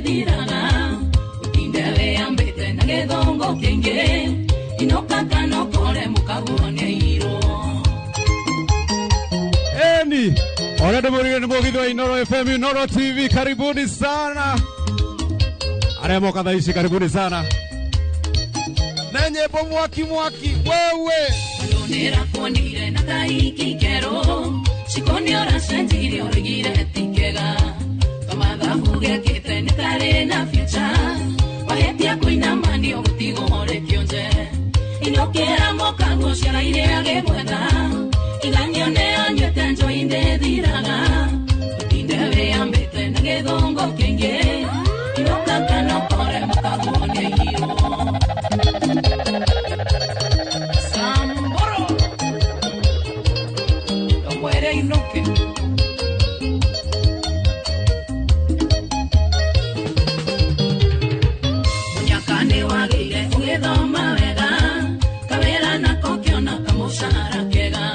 ndĩthiraga ũtinde wĩyambĩte na gĩthũngũ kĩingĩ inũka kana ũkore mũkaguo nĩaiyirwo. Eni Orede Murire ni Mugithi wa Inoro FM, Inoro TV, karibuni sana. Arĩa moka thaa ici, karibuni sana. Na nyĩmbo mwaki mwaki wewe. Nĩrakuonire na kaiki kero cikoni ũracenjirie ũrigire ti kega kamathabu gekĩte nĩ karĩ na future wahĩtia kũinama nĩ ũgũtigwo ũrĩ kĩonje inũkĩra mũkaguo ciaraire agĩgwetha iganio nĩ anyuĩte njohi ndĩthiraga ũtinde wĩyambĩte na gĩthũngũ kĩingĩ inũka kana ũkore mũkaguo nĩaiyirwo. Samboro Omwere inoke Munyaka nĩ wagĩire ũgĩthoma wega kawĩra nako kĩona kamũcara kega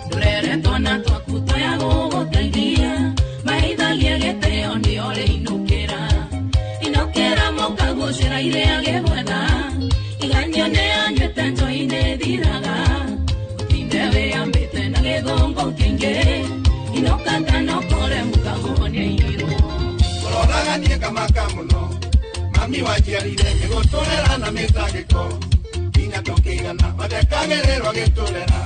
ndũrere twana twaku twaya gũgũteithia maithagia gĩtĩo nĩo rĩinũkĩra inũkĩra mũkaguo ciaraire agĩgwetha iganio nĩ anyuĩte njohi nĩthiraga ũtinde wĩyambĩte na gĩthũngũ kĩingĩ inũka kana ũkore mũkaguo nĩaiyirwo. Ũroraga niĩ ngamaka mũno mami wanjiarire nĩgũtũrera na mĩtangĩko nginya tũkĩigana mathekagĩrĩrwo gĩtũrera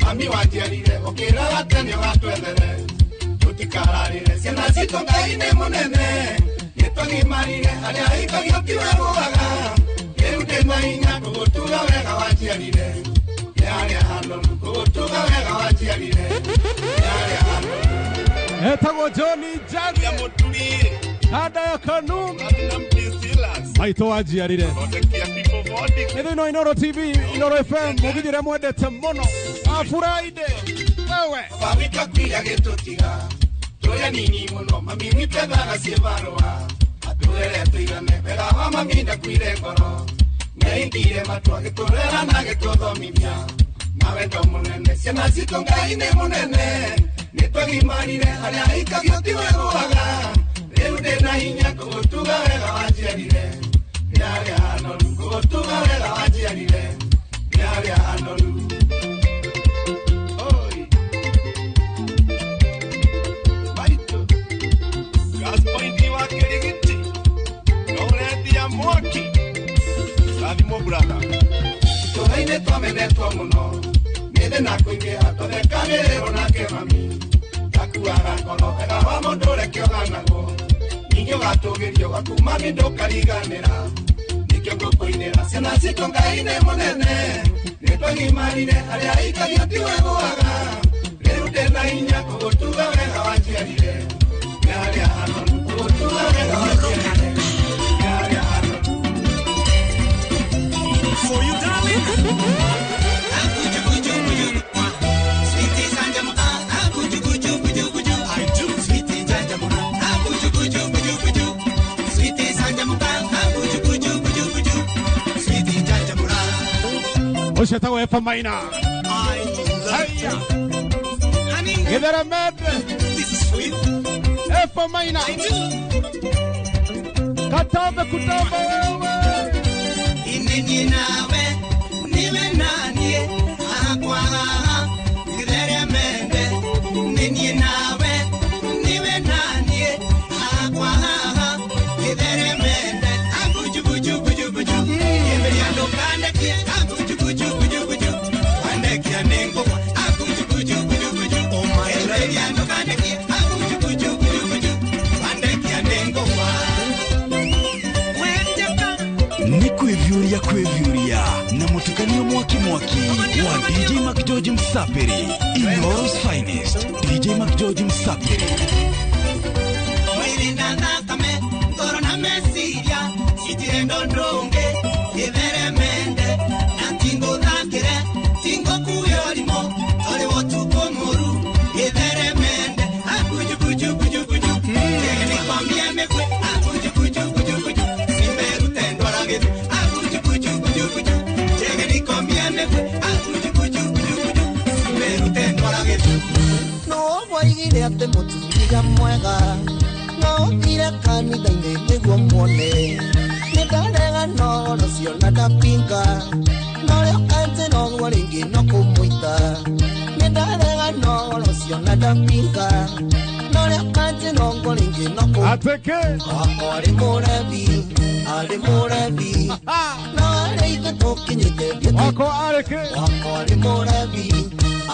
mami wanjiarire ũkĩraga tene ũgatwethere tũtikararĩre ciana citũ Ngai nĩ mũnene nĩtwagimarire arĩa aikagio tiwe gũaga rĩu ndĩna hinya kũgũtuga wega wanjiarire nĩ harĩa hanoru kũgũtuga wega wanjiarire nĩ harĩa hanoru. Etagwo Johnny Jage Kanda ya Kanumba maitũ wanjiarire. Nĩ thĩinĩ wa Inoro TV, Inoro FM, Mugithi ũrĩa mwendete mũno Afuraide wewe. Baba witũ akuire agĩtũtiga tũrĩ anini mũno mami witũ ethaga ciĩbarũa atũrere tũigane wega wa mami ndakuire ngoro nĩaingire matũ agĩtũrera na agĩtũthomithia na wendo mũnene ciana citũ Ngai nĩ mũnene nĩtwagimarire arĩa aikagio tiwe gũaga rĩu ndĩna hinya kũgũtuga wega wanjiarire nĩ harĩa hanoru kũgũtuga wega wanjiarire nĩ harĩa hanoru. Oi. Maitũ Gaspointi wa Kirigiti Noretia mwaki Rathimwo brother. Itũra-inĩ twamenetwo mũno nĩ thĩna kũingĩha twathekagĩrĩrwo nake mami gakuaga ngoro wega wa mũndũ ũreke ũganagwo ningĩ ũgatũgĩrio gwaku mami ndũkariganĩra nĩkĩo ngũkũinĩra ciana citũ Ngai nĩ mũnene nĩtwagimarire arĩa aikagio tiwe gũaga rĩu ndĩna hinya kũgũtuga wega wanjiarire nĩ harĩa hanoru kũgũtuga wega wanjiarire nĩ harĩa hanoru. For you darling. I do. Ũcio etagwo Efa Maina. I love you. Honey, Gĩthere mende this is for you. Efa Maina I do. Katambe kutamba wewe. Inini nawe niwe nanie akwa githere mende nini nawe niwe nanie akwa githere mende abuju buju buju buju yemeria ndukandekie abuju buju buju buju wandekia nengwa abuju buju buju buju yemeria ndukandekie abuju buju buju buju wandekia nengwa. Ni kwĩvyũria kwĩvyũria na mũtukanio mwaki mwaki wa DJ McGeorge Msapiri Inoro's finest DJ McGeorge Msapiri. Mwĩrĩ na thakame ngoro na meciria citirĩ ndũndũngĩ gĩthere mende na tingũthakĩre tingũkuue ũrimũ tũrĩ ũtukũ mũru gĩthere mende abuju buju buju buju nĩkwambia mĩkwe abuju buju buju buju simerute ndwara gĩthu abuju buju buju buju nĩkwambia mĩkwe abuju buju buju buju simerute ndwara gĩthu. No woigire atĩ mũtumia mwega no Ndĩrothire kanitha-inĩ nĩguo muone. Nĩndarega no ũcio na ndapinga. Norĩo kanjĩra ũguo rĩngĩ no kũmũita. Nĩndarega no ũcio na ndapinga. Norĩo kanjĩra ũguo rĩngĩ no kũmũita. Ateke. Wakwa arĩ mũrebi, arĩ mũrebi. No arĩ ithe tũkinyĩte thiĩte. Wakwa arĩ kĩ? Wakwa arĩ mũrebi,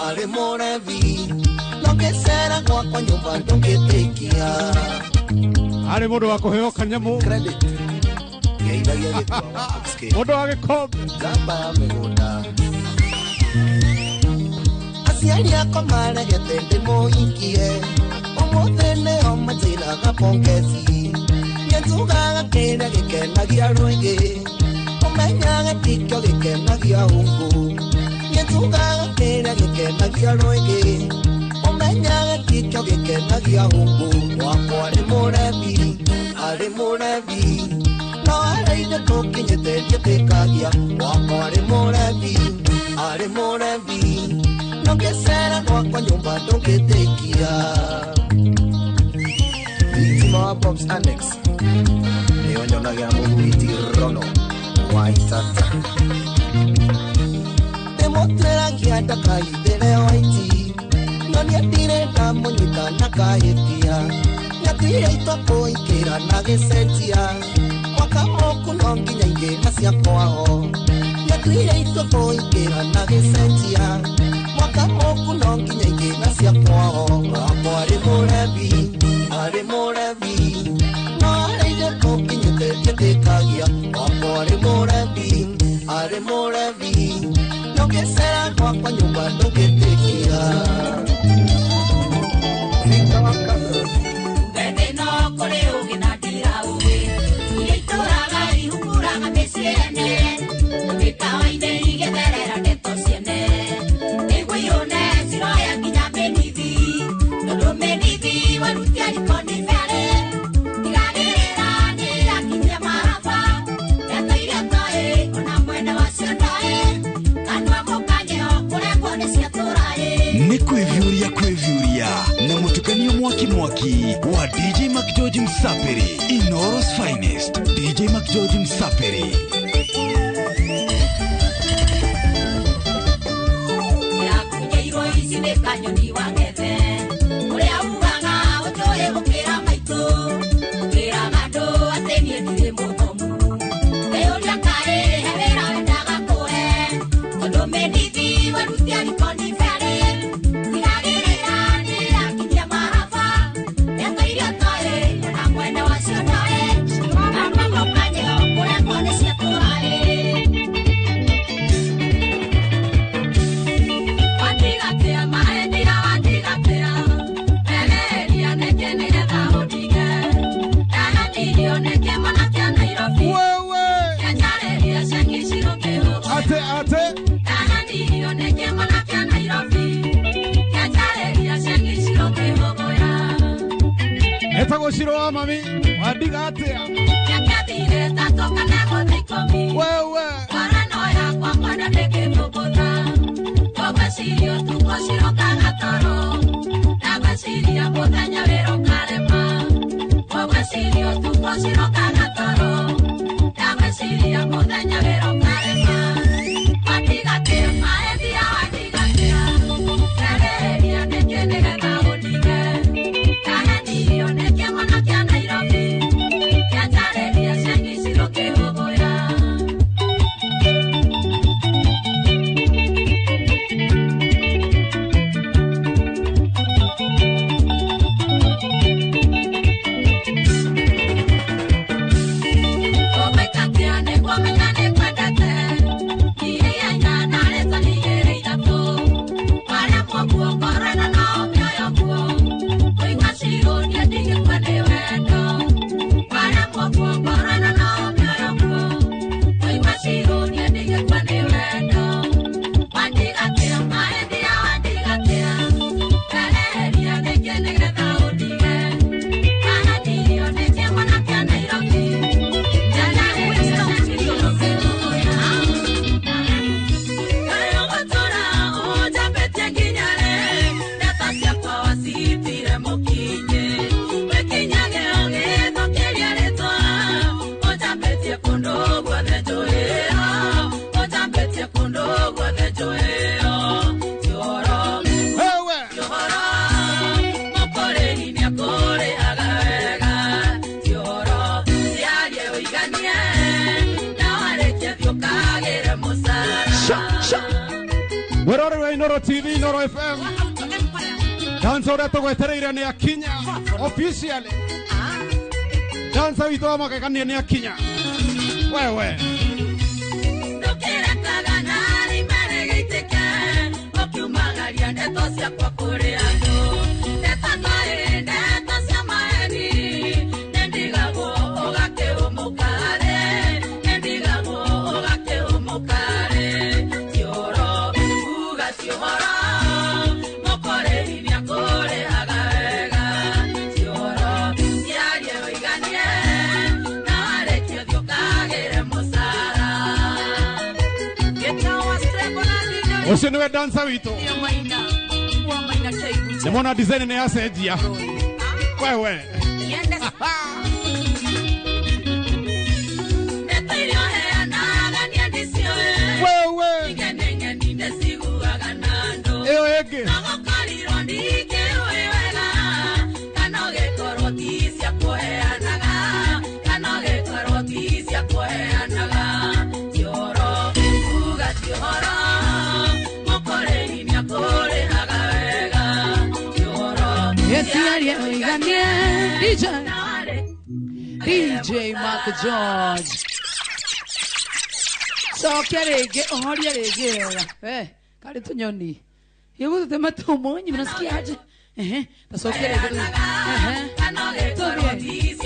arĩ mũrebi. No ngĩcera gwakwa nyũmba ndũngĩtĩkia. Arĩ mũndũ wa kũheo kanyamũ. Credit. Ngeithagia gĩkwa wa upscale. Mũndũ wa gĩkombe. Njamba ya mĩgũnda. Aciari akwa maregete ndĩmũhikie. Ũmũthĩ nĩo manjĩraga pongezi. Nĩnjugaga kĩrĩa gĩkenagia rũingĩ. Ũmenyaga tikĩo gĩkenagia ũngũ. Nĩnjugaga kĩrĩa gĩkenagia rũingĩ. Ũmenyaga tikĩo gĩkenagia ũngũ. Wakwa arĩ mũrebi, arĩ mũrebi. No arĩ ithe tũkinyĩte ndiĩtĩkagia. Wakwa arĩ mũrebi, arĩ mũrebi. No ngĩcera gwakwa nyũmba ndũngĩtĩkia. Thitima wa Bob's Annex nĩyo nyonaga mũthuri ti Rono wa Itata. Ndĩmũtuĩragia ndakaithĩre waiti. No niĩ ndirĩ ndamũnyita na kahĩtia. Nĩatuire itua kũingĩra na gĩcenjia. Mwaka mũku no nginya ingĩra cia kwao. Nĩatuire itua kũingĩra na gĩcenjia. Mwaka mũku no nginya ingĩra cia kwao. Wakwa arĩ mũrebi, arĩ mũrebi. No arĩ ithe tũkinyĩte ndiĩtĩkagia. Wakwa arĩ mũrebi, arĩ mũrebi. No ngĩcera gwakwa nyũmba ndũngĩtĩkia. Victor wa Kabro. Wende no kũrĩ ũgĩ na ndira ũgĩ. Iria itũraga ihukuraga mĩciĩ ene. Mĩkawa-inĩ igĩtherera ndeto ciene. Nĩguo iyũne ciroya nginya mĩnithi. Tondũ mĩnithi warutia riko nĩ berĩ. Tigagĩrĩra nĩ yakinyia maraba. Ndeto iria ũtoĩ ona mwene wacio ndoĩ. Kanua mũkanyeo kũrengwo nĩ ciatũra ĩ. Nĩ kwĩviũria kwĩviũria na mũtukanio mwaki mwaki wa DJ McGeorge Msaperi. Inooro's finest DJ McGeorge Msaperi. Yakunyeirwo ici nĩ kanyoni wa ngethe. Ũrĩa ugaga ũnjũĩ gũkĩra maitũ. Ũkĩraga andũ atĩ niĩ ndirĩ mũthomu. Ngeyũria kaĩ he wĩra wendaga kũhe. Tondũ mĩndithi warutia riko nĩ berĩ. Tigagĩrĩra nĩ yakinyia maraba. Ndeto iria ũtoĩ ona mwene wacio ndoĩ. Kanua mũkanyeo kũrengwo nĩ ciatũra ĩ. Wandigatĩa maĩ ndira wandigatĩa. Ereria nĩkĩ nĩgetha ũndige. Ndahanirio nĩkĩ mwana kĩa Nairobi. Wewe. Kĩanjarĩria cengi cirũkĩrũke. Ate ate. Ndahanirio nĩkĩ mwana kĩa Nairobi. Kĩanjarĩria cengi cirũkĩrũgũya. Etagwo Ciro wa mami. Wandiga atĩa? Kĩangĩathire tatũ kana gũtha ikũmi. Wewe. Ngoro yakwa mwena ndĩngĩmũgũtha. Ngwĩciria ũtukũ cirokaga toro. Ndagwĩciria mũthenya wĩra ũkarema. Ngwĩciria ũtukũ cirokaga toro. Ndagwĩciria mũthenya wĩra ũkarema. Wandigatĩa maĩ thia wandigatĩa. Ndereria nĩkĩ nĩgetha ũndige. Ndahenirio nĩkĩ mwana kĩa Nairobi. Kĩanjarĩria cengi cirũkĩhũgũya. Sha sha. Werore wa Inoro TV, Inoro FM. Dansa uria tugwetereire ni akinya officially. Dansa witũ wa magegania ni akinya. Wewe. Ucio niwe dansa witũ. Nimona design ni yacenjia. Wewe. Wewe. Iyo ĩngĩ. DJ Mark George. Cokia rĩngĩ, ũhorie rĩngĩ wega. Eh, karĩ tũnyoni. Hebu tutema tumonyi, mnasikia aje? Ehe, tacokia rĩngĩ. Ehe. Tũthiĩ.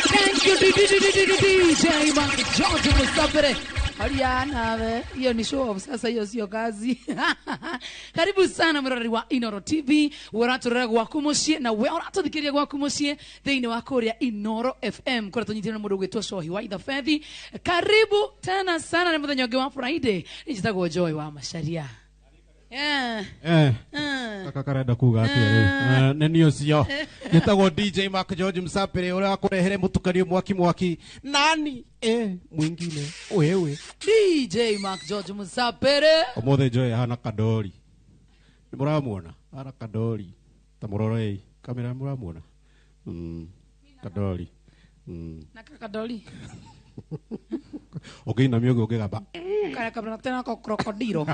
Thank you DJ Mark George Musabere. Horia nawe, hiyo ni show off sasa, hiyo sio kazi. Karibu sana murori wa Inoro TV, uraturera gwaku muciĩ na we uratuthikiria gwaku muciĩ thiini wa kuria Inoro FM kuria tunyitire na mundu gwitwo Cohi wa Itha Fethi. Karibu tena sana ni muthenya ungi wa Friday. Njitagwo Joy wa Macharia. Yeah. Kaka karenda kuga atia riu. Nĩ niĩ ũcio. Njĩtagwo DJ Mark George Msapere ũrĩa wakũrehere mũtukanio mwaki mwaki. Nani? Mwingine. Wewe. DJ Mark George Msapere. Ũmũthĩ Joy ahana kadori. Nĩ mũramuona? Ahana kadori. Ta mũrorei. Kamera mũramuona? Kadori. Na kadori. Ũngĩinamia ũguo ũngĩgamba. Kana kabla tena kwa krokodilo.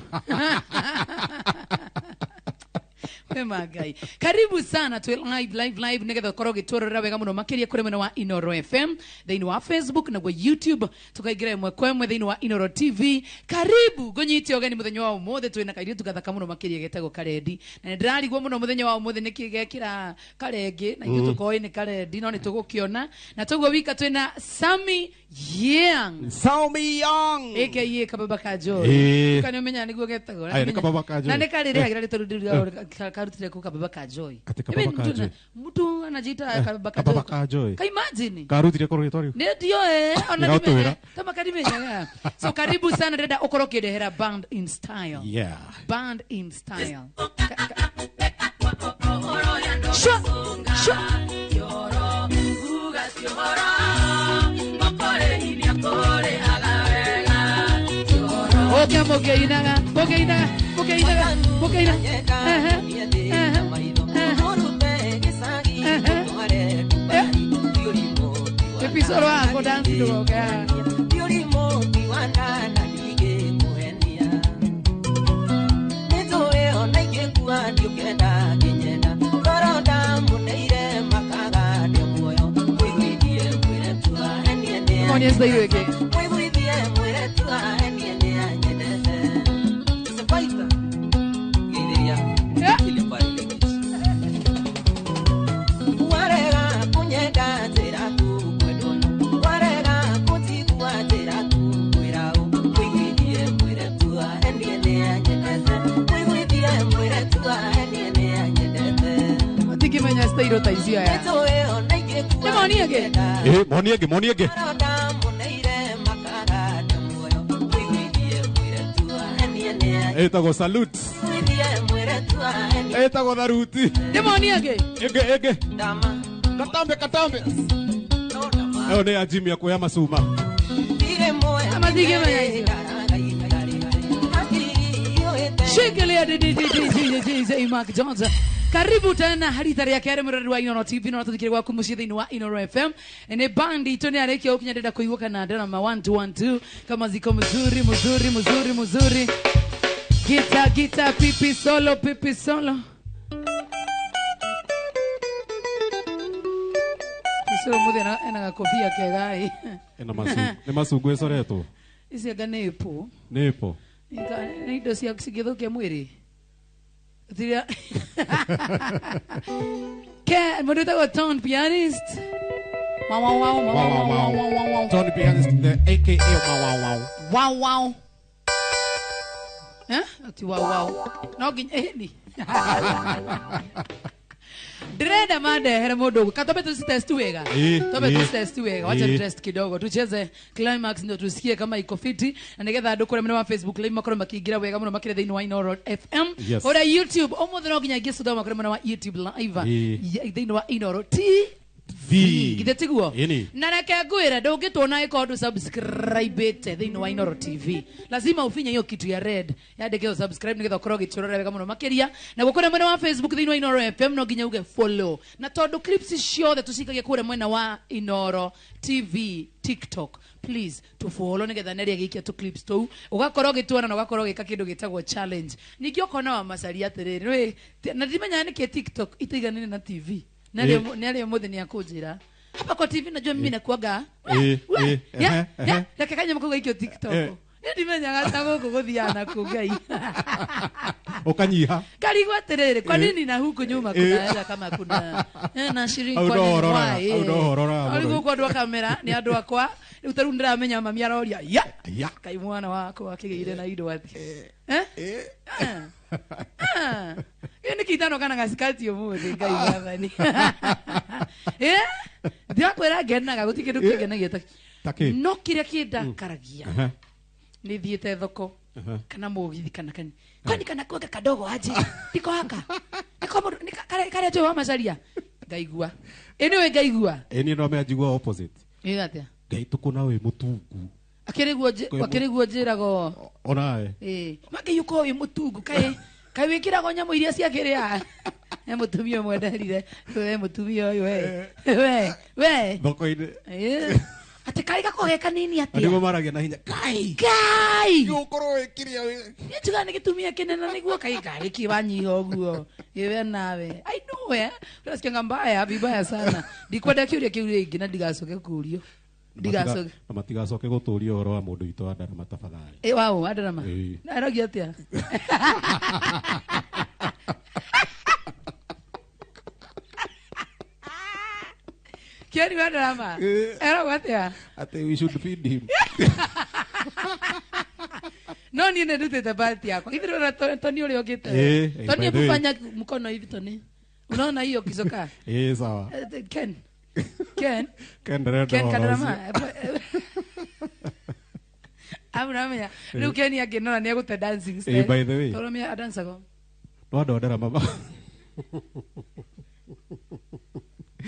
Wema Ngai. Karibu sana tu live live live nigetha ukorwo gitworora wega muno makiria kuri mwena wa Inoro FM thiini wa Facebook na gwa YouTube tukaingira imwe kwa imwe thiini wa Inoro TV. Karibu ngunyite ogeni muthenya wa umuthi twina kairitu gathaka muno makiria getagwo Karendi na ndirarigwo muno muthenya wa umuthi niki gekira karenge na ithuĩ tukoĩ ni Karendi no nitugukiona na tuguo wika twina Sammy Young. Sammy Young aka Kababa ka Joy. Kana umenya niguo getagwo na Kababa ka Joy. Na ni karire agira ritu karutire ku Kababa ka Joy. Mtu anajiita Kababa ka Joy. Kababa ka Joy. Ka imagine. Karutire ko rĩtwa rĩu. Ndio ona ndime. Tama karimenyaga. So karibu sana ndenda ukorwo ukindehera band in style. Yeah. Band in style. Sha sha. Okay, mukeinaga, mukeinaga, mukeinaga, mukeinaga. Episode wako dance ndugoka. Monia stay weke. Stairo taizia ya. Monia ge. Monia ge, monia ge. Etago salute. Etago daruti. Monia ge. Ege ege. Katambe katambe. Eo ne ya Jimmy ya kuya masuma. Amadige manya. Shikilia DJ Mark Johnson. Karibu tena harita rĩa kerĩ mũrori wa Inooro TV no tũthikĩrĩria gwaku mũciĩ thĩinĩ wa Inooro FM. Nĩ bandi itũ nĩ arĩkia gũkinya ndĩrenda kũigua kana ndarama 1 2 1 2 kama ziko mzuri mzuri mzuri mzuri. Gita gita pipi solo pipi solo. Solo muthi ena gakobia kega ĩ. Ena masu nĩ macungwa ĩcoretwo. Ici anga nĩ ĩpũ. Nĩ ĩpũ. Nĩ indo cia cingĩthũkia mwĩrĩ. Tiria. Ke mũndũ wĩtagwo Tone Pianist. Wow wow wow wow wow wow wow. Tone Pianist the AKA wow wow wow. Wow wow. Eh? Ati wow wow. No nginya ĩni. Ndĩrenda mandehere mũndũ katobe tu test wega. Tobe tu test wega. Wacha test kidogo. Tucheze climax ndio tusikie kama iko fiti na nigetha andũ kũrĩa mwena wa Facebook live makorwo makĩingĩra wega mũno makĩria thĩinĩ wa Inooro FM. Ora YouTube ũmũthĩ no nginya ngĩcũthwo makĩria mwena wa YouTube live thĩinĩ wa Inooro TV. Githĩ tiguo? Na reke ngwĩre ndũngĩtuona ĩkorwo ndũ subscribe thĩinĩ wa Inooro TV. Lazima ufinye hiyo kitu ya red yandĩkĩtwo subscribe nĩgetha ũkorwo ũgĩtũrora wega mũno makĩria. Na gũkũrĩa mwena wa Facebook thĩinĩ wa Inooro FM no nginya uge follow. Na tondũ clips ciothe tũcikagia kũrĩa mwena wa Inooro TV TikTok, please to follow nĩgetha neria gĩikia tu clips tũu ũgakorwo ũgĩtuona na ũgakorwo ũgĩka kĩndũ gĩtagwo challenge. Ningĩ ũkona wa macaria atĩrĩrĩ na ndimenyaga nĩkĩ TikTok itiganĩre na TV. Nari mũthĩ nĩ akũnjĩra hapa kwa TV najua mimi nakuaga reke kanyamũ kau gaikio TikTok. Nĩ ndimenyaga ta gũkũ gũthiaga na kũ Ngai. Ũkanyiha ngarigwo atĩrĩrĩ kwa nini na huku nyuma kuna kama kuna na shirini kwa nini why gũkũ andũ a kamera nĩ andũ akwa rĩu ta rĩu ndĩramenya mami aroria ya kai mwana wakwa akĩgĩire na indo atĩ nĩ kĩitano kana gacikati ũmũthĩ Ngai mwathani. Ndiakwĩra ngenaga gũtirĩ kĩndũ kĩngenagia ta no kĩrĩa kĩndakaragia nĩ thiĩte thoko kana mũgithi kana kani kwani kana kuoga kadogo aje ndiko haka niko mũndũ karĩa njũĩ wa macaria ngaigua anyway ngaigua ĩni no menjigua opposite ĩ atĩa Ngai tũkũna wĩ mũtungu akĩrĩguo njĩragwo onawe Mangai ũkorwo wĩ mũtungu kaĩ kaĩ wĩkĩragwo nyamũ iria ciakĩrĩa he mũtumia ũmwe nderire we mũtumia ũyũ we we thoko-inĩ atĩ kaĩ gakorwo ge kanini atĩa nĩguo maragia na hinya Ngai Ngai ũkorwo wĩkĩrĩa niĩ njugaga nĩ gĩtumia kĩnene nĩguo kaĩ karĩ kĩ wanyiha ũguo ĩwe nawe I know ũrasikianga mbaya vibaya sana ndikwenda kĩũria kĩu rĩngĩ na ndigacoke kũũrio ndigacoke na matigacoke gũtũria ũhoro wa mũndũ witũ wa ndarama tafadhali. Wao wa ndarama arogia atĩa Kieni wa ndarama arauga atĩa atĩ we should feed him. No niĩ nĩ ndutĩte bahati yakwa ithuĩ Tony ũrĩa ũkĩte Tony hebu fanya mkono hivi Tony unaona hiyo kisoka sawa Ken Ken Ken Ken kadarama Amuramenya rĩu Ken angĩnora nĩ egũte dancing style by the way tondũ mĩa adancaga no andũ a ndarama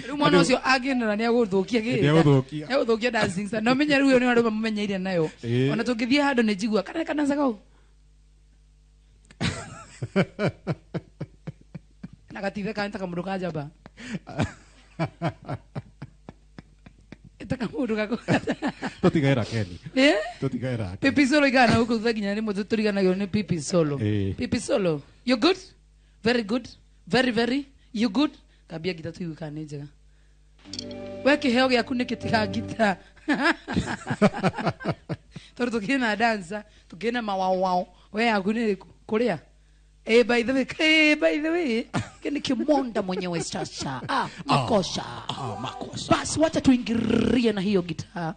rĩu mwana ũcio angĩnora nĩ egũthũkia kĩ nĩ egũthũkia dancing style no menye rĩu ĩyo nĩ andũ mamũmenyeire nayo ona tũngĩthiĩ handũ nĩ njigua kana kadancaga ũũ na gatithe kana ta kamũndũ ka njamba ta kamũndũ gako tũtigaĩra Ken tũtigaĩra Pipi Solo igana huku thutha nginya rĩmwe tũriganagĩrwo nĩ Pipi Solo. Pipi Solo you good very good very very you good kambia ngita tuigue kana nĩ njega we kĩheo gĩaku nĩ kĩtiga ngita tondũ tũkĩna dancer tũkĩna mawawao we yaku nĩ ĩrĩkũ kũrĩa by the way, by the way, kini kimonda mwenyewe sasa. Makosa. Makosa. Basi wacha tuingirie na hiyo gitaa.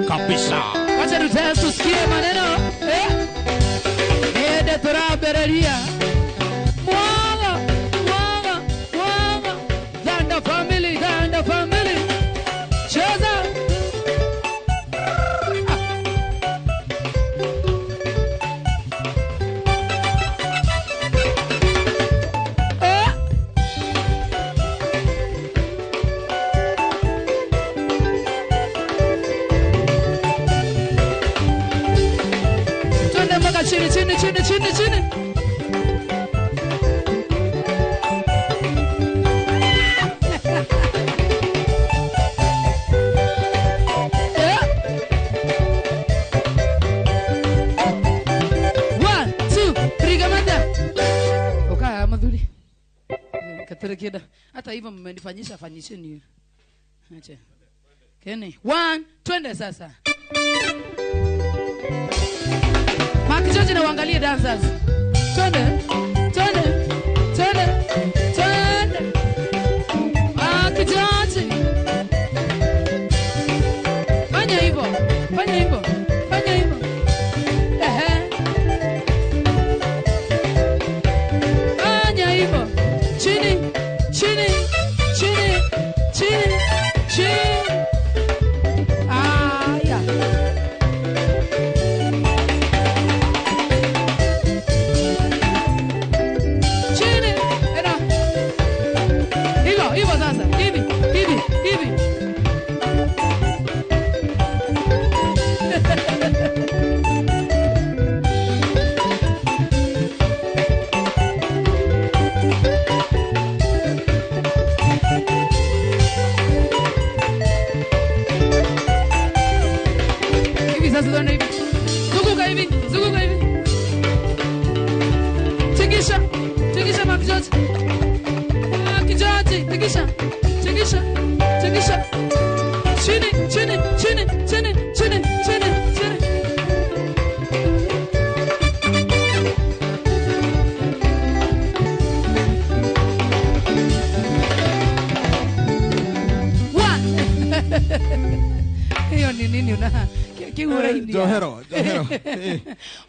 Kabisa. Wacha tusikie maneno. Ede turabereria. Mwaga, mwaga, mwaga. Dhanda family, Dhanda family. Cheza. Chini, chini, chini, chini, chini. Kida. Hata hivyo mmenifanyisha fanyisheni. Acha. Keni. 1 twende sasa. Mark George na uangalie dancers. Twende. Twende. Twende. Twende. Mark George. Fanya hivyo. Fanya hivyo. Fanya hivyo. Ehe. Fanya hivyo. Chini. Chini. Chini. Chini. Chini. Aya. Chini. Ena. Hivyo, hivyo sasa. Hivi, hivi, hivi. Hivi sasa tuone hivi. Zunguka hivi, zunguka hivi. Tingisha, tingisha Mark George. Mark George, tingisha, tingisha, tingisha. Chini, chini, chini, chini, chini, chini, chini. One. Hiyo ni nini una kiuraini? Johero, Johero.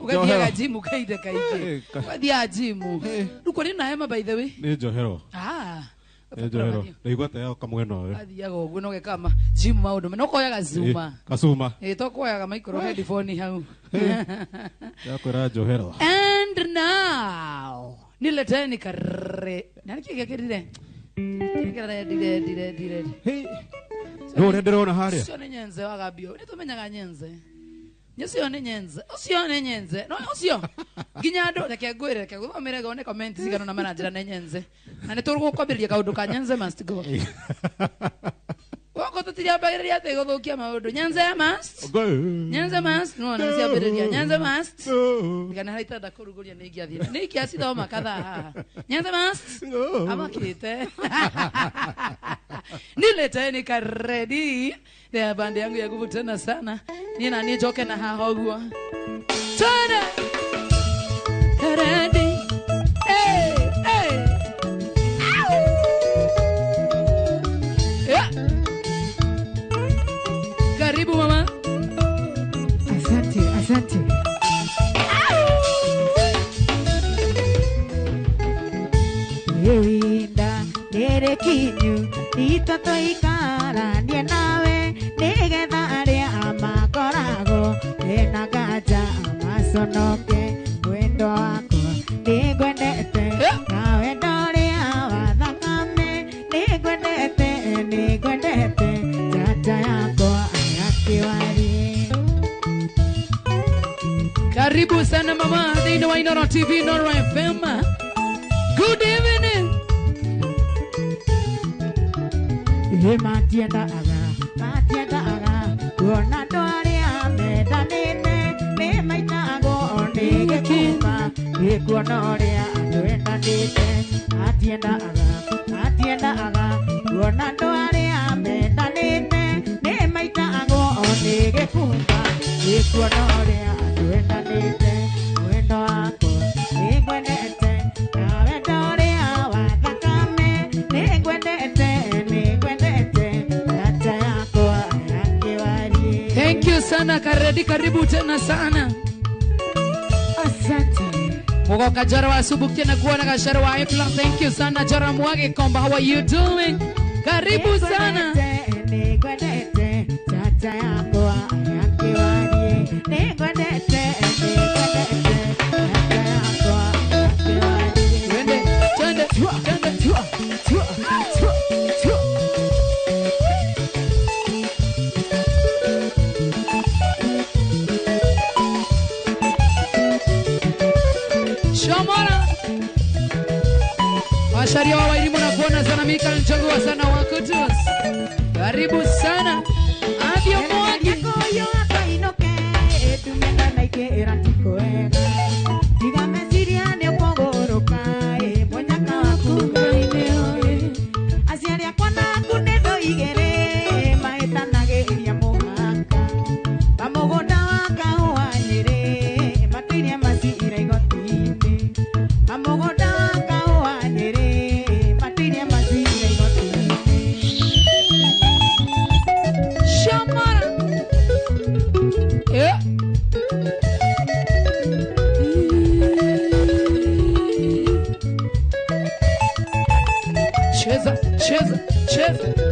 Ugathiaga gym ukaida kaingĩ. Ugathiaga gym. Rĩu kũrĩ na hema by the way. Nĩ Johero. Ah. Nĩ Johero. Ndaigua ta yoka mwena ũyũ. Athiaga ũguo no geka gym maũndũ. No koyaga zuma. Kacuma. To koyaga micro headphone hau. Ndakwĩra Johero. And now nileteni kare. Nani kĩgekĩrire? Kĩgekĩrire dire dire dire. Hey. No ũrĩa ndĩrona harĩa. Ũcio nĩ Nyenze wa Gambio. Nĩ tũmenyaga Nyenze. Ũcio nĩ Nyenze. Ũcio nĩ Nyenze. No ũcio. Nginya andũ reke ngwĩre reke gũthomere gone comment cigana na maranjĩra nĩ Nyenze. Na nĩ tũgũkwambĩrĩria kaũndũ ka Nyenze must go. Gũkũ tũtiriambagĩrĩria atĩ gũthũkia maũndũ. Nyenze must. Go. Nyenze must. No na ciambĩrĩria. Nyenze must. Kana harĩa itanda kũrugũria nĩ ingĩathiĩ. Nĩ ingĩacithoma kadhaa haha. Nyenze must. Amakĩte. Nileteni karedi. Ya bandi yangu ya nguvu tena sana. Ni na nijoke na haha ũguo. Twende. Ready. Hey, hey. Au. Yeah. Karibu mama. Asante, asante. Ihinda rĩrĩ kinyu itwa tũikaranie nawe nĩgetha arĩa makoragwo mena nganja maconoke wendo wakwa nĩngwendete na wendo ũrĩa wa thakame nĩngwendete nĩngwendete njata yakwa yakĩwarie. Karibu sana mama thĩinĩ wa Inooro TV, Inooro FM. Good evening. Ĩ matiendaga matiendaga kuona andũ arĩa mendanĩte nĩ maitagwo nĩ gĩkumba nĩ kuona ũrĩa andũ endanĩte matiendaga matiendaga kuona andũ arĩa mendanĩte nĩ maitagwo nĩ gĩkumba nĩ kuona ũrĩa andũ endanĩte wendo wakwa nĩngwendete na wendo ũrĩa wa thakame nĩngwendete nĩngwendete njata yakwa yakĩwarie. Thank you sana Karedi, karibu tena sana. Asante. Mugoka Jara wa Subukia na kuona Gashara wa Epla. Thank you sana Jara Mwage Komba, how are you doing? Karibu sana. Nĩngwendete njata yakwa yakĩwarie nĩngwendete nĩngwendete njata yakwa yakĩwarie. Twende, twende, twende. Tua, tua, tua, tua. Shomora. Washaria wa Wairimu na kuona sana Mika Nchogua sana wa Kutus. Karibu sana. Avyo Mwangi. Tiga meciria nĩ ũkũgũrũka, ĩ, mũnyaka waku Ngai nĩoĩ.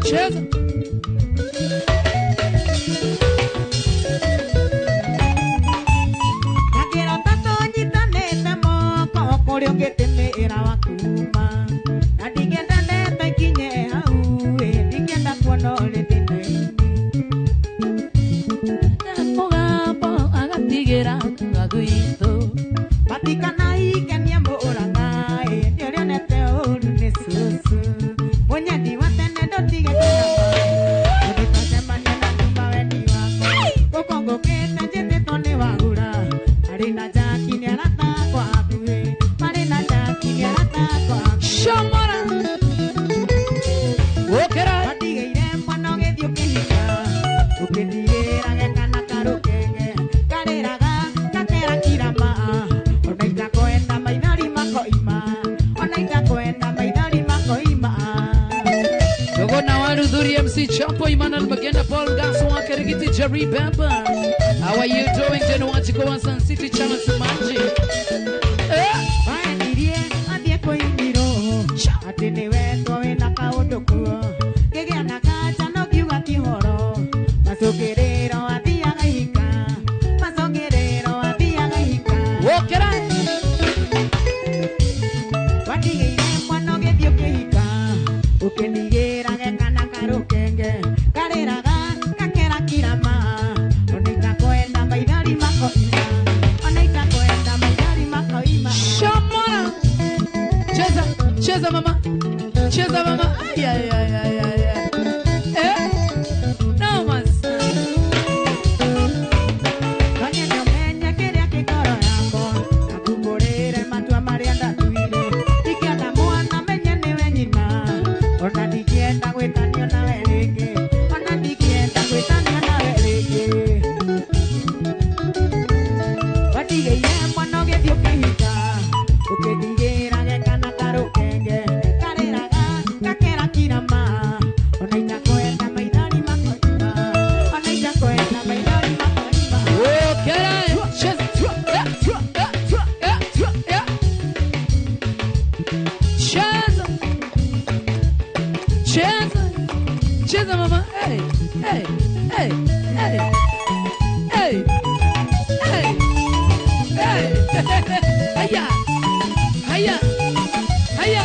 Cheza. Chapo, Emmanuel Magenda, Paul Gasso, Wakerigiti, Jerry Bemba. How are you doing? Then want to go on Sun City Channel Sumanji. Cheza mama. Cheza mama. Ay ay ay ay ay. Eh? No mas. Cheza mama. Hey, hey, hey, hey, hey, hey, hey. Haya, haya, haya.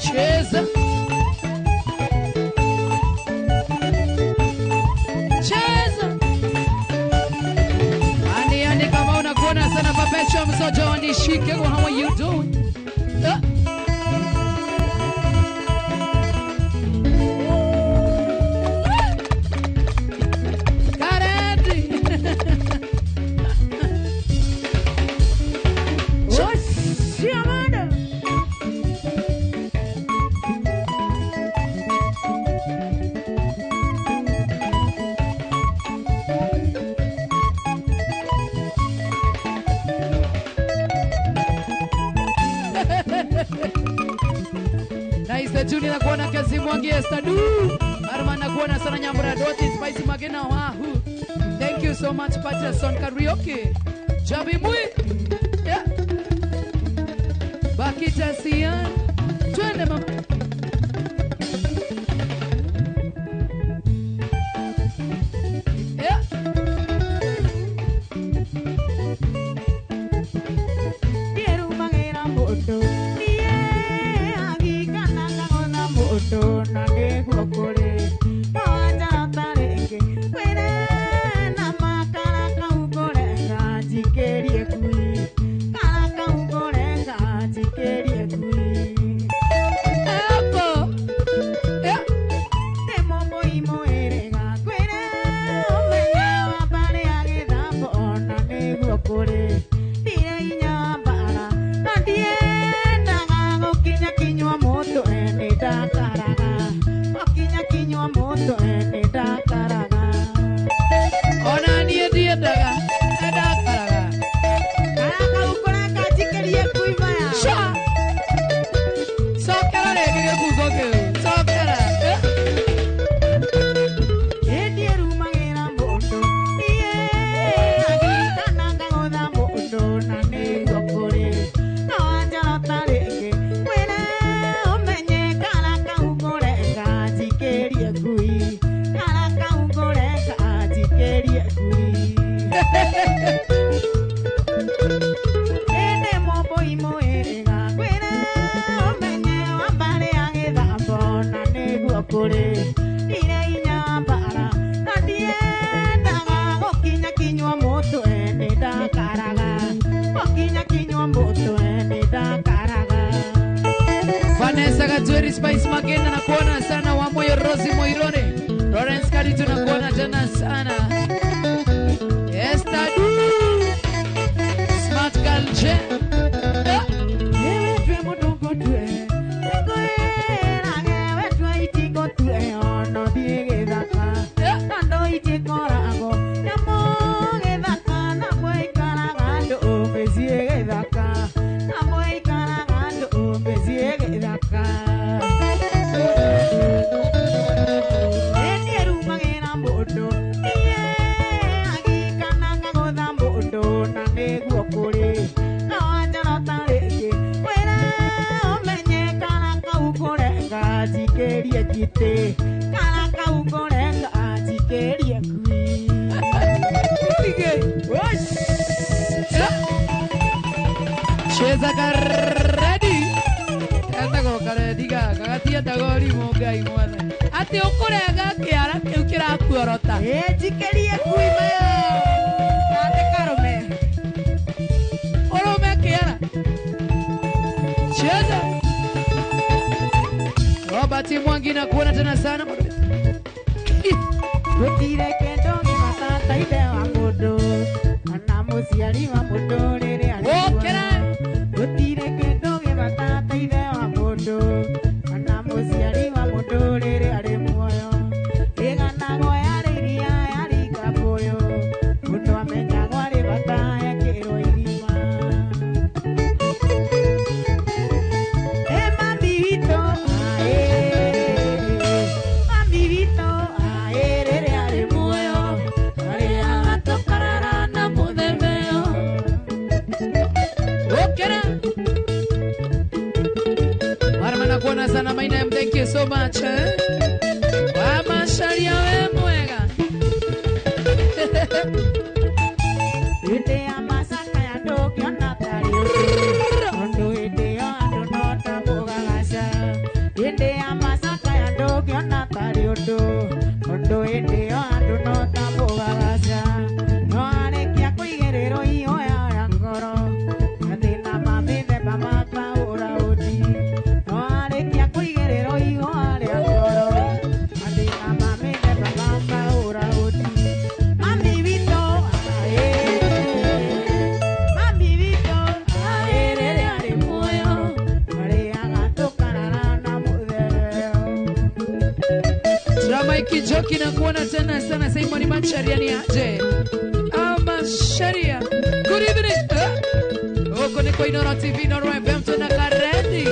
Cheza. Cheza. Chicago, how are you doing? Junior nakuona kazi mwangi Esther Du Arman nakuona sana Nyambura Doti Spicy Magena wahu. Thank you so much Patterson Karaoke Jabi Mui. Yeah. Bakita Sian. Twende mama. Yeah. Quiero manera moto. Vanessa Gatweri Spice Magena nakuona sana wa moyo Rosi Moirone Lawrence Karitu nakuona tena sana Esther Du Smart Girl J. Cheza karedi etagwo karedi gaka gatiendaga ũrimũ Ngai mwene atĩ ũkũrenga kĩara kĩu kĩrakuorota njikĩrie kuima ate karũme ũrũme kĩara cheza Robert Mwangi nakuona tena sana gũtirĩ kĩndũ gĩbatata ithe wa mũndũ ona mũciari wa mũndũ rĩrĩa ũkĩra gũtirĩ kĩndũ gĩbatata ithe wa mũndũ ona mũciari wa mũndũ rĩrĩa arĩ muoyo ĩganagwo yarĩ iria yaringa mbũyũ mũndũ amenyagwo arĩ bata ekĩrwo irima ĩ mami witũ aĩ mami witũ aĩ rĩrĩa arĩ muoyo arĩaga tũkarara na mũthemeo ũkĩra Marmana kuona sana my name, thank you so much. Wa masharia we mwega. Hĩndĩ ya macakaya ndũngĩona tarĩ ũndũ hĩndĩ ĩyo andũ no ta mũgagaca hĩndĩ ya macakaya ndũngĩona tarĩ ũndũ hĩndĩ ĩyo andũ no ta mũgagaca no arĩkia kũigĩrĩrwo ihoya ya ngoro mathĩna Macharia ni aje. Amacharia. Good evening. Huko ni kwa Inoro TV, Inoro FM, tuna karedi.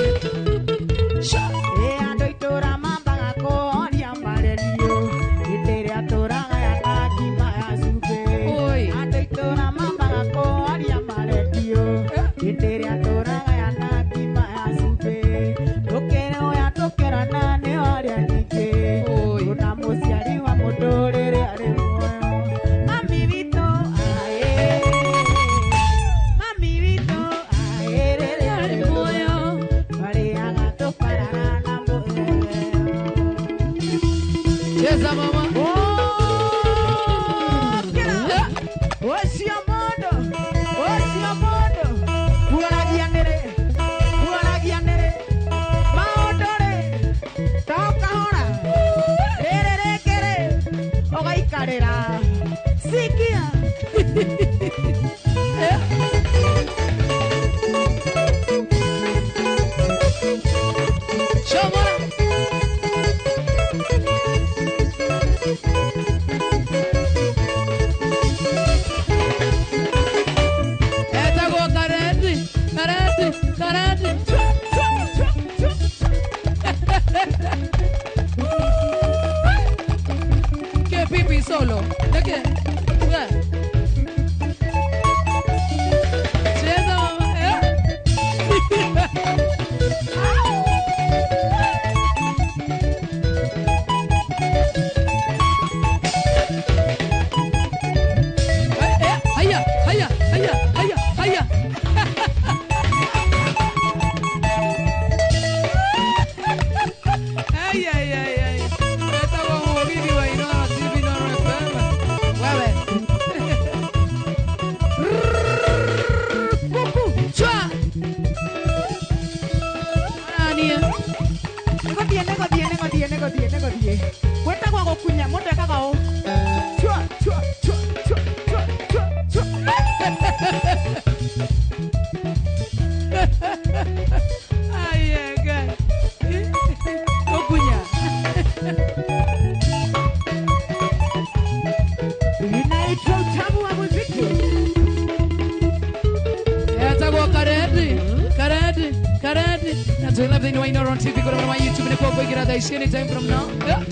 Anytime from now. Yeah.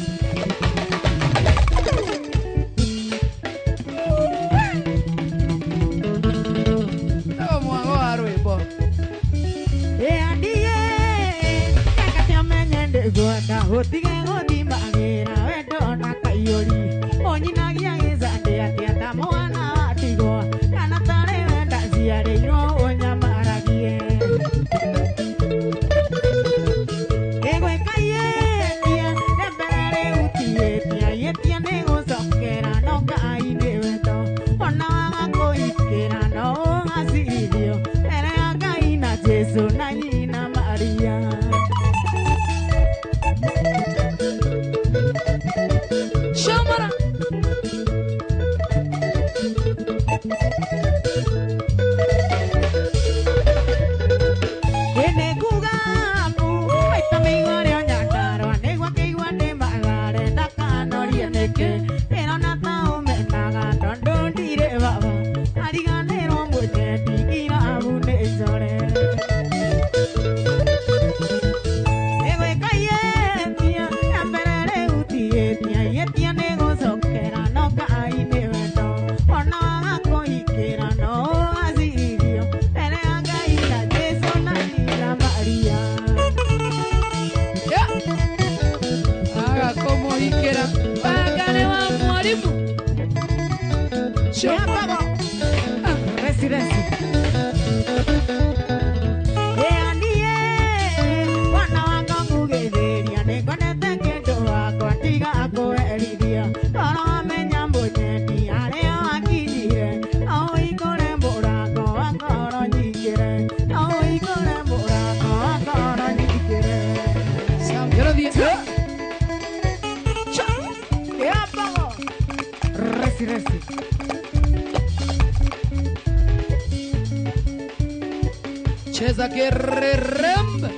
Cheza que remba.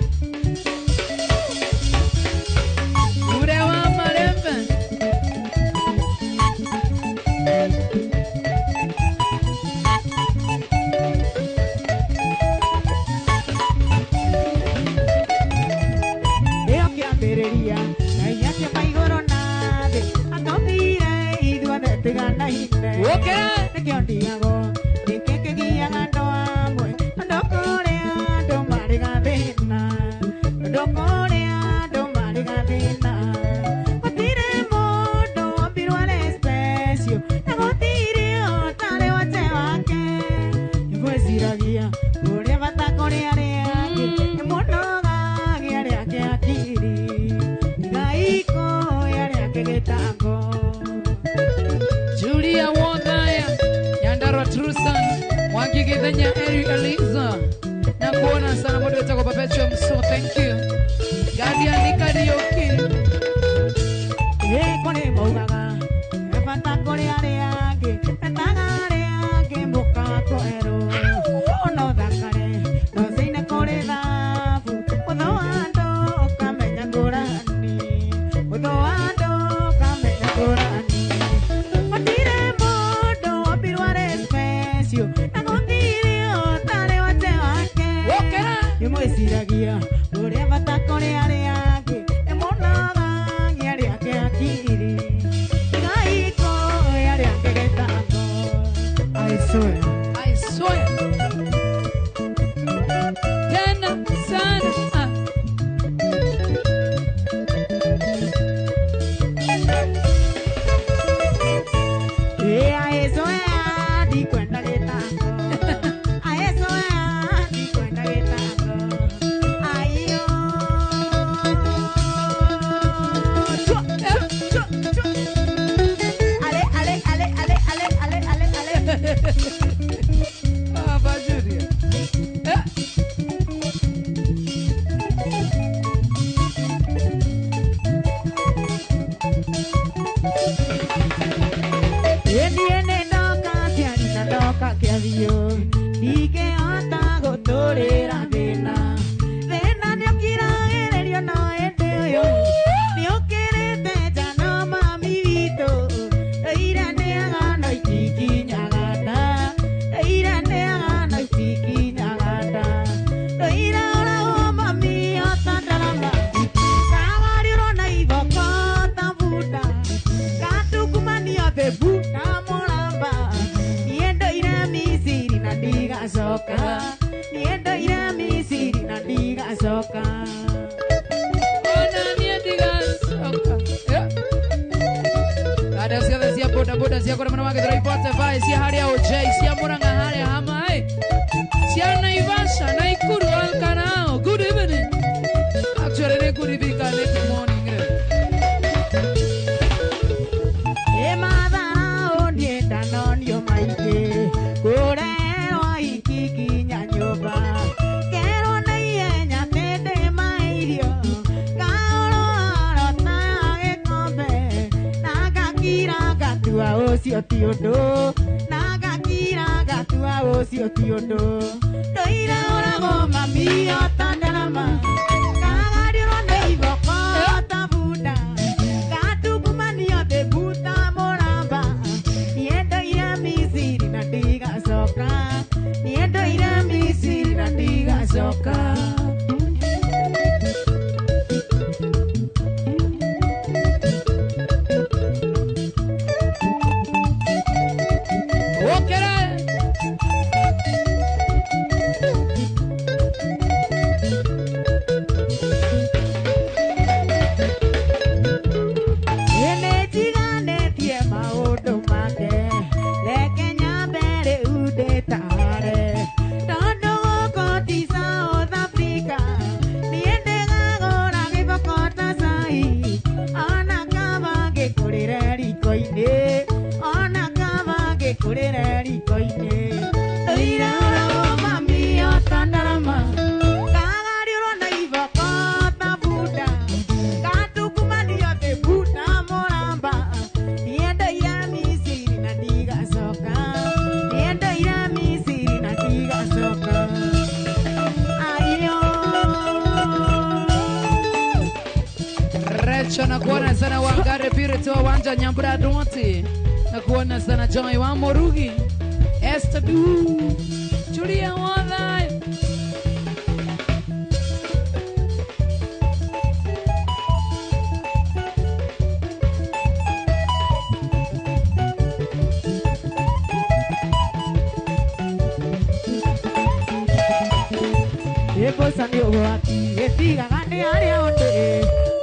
Ure wa maremba. Nĩkĩo ndigagwo nĩkĩ kĩgiaga andũ amwe andũ kũrĩa andũ marĩ gathĩna andũ kũrĩa andũ marĩ gathĩna gũtirĩ mũndũ wombirwo arĩ special na gũtirĩ ũtarĩ wate wake nĩgwĩciragia ũrĩa bata kũrĩ arĩa angĩ nĩ mũnogagia arĩa angĩ akiri ngaiko arĩa angĩ gĩtango. Julia Wodhaya, Nyandarua Trusan, Mwangi Githenya, Eri Eliza. Na kuona sana mwendo wetu kwa Perpetual Msuo, thank you. Guardian Karaoke. Kũrĩ maugaga nĩ bata kũrĩ arĩa angĩ etaga arĩa angĩ mũka kwerũ ona ũthakare no cine kũrĩ thabu ũthũ wa andũ ũkamenya ngũrani ũthũ wa andũ ũkamenya ngũrani gũtirĩ mũndũ wombirwo arĩ special na gũtirĩ ũtarĩ wate wake nĩmwĩciragia ũrĩa bata kũrĩ arĩa angĩ nĩ mũnogagia arĩa angĩ akiri ngaiko arĩa angĩ gĩtango. I swear. I swear. Tena sana. I ndikwenda gĩtango. I swear ndikwenda gĩtango. Aiyo. Chua, chua, chua. Ale, ale, ale, ale, ale, ale, ale, ale. Ah, Bajuria. Eh. Niĩ nĩ ndoka ciari na ndoka kĩathio ndingĩhota gũtũrĩra thĩna thĩna nĩũkiragĩrĩrio no ĩndĩ ũyũ nĩũkĩrĩte njano mami witũ ire nĩaga no itikinyaga nda ire nĩaga no itikinyaga nda ire ũragwo mami ota ndarama kagariũrwo na iboko ta bunda gatukumanio thĩbu na mũramba niĩ ndoire Misiri na ndigacoka niĩ ndoire Misiri na ndigacoka. Ona niĩ ndigacoka. Eh. Dada ciothe cia boda boda cia kũrĩa mwena wa Gĩthũrai 45 cia harĩa OJ cia Murang'a harĩa Hama cia Naivasha Naikuru Olkarao. Good evening. Actually nĩ good evening kana nĩ good morning. Ĩ matharau niĩ ndanonio maingĩ kũrerwo ikikinya nyũmba kerwo na ihenya atĩ ndĩ mairio kaũrwo arota gĩkombe na ngakira ngatua ũcio ti ũndũ na ngakira ngatua ũcio ti ũndũ ndoire ũragwo mami ota ndarama kagariũrwo nĩ iboko ta bunda gatukumanio thĩbu ta mũramba niĩ ndoire Misiri na ndigacoka niĩ ndoire Misiri na ndigacoka. Okere. Nĩnjiganĩtie maũndũ make reke nyambe rĩu ndĩtare tondũ gũkũ ti South Africa niĩ ndĩgagũra gĩboko ta cai ona kaba ngĩkũrĩre riko-inĩ ona kaba ngĩkũrĩre riko-inĩ ndoire ũragwo mami ota ndarama kagariũrwo na iboko ta bunda gatukumanio thĩbu na mũramba niĩ ndoire Misiri na ndigacoka niĩ ndoire Misiri na ndigacoka. Aiyo. Recho na kuona sana Wangare Pirate wa Wanja Nyambura Donti na kuona sana Joy wa Morugi Esther Du Julia Wadhai. Ĩmboca nĩ ũgwati ĩtigaga nĩ arĩa othe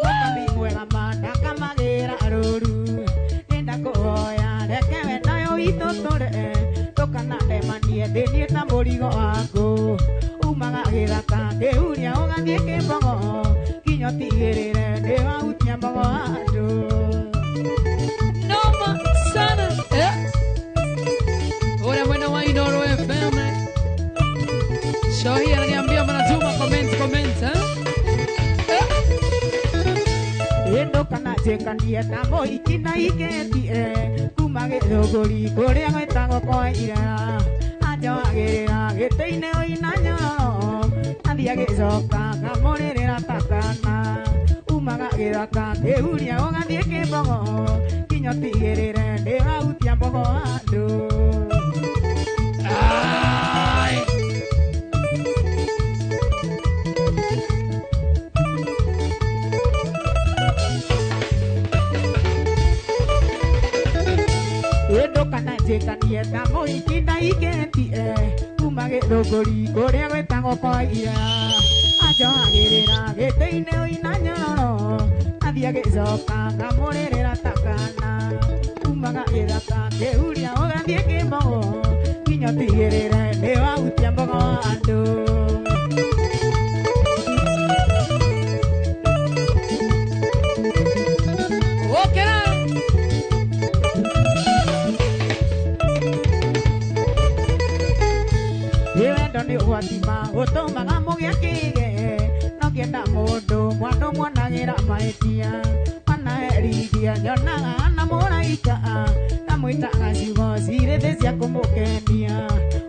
Mwakami mwega ma ndakamagĩra rũru Nĩndakũhoya reke wendo ũyũ witũ tũre Ndũkanandemanie thĩniĩ ta mũrigo waku Umaga gĩthaka kĩhuria ũgathiĩ kĩmbogo Nginya ũtigĩrĩre nĩwahutia mbogo andũ Noma sana. Ora mwena wa Inooro FM. Show hii ananiambia mnatuma comment comment eh? Ndũkananjĩkanie ta mũhiki na ikĩtie Kuma gĩthũngũri kũrĩa gwĩtagwo kwa irera Anjohagĩrĩra gĩtĩ-inĩ ũina nyororo Athiĩ agĩcoka ngamũrĩrĩra ta kana Umaga gĩthaka kĩhuria ũgathiĩ kĩmbogo Nginya ũtigĩrĩre nĩwahutia mbogo andũ Ai. Ndũkananjĩkanie ta mũhiki na ikĩtie Kuma gĩthũngũri kũrĩa gwĩtagwo kwa irera Anjohagĩrĩra gĩtĩ-inĩ ũina nyororo Athiĩ agĩcoka ngamũrĩrĩra ta kana Umaga gĩthaka kĩhuria ũgathiĩ kĩmbogo Nginya ũtigĩrĩre nĩwahutia mbogo andũ Okera. Wendo nĩ ũgwati ma ũtũmaga mũgĩe kĩge No ngĩenda mũndũ mwandũ muonagĩra mahĩtia Manaherithia nyonaga na mũraika Kamwĩtaga ciugo cirĩ thĩ cia kũmũkenia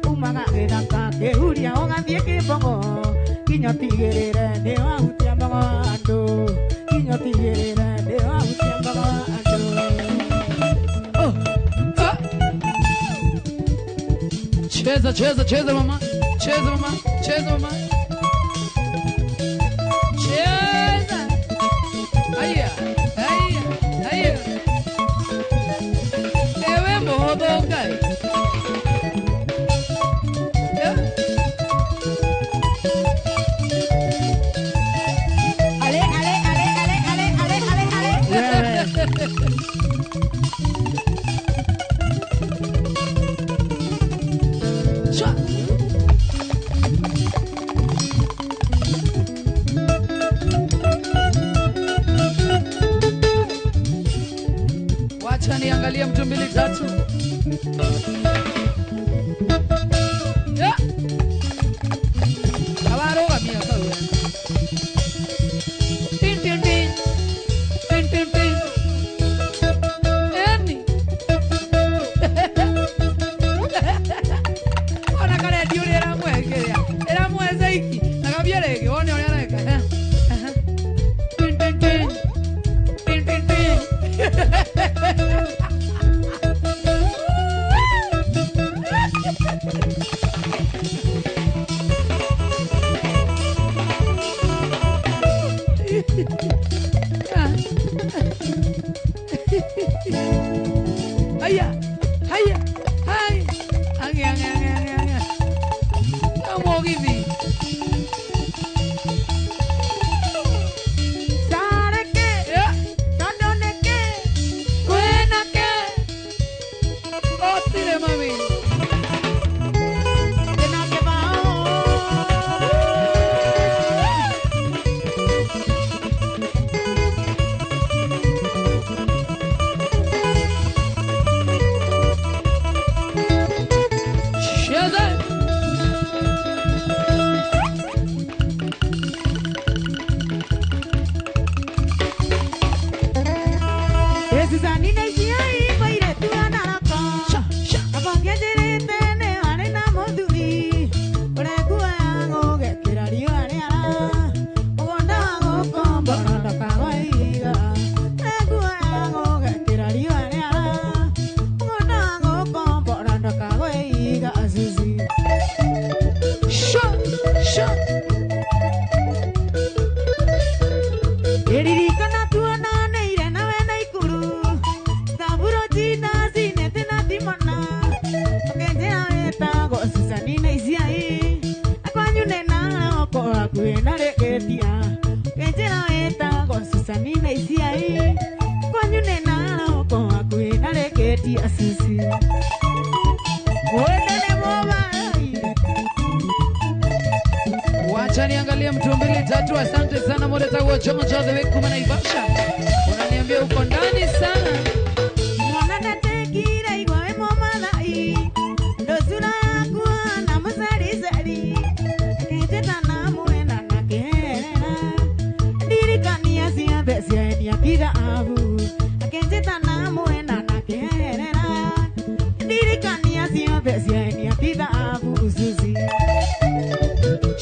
Umaga gĩthaka kĩhuria ũgathiĩ kĩmbogo Nginya ũtigĩrĩre nĩwahutia mbogo andũ Nginya ũtigĩrĩre nĩwahutia mbogo andũ Oh. Ah. Cheza cheza cheza mama. Cheza mama. Cheza mama. Cheza. Aya. Aya. Aya. Ewe mohodo ngai. Eh. Ale ale ale ale ale ale ale ale Shwa. Wacha niangalie mtu mbili tatu. Yeah. Abarogamia kawe. Tin tin tin. Tin tin tin. Eni. Ona karendi ũrĩa ĩramũhe ĩramũhe zeiki na gambia rĩngĩ wone ũrĩa areka. Tin tin tin. Tin tin tin. Niangalie mtu mbili tatu. Asante sana Moreta wa Jomo Jose wewe na Ivasha. Unaniambia uko ndani sana. Mwana tatekira igwa momalai. Ndosura yakwa na musarizari. Keteta na muena na kerera. Ndirikania cia becia ni akira abu. Keteta na muena na kerera. Ndirikania cia becia ni akira abu uzuzi.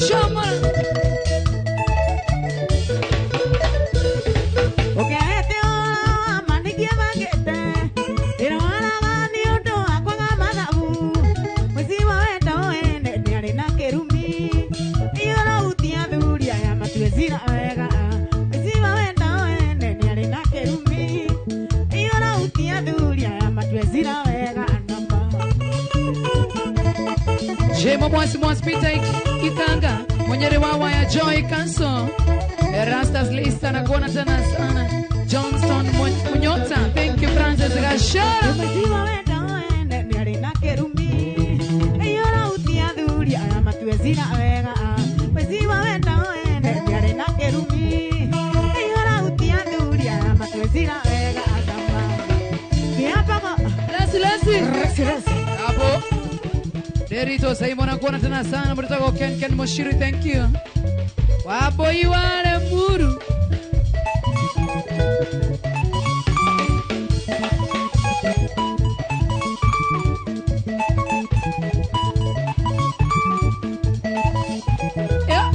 Shama. Jemo mwasi mwasi Peter Ikanga mwenyere wawa ya Joy Kanso Erastus Lista na kuona tena sana Johnson Munyota. Thank you Francis Gashara. Lesi lesi hapo Derito Simon akuona tena sana mtoto Ken Ken Moshiri. Thank you. Wapo iwale muru. Yeah.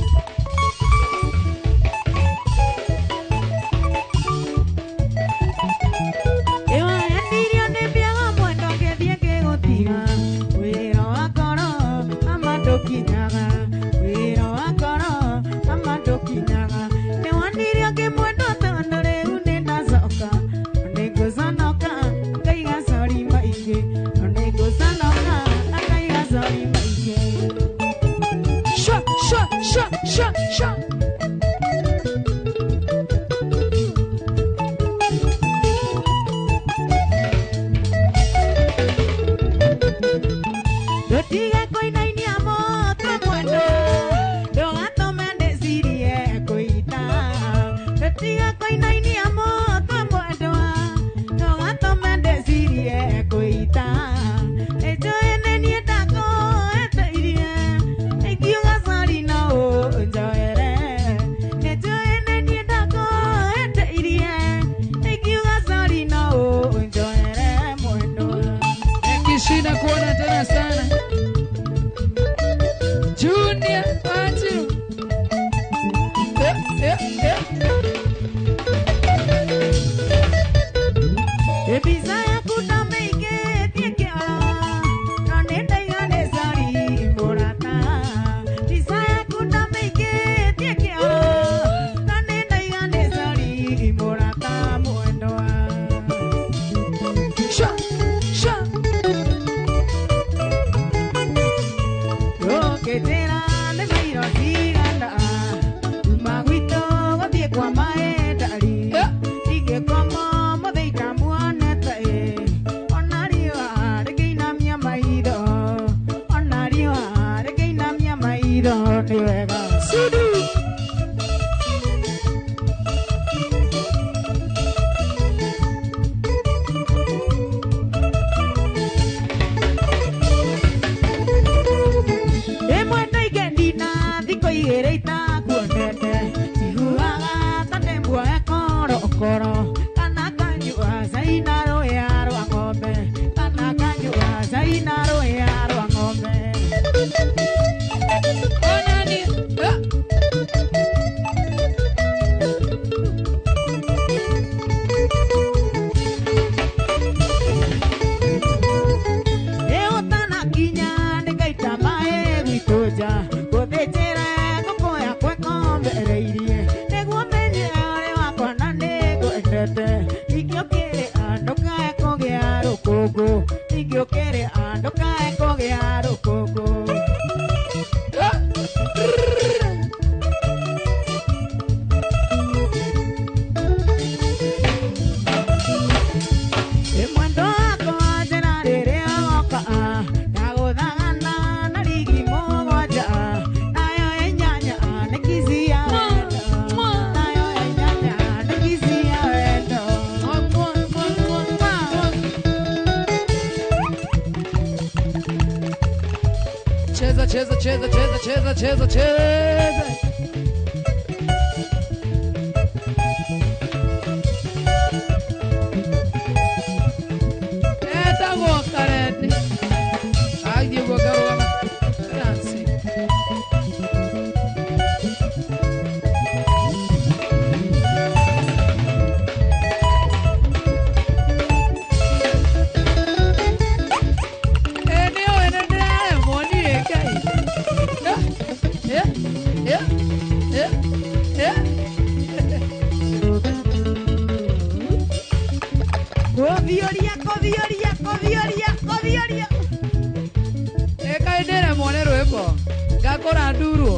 Sha sha sha sha sha. Kishina kuona tena sana Junior Wanjiru. Sha sha. Ketera ne Cheza cheza cheza cheza cheza cheza cheza. Etagwo Kareni. Athiĩ ũguo ngarũgama. Dance. Kũthioria kũthioria kũthioria kũthioria. Ĩkaĩ ndĩremwo nĩ rwĩmbo ngakũra ndurwo.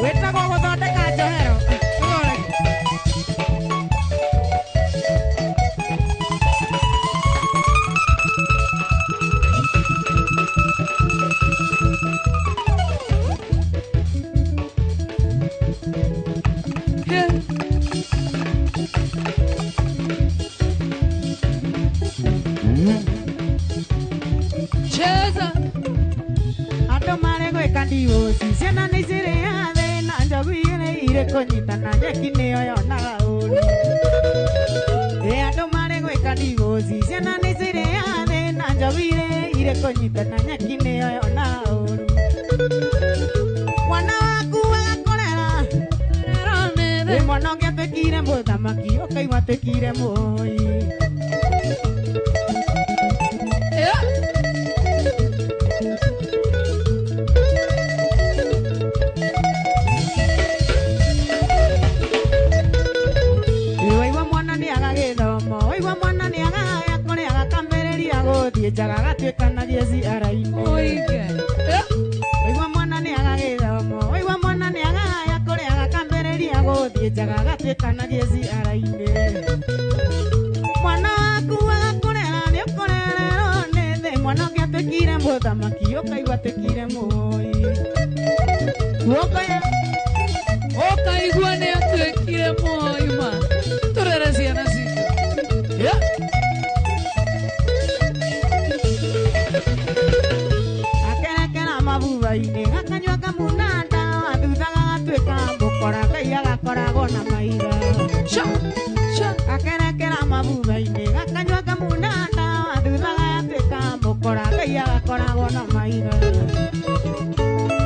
Wĩtagwo gũthondeka njohero. Cheza. Andũ marĩ gwĩka ndiũci ciana nĩ cirĩ thĩna njogu igĩrĩ irĩ kũnyitana nyeki nĩyo yonaga ũru. Ĩ andũ marĩ gwĩka ndiũci ciana nĩ cirĩ thĩna njogu igĩrĩ irĩ kũnyitana nyeki nĩyo yonaga ũru. Mwana waku agakũrera ĩ mwana ũngĩ atuĩkire mũthamaki ũkaigua atuĩkire mũi. Waigua mwana nĩ aga gĩthomo waigua mwana nĩ aga kũrĩa agakambĩrĩria gũthiĩ njaga agatuĩkanagia ciara-inĩ. Waigua mwana nĩ aga gĩthomo waigua mwana nĩ aga kũrĩa agakambĩrĩria gũthiĩ njaga agatuĩkanagia ciara-inĩ. Mwana waku agakũrera nĩ ũkũrererwo nĩ thĩ mwana ũngĩ atuĩkire mũthamaki ũkaigua atuĩkire mũi. Guokoya Ũkaigua nĩ atuĩkire mũi ma. Tũrere ciana citũ. Akerekera mabuba-inĩ gakanyua kamunanda thutha gagatuĩka mũkora Ngai agakoragwo na mahiga. Akerekera mabuba-inĩ gakanyua kamunanda thutha gagatuĩka mũkora Ngai agakoragwo na mahiga.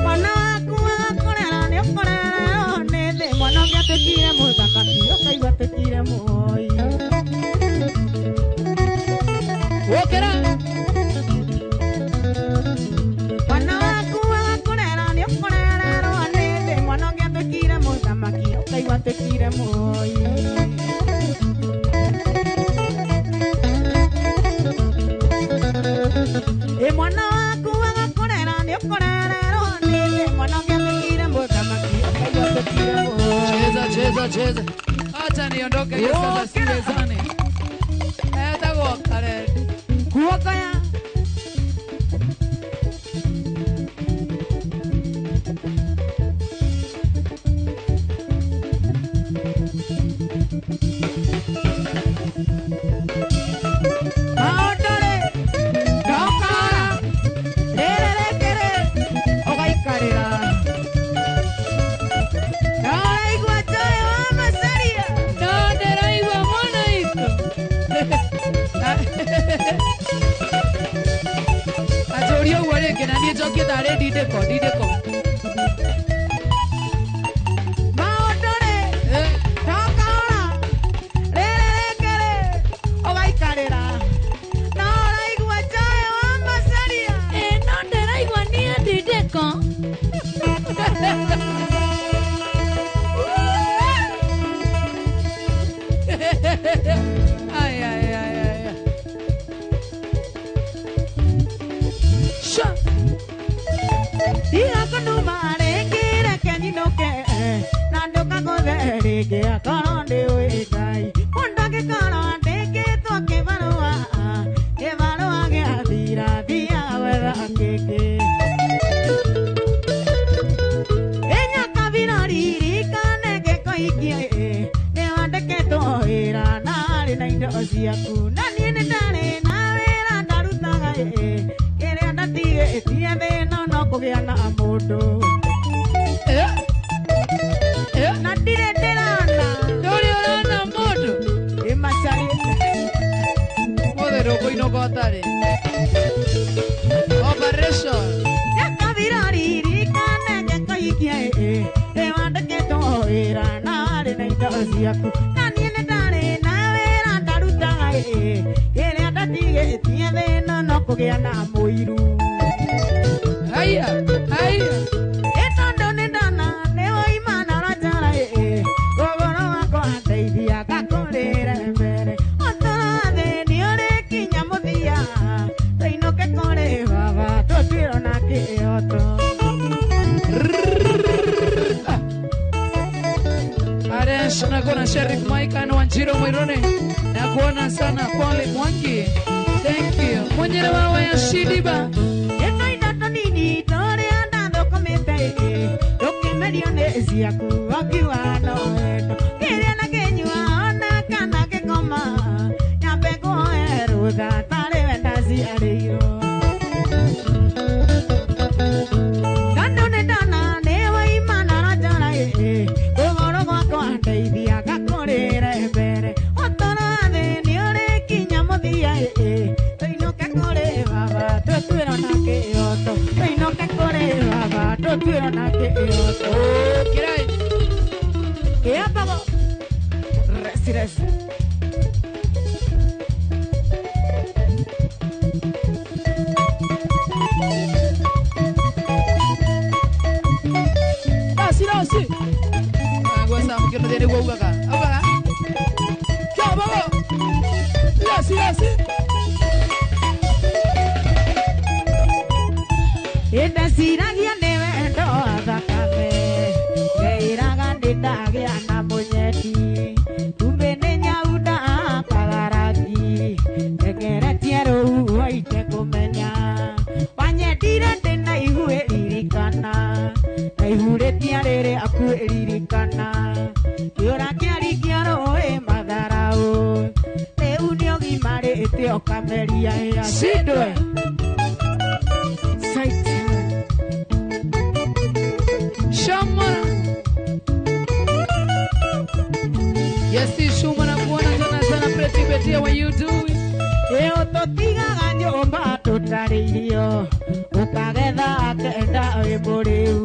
Mwana waku agakũrera nĩ ũkũrererwo nĩ thĩ mwana ũngĩ atuĩkire mũthamaki ũkaigua atuĩkire mũi. Ũkĩra. Mwana waku agakũrera nĩ ũkũrererwo nĩ thĩ mwana ũngĩ atuĩkire mũthamaki ũkaigua atuĩkire mũi. Ĩ mwana waku agakũrera nĩ ũkũrererwo nĩ thĩ mwana ũngĩ atuĩkire mũthamaki ũkaigua atuĩkire mũi. Cheza cheza cheza. Acha niondoke hiyo sasa siwezani. Etagwo Kareni. Guokoya. Maũndũ-rĩ, ndokora, rĩrĩ rĩngĩ-rĩ, ũgaikarĩra. Ndũraigua Joy wa Macharia? No ndĩraigua mwana witũ. Anjũrie ũguo rĩngĩ na niĩ njokie tarĩ ndindĩko ndindĩko. Maũndũ-rĩ, ndokora, rĩrĩ rĩngĩ-rĩ, ũgaikarĩra. Ndũraigua Joy wa Macharia? Ĩ no ndĩraigua niĩ ndindĩko. Ay, ay, ay, ay. Sha. Tiga kũnuma rĩ. niĩ nĩ ndarĩ na wĩra ndarutaga ĩ kĩrĩa ndatigĩtie thĩna no kũgĩa na mũndũ na ndirĩ ndĩrona ndũrĩ ũrona mũndũ ĩmacarĩte mũthĩ ndũkũinũka ũtarĩ operation gakathira ririkane ngĩkũhikia ĩ wandĩkĩtwo wĩra na warĩ na indo ciaku na niĩ nĩ ndarĩ na wĩra ndarutaga ĩ kĩrĩa ndatigĩtie thĩna no kũgĩa na mũiru haya haya ĩ tondũ nĩ ndona nĩ woima na ũranjara ĩ ũhoro wakwa ndeithia ngakũrĩre mbere ũtũra thĩ nĩ ũrĩkinya mũthia tũinũke kũrĩ baba tũtuĩrwo na kĩhoto. Aresh nakuona Sheriff Mike na Wanjiro Mwirone nakuona sana Pole Mwangi, thank you mwenyere wawa ya Shidiba ĩno indo tũnini tũrĩa ndathũkũmĩte ĩ ndũkĩmerio nĩ ciaku ũkiuga no wendo kĩrĩa na kĩnyua ona kana gĩkoma nyambe ngũhoe rũtha tarĩ we ndaciarĩirwo tondũ nĩ ndona nĩ waima na ũranjora ĩ ũhoro gwakwa ndeithia ngakũrĩre mbere ũtũra thĩ nĩ ũrĩkinya mũthia ĩ tũinũke kũrĩ baba tũtuĩrwo na kĩhoto tũinũke kũrĩ baba tũtuĩrwo na kĩhoto kirai kĩambago resi resi dasi dasi agwa sa mukino thĩ nĩguo augaga augaga kĩambago dasi dasi Ndeciragia nĩ wendo wa thakame ngeĩraga nĩ ndagĩa na mũnyendi kumbe nĩ nyau ndahakaga rangi ndengeretie rũhuho itekũmenya wanyendire ndĩ na ihu ĩririkana na ihu rĩtiarĩ rĩaku ĩririkana kĩũra kĩaringia rũĩ matharaũ rĩu nĩ ũgimarĩte ũkameria ĩa Shindwe Shomora. Yes, Shuma na kuona tena sana Pretty Betia when you do it. Ĩyo tũtigaga nyũmba tũtarĩ irio ũkagetha kenda wĩ mũrĩu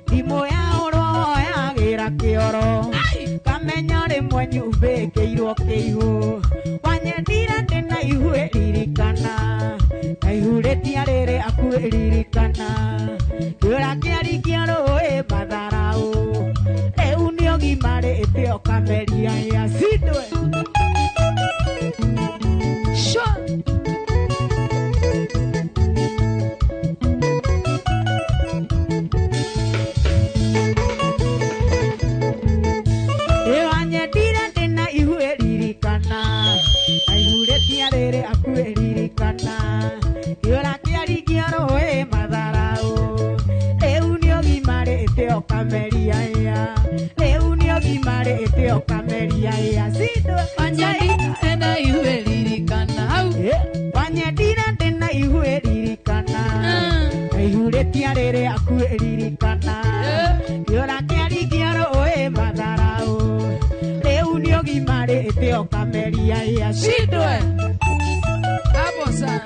thimũ ya ũrwo woyagĩra kĩoro kamenya rĩmwe nyumbĩkĩirwo kĩihũ wanyendire ndĩ na ihu ĩririkana na ihu rĩtiarĩ rĩaku ĩririkana kĩũra kĩaringia rũĩ matharaũ rĩu nĩ ũgimarĩte ũkameria ĩa cindwe Sure. Wanyendire ndĩ na ihu ĩririkana na ihu rĩtiarĩ rĩaku ĩririkana kĩũra kĩaringia rũĩ matharaũ rĩu nĩ ũgimarĩte ũkameria ĩa rĩu nĩ ũgimarĩte ũkameria ĩa cindwe Wanyendire na ihu ĩririkana hau wanyendire ndĩ na ihu ĩririkana na ihu rĩtiarĩ rĩaku ĩririkana kĩũra kĩaringia rũĩ matharaũ rĩu nĩ ũgimarĩte ũkameria ĩa Shindwe hapo sana.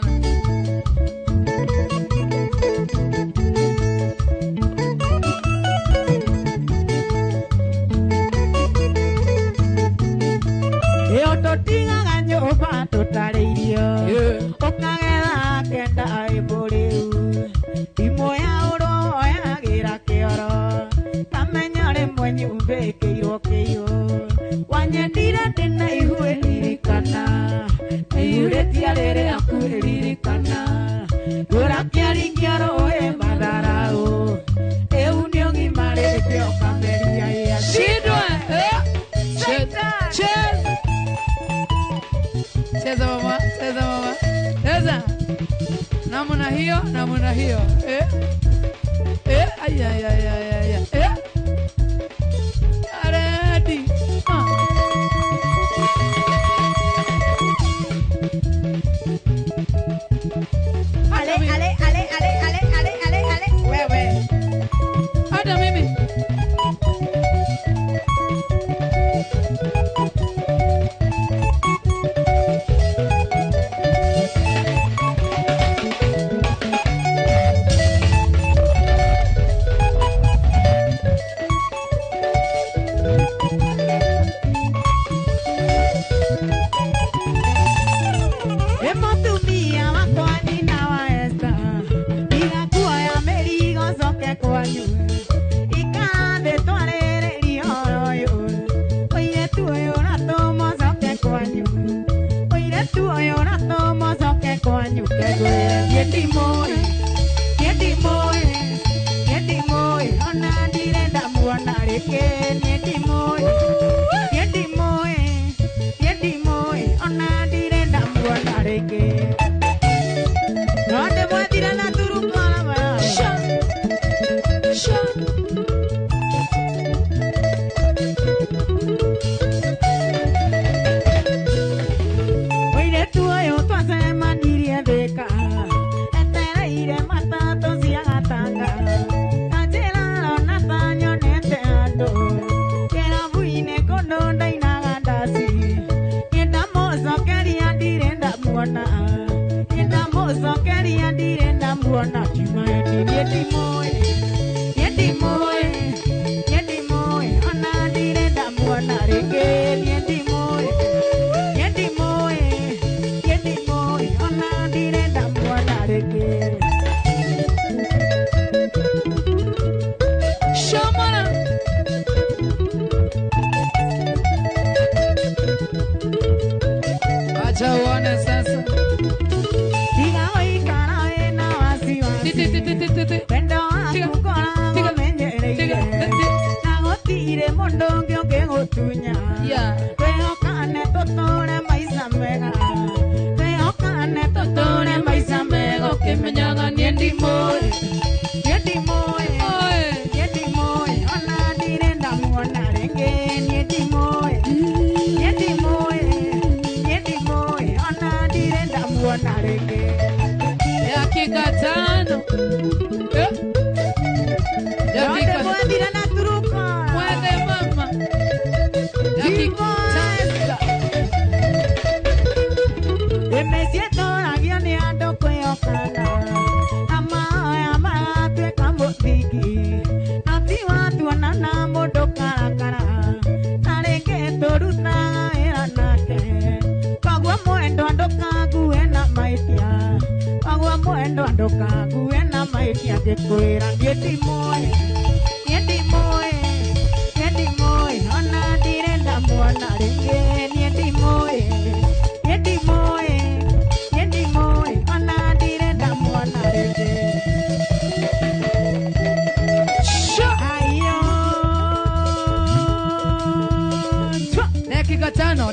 Ĩyo tũtigaga nyũmba tũtarĩ irio ũkagetha kenda wĩ mũrĩu thimũ ya ũrwo woyagĩra kĩoro kamenya rĩmwe nyumbĩkĩirwo kĩihũ wanyendire ndĩ na ihu ĩririkana na ihu rĩtiarĩ rĩaku ĩririkana kĩũra kĩaringia rũĩ matharaũ rĩu nĩ ũgimarĩte ũkameria ĩa Shindwe Cheza. Cheza mama, cheza mama. Cheza. Namna hiyo, namna hiyo. Ay ay ay ay ay. Ready. Ale, ale, ale, ale, ale, ale, ale, ale. Wewe. Hata mimi.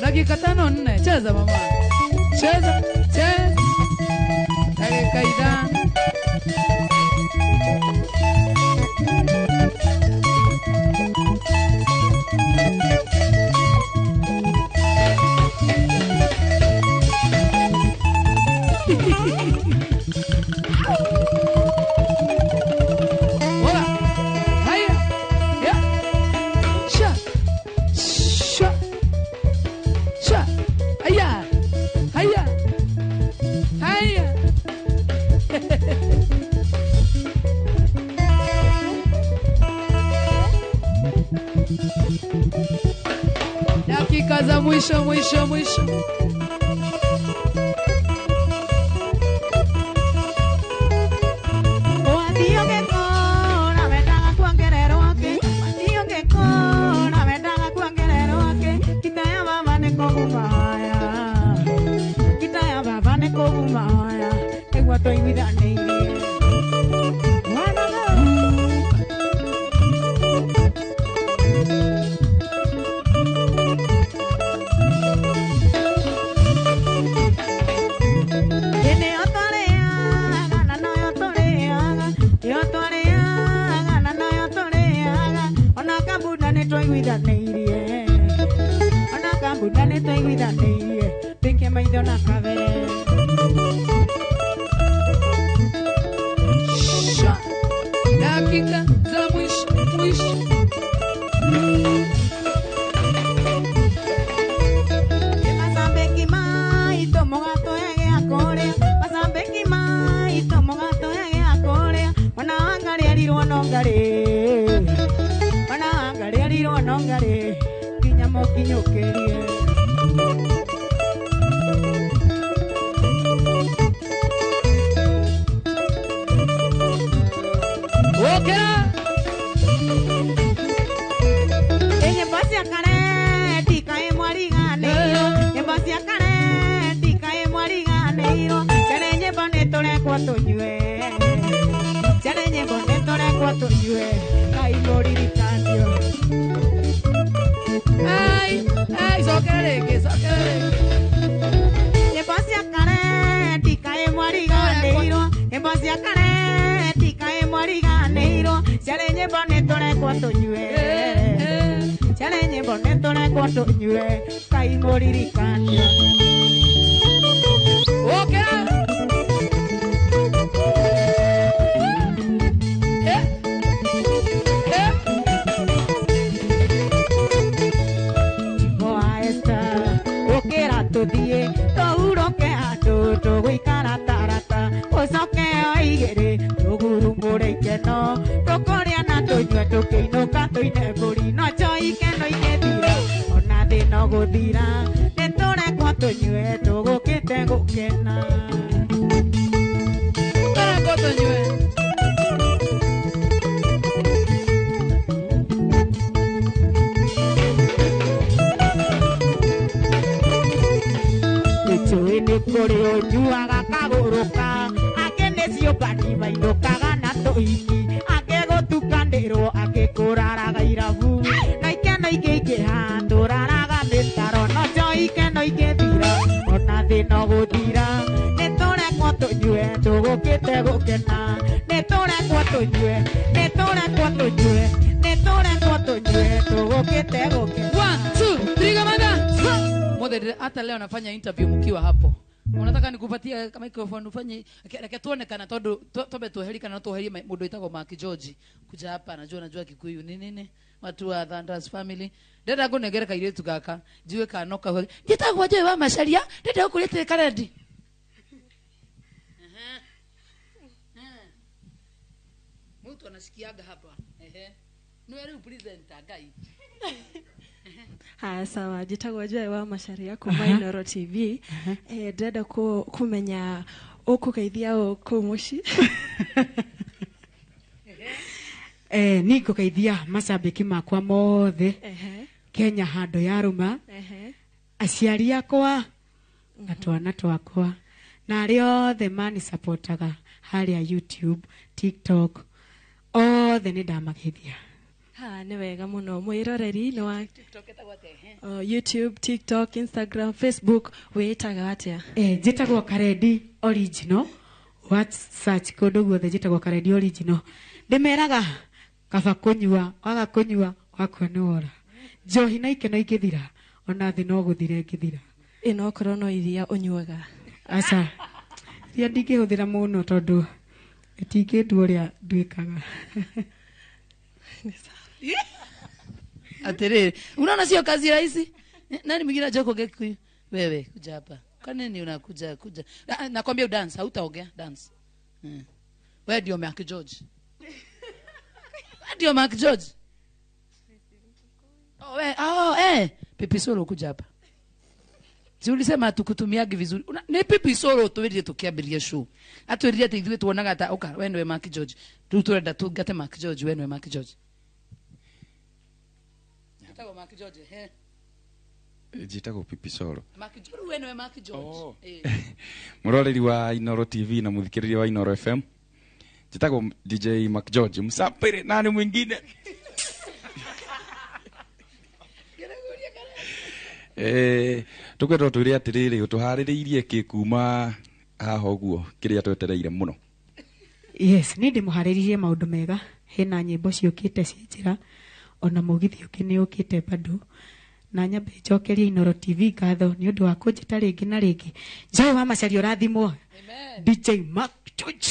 Dakika 5 4. Cheza mama. Cheza, cheza. Dakika 5. Hola. Haya. Ya. Sha. Sha. Sha. Haya. Haya. Haya. Dakika za mwisho mwisho mwisho. ngarĩ, mwana wa ngarĩ arirwo no ngarĩ, nginya mũkinyũkĩrie. Ũkĩra. Nyĩmbo cia kare ndikaĩ mwariganĩirwo, nyĩmbo cia kare ndikaĩ mwariganĩirwo, ciarĩ nyĩmbo nĩtũrekwo tũnyue, ciarĩ nyĩmbo nĩtũrekwo tũnyue, Ngai mũririkanio. Ai, ai, cokera rĩngĩ, cokera rĩngĩ. Nyĩmbo cia kare ndikaĩ mwariganĩirwo, nyĩmbo cia kare ndikaĩ mwariganĩirwo, ciarĩ nyĩmbo nĩtũrekwo tũnyue, ciarĩ nyĩmbo nĩtũrekwo tũnyue, Ngai mũririkanio. Ũkĩra. Eh. Eh. Moa Esther, ũkĩra tũthiĩ tũhurũke handũ tũgũikara tarata, ũcoke oigĩrĩ tũgurumũre ikeno, tũkũrĩa na tũnyue tũkĩinũka tũine mbũri, no njo ikeno igĩthira ona thĩna ũgũthira, nĩtũrekwo tũnyue tũgũkĩte gũkena. Tũrekwo tũnyue. Nĩnjũĩ nĩ kũrĩ ũnyuaga kagũrũka, angĩ nĩ ciũmbani mainũkaga na tũhiki, angĩ gũtukanĩrwo, angĩ kũraraga irabu, na ikeno ingĩingĩha tũraraga mĩtaro, no njo ikeno ingĩthira ona thĩna ũgũthira, nĩtũrekwo tũnyue tũgũkĩte gũkena, nĩtũrekwo tũnyue, nĩtũrekwo tũnyue, nĩtũrekwo tũnyue tũgũkĩte gũkena. 1 2 3 kamanda. Mothe hata leo nafanya interview mkiwa hapo. Unataka nikupatie microphone ufanye reke tuone kana tondu tobe tuheri kana tuherie mundu witagwo Mark George kuja hapa, najua Kikuyu ni nini, watu wa Thunders family. Ndenda ngunengere kairitu gaka njiwe kana noka njitagwo Joy wa Macharia, ndenda ukurite Karendi. Mtu anasikiaga hapa. Ehe. Niwe riu presenter Ngai. Haya sawa, njĩtagwo Joy wa Macharia kuma Inooro TV. Ndĩrenda kũmenya ũkũgeithia ũ kũu mũciĩ. Niĩ ngũgeithia macambĩki makwa mothe Kenya handũ yarũma, aciari akwa na twana twakwa na arĩa othe manisapotaga harĩa YouTube, TikTok, othe nĩ ndamageithia. Ha, nĩ wega mũno. Mwĩroreri nĩ wa TikTok ĩtagwo atĩa? YouTube, TikTok, Instagram, Facebook wĩĩtaga atĩa? Njĩtagwo Karendi Original. What search kũndũ guothe njĩtagwo Karendi Original. Ndĩmeraga kaba kũnyua, waga kũnyua wakua nĩ wora. Njohi na ikeno ingĩthira, ona thĩ no gũthira ĩngĩthira. Ĩ no korwo no iria ũnyuaga? Aca, iria ndingĩhũthĩra mũno tondũ ĩtingĩndua ũrĩa nduĩkaga. Atiriri, unaona sio kazi rahisi? Nani mwingine anajua kuongea Kikuyu? Wewe kuja hapa. Kwa nini unakuja kuja? Nakwambia udance, hautaongea dance. Wewe ndio Mark George. Wewe ndio Mark George. Oh, we, oh, Pipi Solo kuja hapa. Si ulisema tukutumiagi vizuri. Ni Pipi Solo tuwirire tukiambiria show. Atwirire ati ithuĩ tuonaga ta oka wewe nĩwe Mark George. Rĩu turenda tungate Mark George, wewe nĩwe Mark George. Njĩtagwo Mark George, he. Njĩtagwo Pipi Solo. Mark George, wewe nĩwe Mark George. Oh. Mũroreri wa Inooro TV na mũthikĩrĩria wa Inooro FM. Njĩtagwo DJ Mark George. Msapere nani mwingine? Tukwenda twĩre atĩrĩrĩ, ũtũharĩrĩirie kĩ kuma haha ũguo kĩrĩa twetereire mũno? Yes, niĩ ndĩmũharĩrĩirie maũndũ mega. Hena nyĩmbo ciũkĩte ciĩ njĩra, ona mũgithi ũngĩ nĩ ũkĩte bado. Na nyambe njokerie Inooro TV ngatho nĩ ũndũ wa kũnjĩta rĩngĩ na rĩngĩ. Joy wa Macharia ũrathimwo. DJ Mark George.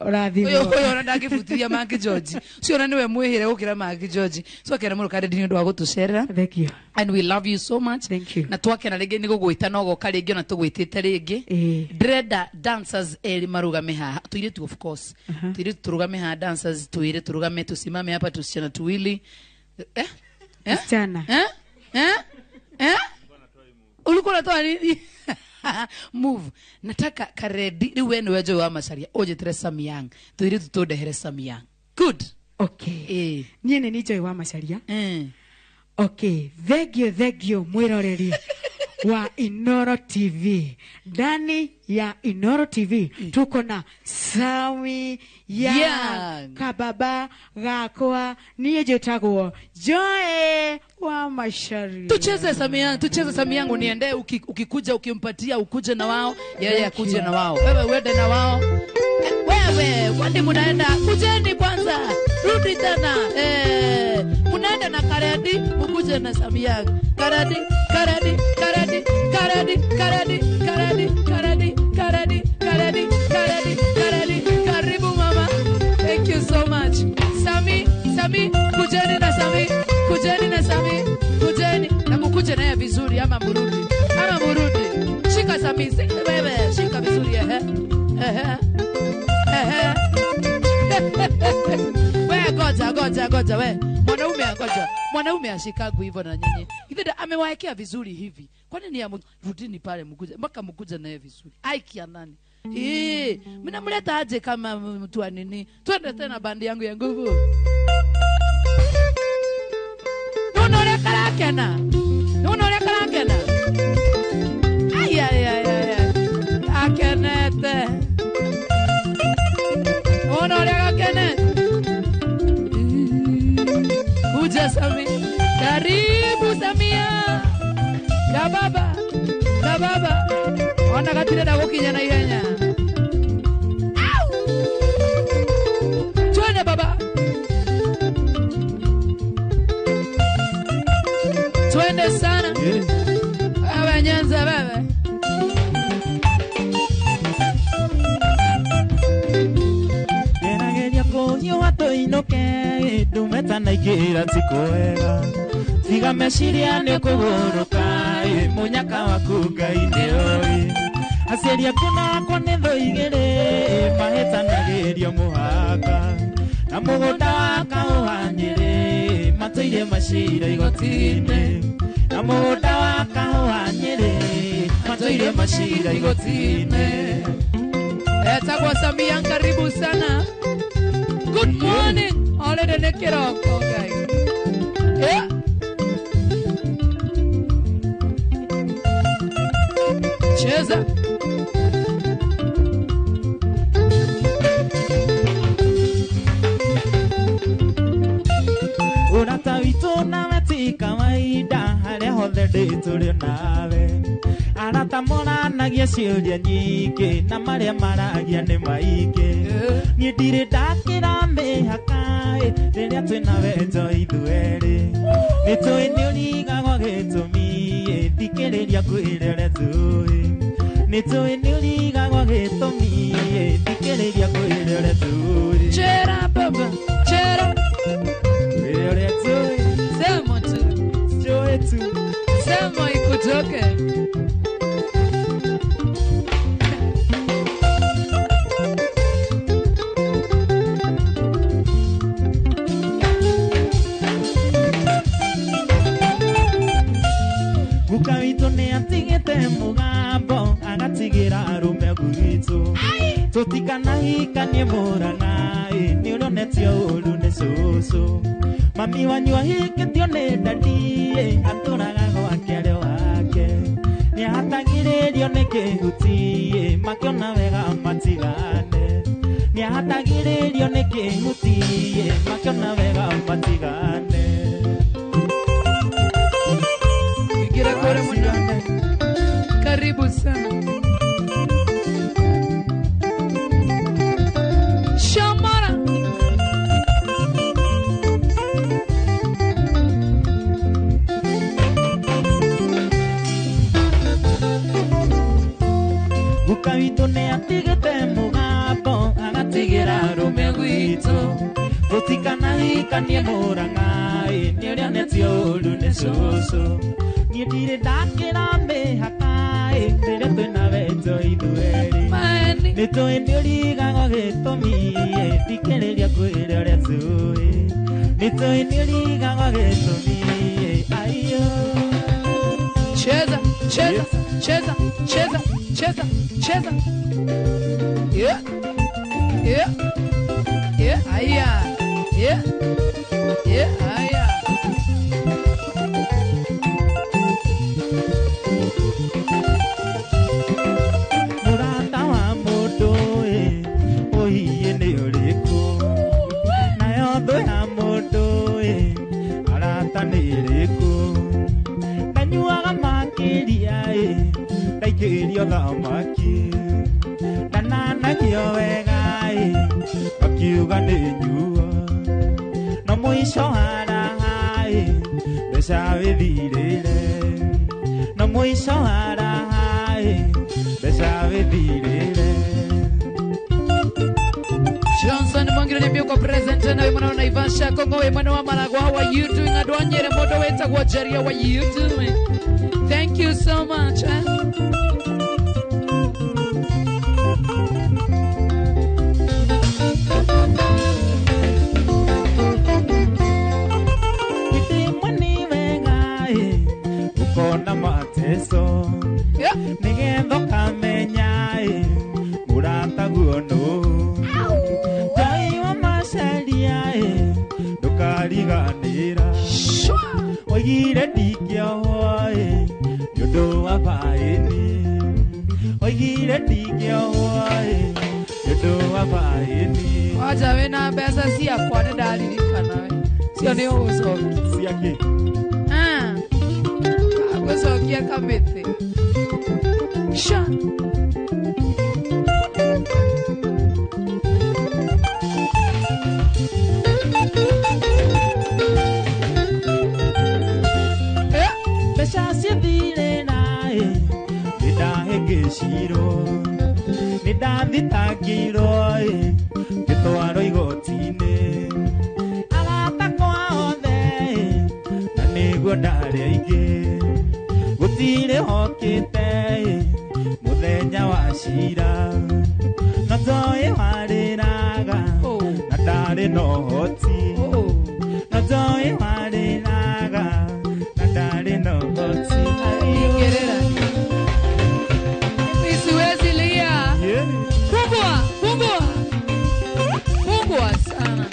Ũrathimwo. Uyu ona ndangĩbutithia Mark George. Ucio ona niwe mwĩhĩre gũkĩra Mark George. So kera mũno Karedi nĩ ũndũ wa gũtũcerera. Thank you. And we love you so much. Thank you. Na twakena rĩngĩ nĩ gũgwĩta no goka rĩngĩ ona tũgwĩtĩte rĩngĩ. Ndĩrenda dancers erĩ marũgame haha. Tũirĩtu of course. Tũirĩtu tũrũgame haha dancers tuire tũrũgame tusimame hapa tusichana tuwili. Eh? Eh? Msichana. Eh? Eh? Eh? Ulikuwa unatoa nini? Move. Nataka Karedi rĩu we nĩwe Joy wa Macharia ũnjĩtĩre Samyang. Tũirĩtu tũndehere Samyang. Good. Okay. Niĩ nĩ Joy wa Macharia. Okay, thank you, thank you mwĩroreri wa Inoro TV. Ndani ya Inoro TV tuko na Sami Yang kababa gakwa niĩ njĩtagwo Joy wa Macharia. Tucheze Samyang, tucheze Samyang uniende ukikuja ukimpatia ukuje na wao, yeye akuje na wao. Wewe uende na wao. Wewe, kwani munaenda? Kujeni kwanza. Rudi tena. Munaenda na Karedi, mukuje na Samyang. Karedi, Karedi, Karedi, Karedi, Karedi, Karedi, Karedi, Karedi, Karedi, Karedi, Karedi. Karibu mama. Thank you so much. Sami, Sami, kujeni na Sami, kujeni na Sami, kujeni. Na mukuje naye vizuri ama murudi. Ama murudi. Shika Sami, wewe, shika vizuri ehe. Ehe. Ehe. We goja goja goja we. Mwanaume ngoja. Mwanaume ashikagu hivyo na nyinyi. Kitenda amewaekea vizuri hivi. Kwa nini ya rudini pale mkuje mpaka mkuje naye vizuri. Aiki ya nani? Mnamleta aje kama mtu wa nini? Twende tena bandi yangu ya nguvu. Unaona karakena. Unaona karakena. Ai ai ai ai. Akenete. Unaona karakena. Uja Sami. Karibu Samia. Ya baba. Ya baba. Ona gatire da gukinya na ihenya. Au! Twende baba. Twende sana. Wewe Nyanza wewe. Gerageria kũhiũha tũinũke ndumeta na ingĩra ti kwega tiga meciria nĩ kũgũrũka mũnyaka waku Ngai nĩoĩ aciari aku nakwa nĩ thũ igĩrĩ mahĩtanagĩrio mũhaka na mũgũnda wa kahũa Nyĩrĩ matũire macira igoti-inĩ na mũgũnda wa kahũa Nyĩrĩ matũire macira igoti-inĩ. Etagwo Samia, karibu sana. Good morning. Already nĩ kĩroko Ngai. Cheza. Ũrata witũ nawe ti kawaida harĩa hothe ndĩ tũrĩ nawe arata moranagia ciũria nyingĩ na marĩa maragia nĩ maingĩ niĩ ndirĩ ndakĩra mĩhaka rĩrĩa twĩna wendo ithuerĩ nĩ tũĩ nĩ ũrigagwo gĩtũmi thikĩrĩria kwĩre ũrĩa tũĩ nĩ tũĩ nĩ ũrigagwo gĩtũmi thikĩrĩria kwĩre ũrĩa tũĩ. Chera baba, chera kwĩre ũrĩa tũĩ. Sema tu. Tũĩ tu. Sema ikutoke. Guka witũ nĩ atigĩte mũgambo agatigĩra arũme gwitũ tũtikanahikanie mũrang'a nĩ ũronetio ũru nĩ cũcũ mami wanyu ahikĩtio nĩ ndadi atũraga gwake arĩ wake nĩ ahatagĩrĩrio nĩ kĩhuti makĩona wega matigane nĩ ahatagĩrĩrio nĩ kĩhuti makĩona wega matigane. Karibu sana. Shamara. Guka witũ nĩ atigĩte mũgambo agatigĩra Ndirikanie Murang'a nĩ ũrĩa onetio ũru nĩ cũcũ. Niĩ ndirĩ ndakĩra mĩhaka rĩrĩa twĩna wendo ithuerĩ. Nĩ tũĩ nĩ ũrigagwo gĩtũmi thikĩrĩria kwĩre ũrĩa tũĩ. Nĩ tũĩ nĩ ũrigagwo gĩtũmi aiyo. Cheza, cheza, cheza, cheza, cheza, cheza. Yeah. Yeah. Yeah, aya. Yeah. Yeah, aya. Murata wa mũndũ ũhiĩ nĩ ũrĩkũ? Nayo thũ ya mũndũ arata nĩ ĩrĩkũ? Ndanyuaga makĩria ndaikĩrio thamaki. Ndananagio wega akiuga nĩ nyua. No mũico wa raha mbeca wĩthirĩre. No mũico wa raha mbeca wĩthirĩre. Johnson Mongiro niambia uko present na mwana wa Naivasha Kongo we mwana wa Maragwa, how are you doing? Andũ a Nyeri mũndũ wĩtagwo Jeria, how are you doing? Thank you so much. Ukona mateso nĩgetha ũkamenya mũrataguo nũ. Ngai wa macaria ndũkariganĩra. Oigire ndingĩohwo nĩ ũndũ wa baĩni. Oigire ndingĩohwo nĩ ũndũ wa baĩni. Waja wĩna mbeca ciakwa nĩ ndaririkana we. Cio nĩ ũgũcokia. Cia kĩ? Agũcokia kamĩtĩ. Sha. Mbeca ciathire nĩ ndahĩngĩcirwo. Nĩ ndathitangirwo ngĩtwarwo igoti-inĩ. Arata kwa othe na nĩguo ndarĩ aingĩ. Gũtirĩ hokĩte mũthenya wa cira. No toĩ warĩraga na ndarĩ na ũhoti. No toĩ warĩraga na ndarĩ na ũhoti. Ingĩrĩra. Mimi siwezi lia. Kubwa, kubwa. Kubwa sana.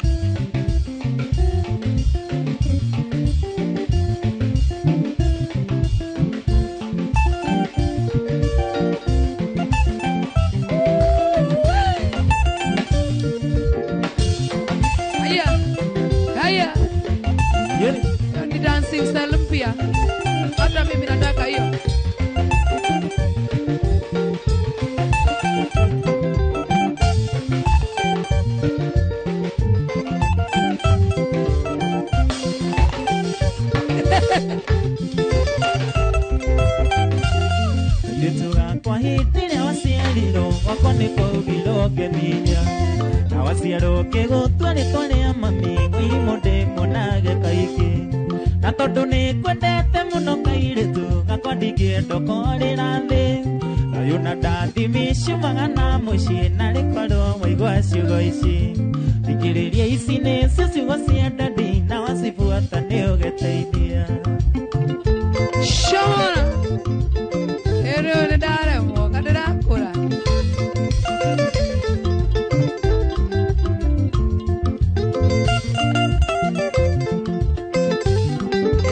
Haya. Haya. Hiyo ni dancing style mpya. Hata mimi nataka hiyo. Kairĩtu gakwa hĩndĩ ĩrĩa waciarirwo gwakwa nĩ kwaugirwo ngeniria. Na waciarwo ngĩgũtua rĩtwa rĩa mami wĩrimũ ndĩmuonage kaingĩ. Na tondũ nĩngwendete mũno kairĩtu gakwa ndingĩenda ũkorĩra thĩ. Thayũ na ndathimi ciumaga na mũciĩ na rĩkorwo waigua ciugo ici. Thikĩrĩria ici nĩcio ciugo cia ndadi na wacibuata nĩ ũgeteithia. Shona. Rĩu nĩ ndaremwo ka ndĩrakũra.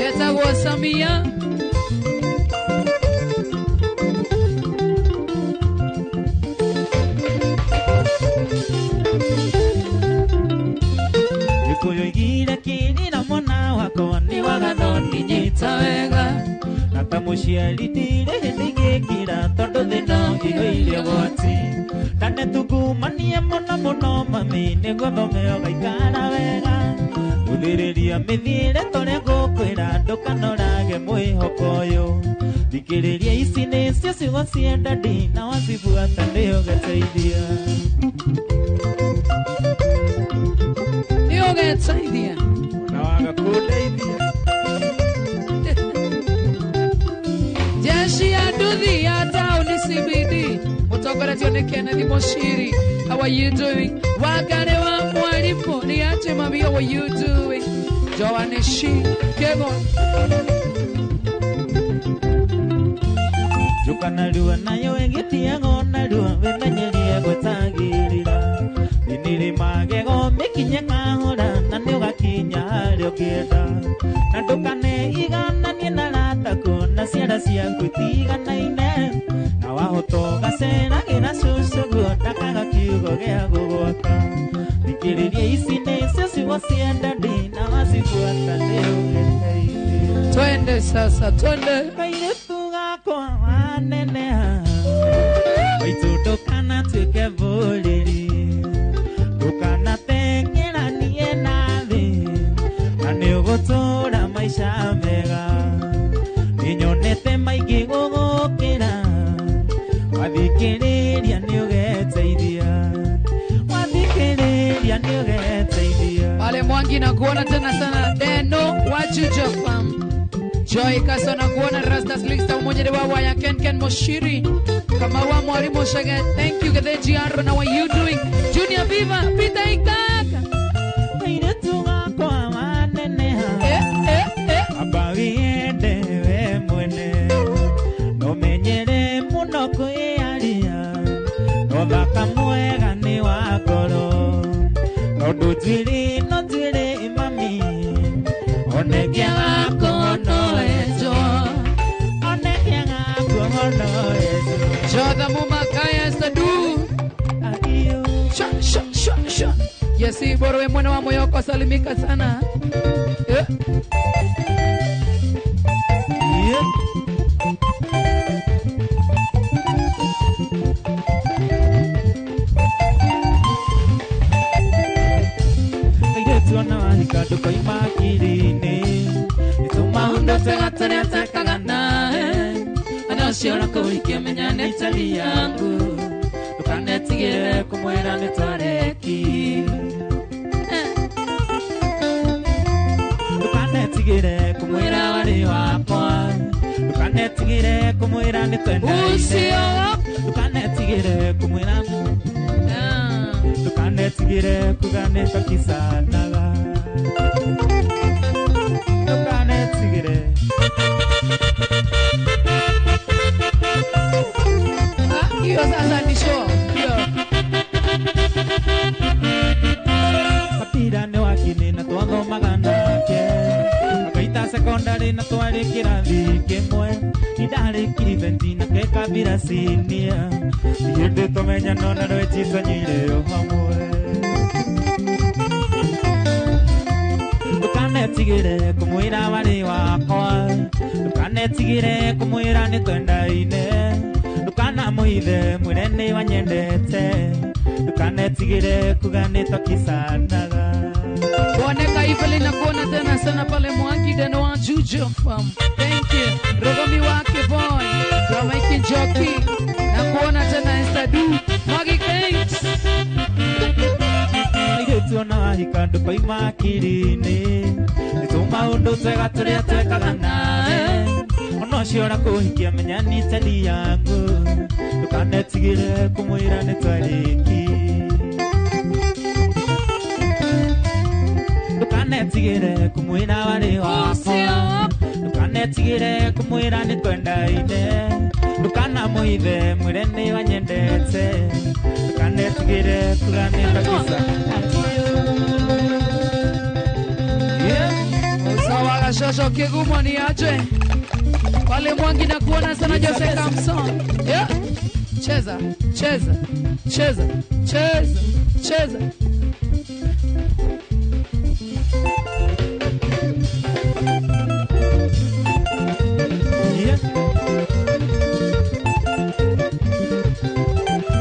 Etagwo Samia. Gĩkũyũ igire kĩrĩra mwana wakwa nĩ wagathoni nyita wega. Na ta mũciari ndirĩ hĩndĩ ingĩkira tondũ thĩna ĩgũire ũgwati. Na nĩtungumanie mũno mũno mami nĩguo thome ũgaikara wega. Gũthĩrĩria mĩthiĩre torĩa ngũkwĩra ndũkanorage mwĩhoko ũyũ. Thikĩrĩria ici nĩcio ciugo cia ndadi na wacibuata nĩ ũgeteithia. Nĩ ũgeteithia. Waga kundeithia. Jeshi ya nduthi ya tauni CBD mutongoretio ni Kenneth Mushiri. How are you doing? Wakare wa mwalimu ni aje mami, how are you doing? Joanne Shi Kego Jukana rua nayo ĩgĩtiago narua wĩmenyerie gwĩtagĩrĩra Nĩnĩrĩ magego mĩkinye kahora na nĩũgakinya harĩa ũkĩenda na ndũkaneigananie na rataku na ciara ciaku itiganaine na wahota ũgaceragĩra cũcũ guo ndakaga kiugo gĩa gũgwaka thikĩrĩria ici nĩcio ciugo cia ndadi na wacibuata nĩũgĩteithia. Twende sasa, twende. Kairĩtu gakwa waneneha maitũ ndũkanatuĩke bũrĩri ndũkanateng'eranie na thĩ na nĩũgũtũũra maica mega nĩnyonete maingĩ gũgũkĩra wathikĩrĩria nĩũgeteithia wathikĩrĩria nĩũgeteithia. Pale Mwangi na kuona tena sana Deno Wachujo fam Joy Kaso na kuona Rastas Lista umoja wa waya Ken Ken Moshiri kama wa mwalimu Shage. Thank you Getheji Aaron, how are you doing? Junior Viva Peter Ikaka Kairĩtu gakwa waneneha amba wĩyende we mwene no menyere mũno kwĩyaria no thaka mwega nĩ wa ngoro tondũ njuĩrĩ no njuĩrĩ mami oneke gakwo no enjwo oneke gakwo no enjwo. Jodha Mumakaya Sadu Sha sha sha sha. Yesi Borwe mwana wa moyoko salimika sana. Yeah. Kairĩtu ona wahika ndũkoima akiri-inĩ nĩtũmaũndũ twega tũrĩa twekaga nawe Anaciora kũhikia menya nĩ tari yangu ndũkanetigĩre kũmwĩra nĩ twarĩki ndũkanetigĩre kũmwĩra warĩ wakwa ndũkanetigĩre kũmwĩra nĩ twendaine Ucio ndũkanetigĩre kũmwĩra ndũkanetigĩre kuga nĩ twakicanaga ndũkanetigĩre. Hiyo sasa ni show. Hiyo. Kapira nĩ wakini na twathomaga nake akaita secondary na twarĩ kĩrathi kĩmwe nĩ benti na kekabira senior hĩndĩ tũmenya no na rwechi twanyuire o hamwe ndũkanetigĩre kũmwĩra warĩ wakwa ndũkanetigĩre kũmwĩra nĩ twendaine ndũkanamũithe mwĩre nĩ wanyendete ndũkanetigĩre kuga nĩ twakicanaga. Boneka Evelyn na kuona tena sana pale Mwangi Deno wa Jujo fam. Thank you. Rogomi wake boy. Ramaiki Njoki na kuona tena Esther Du. Mwangi thanks. Kairĩtu ona wahika ndũkoima akiri-inĩ nĩ tũmaũndũ twega tũrĩa twekaga nawe ona ũcio ũrakũhikia menya nĩ tari yangu ndũkanetigĩre kũmwĩra nĩ twarĩki ndũkanetigĩre kũmwĩra warĩ wakwa ndũkanetigĩre kũmwĩra nĩ twendaine ndũkanamũithe mwĩre nĩ wanyendete ndũkanetigĩre kuga nĩ twakicanaga. Usawa Gashosho Kigumo ni aje pale Mwangi na kuona sana Jose Kamson. Yeah. Cheza, cheza, cheza, cheza, cheza. Yeah.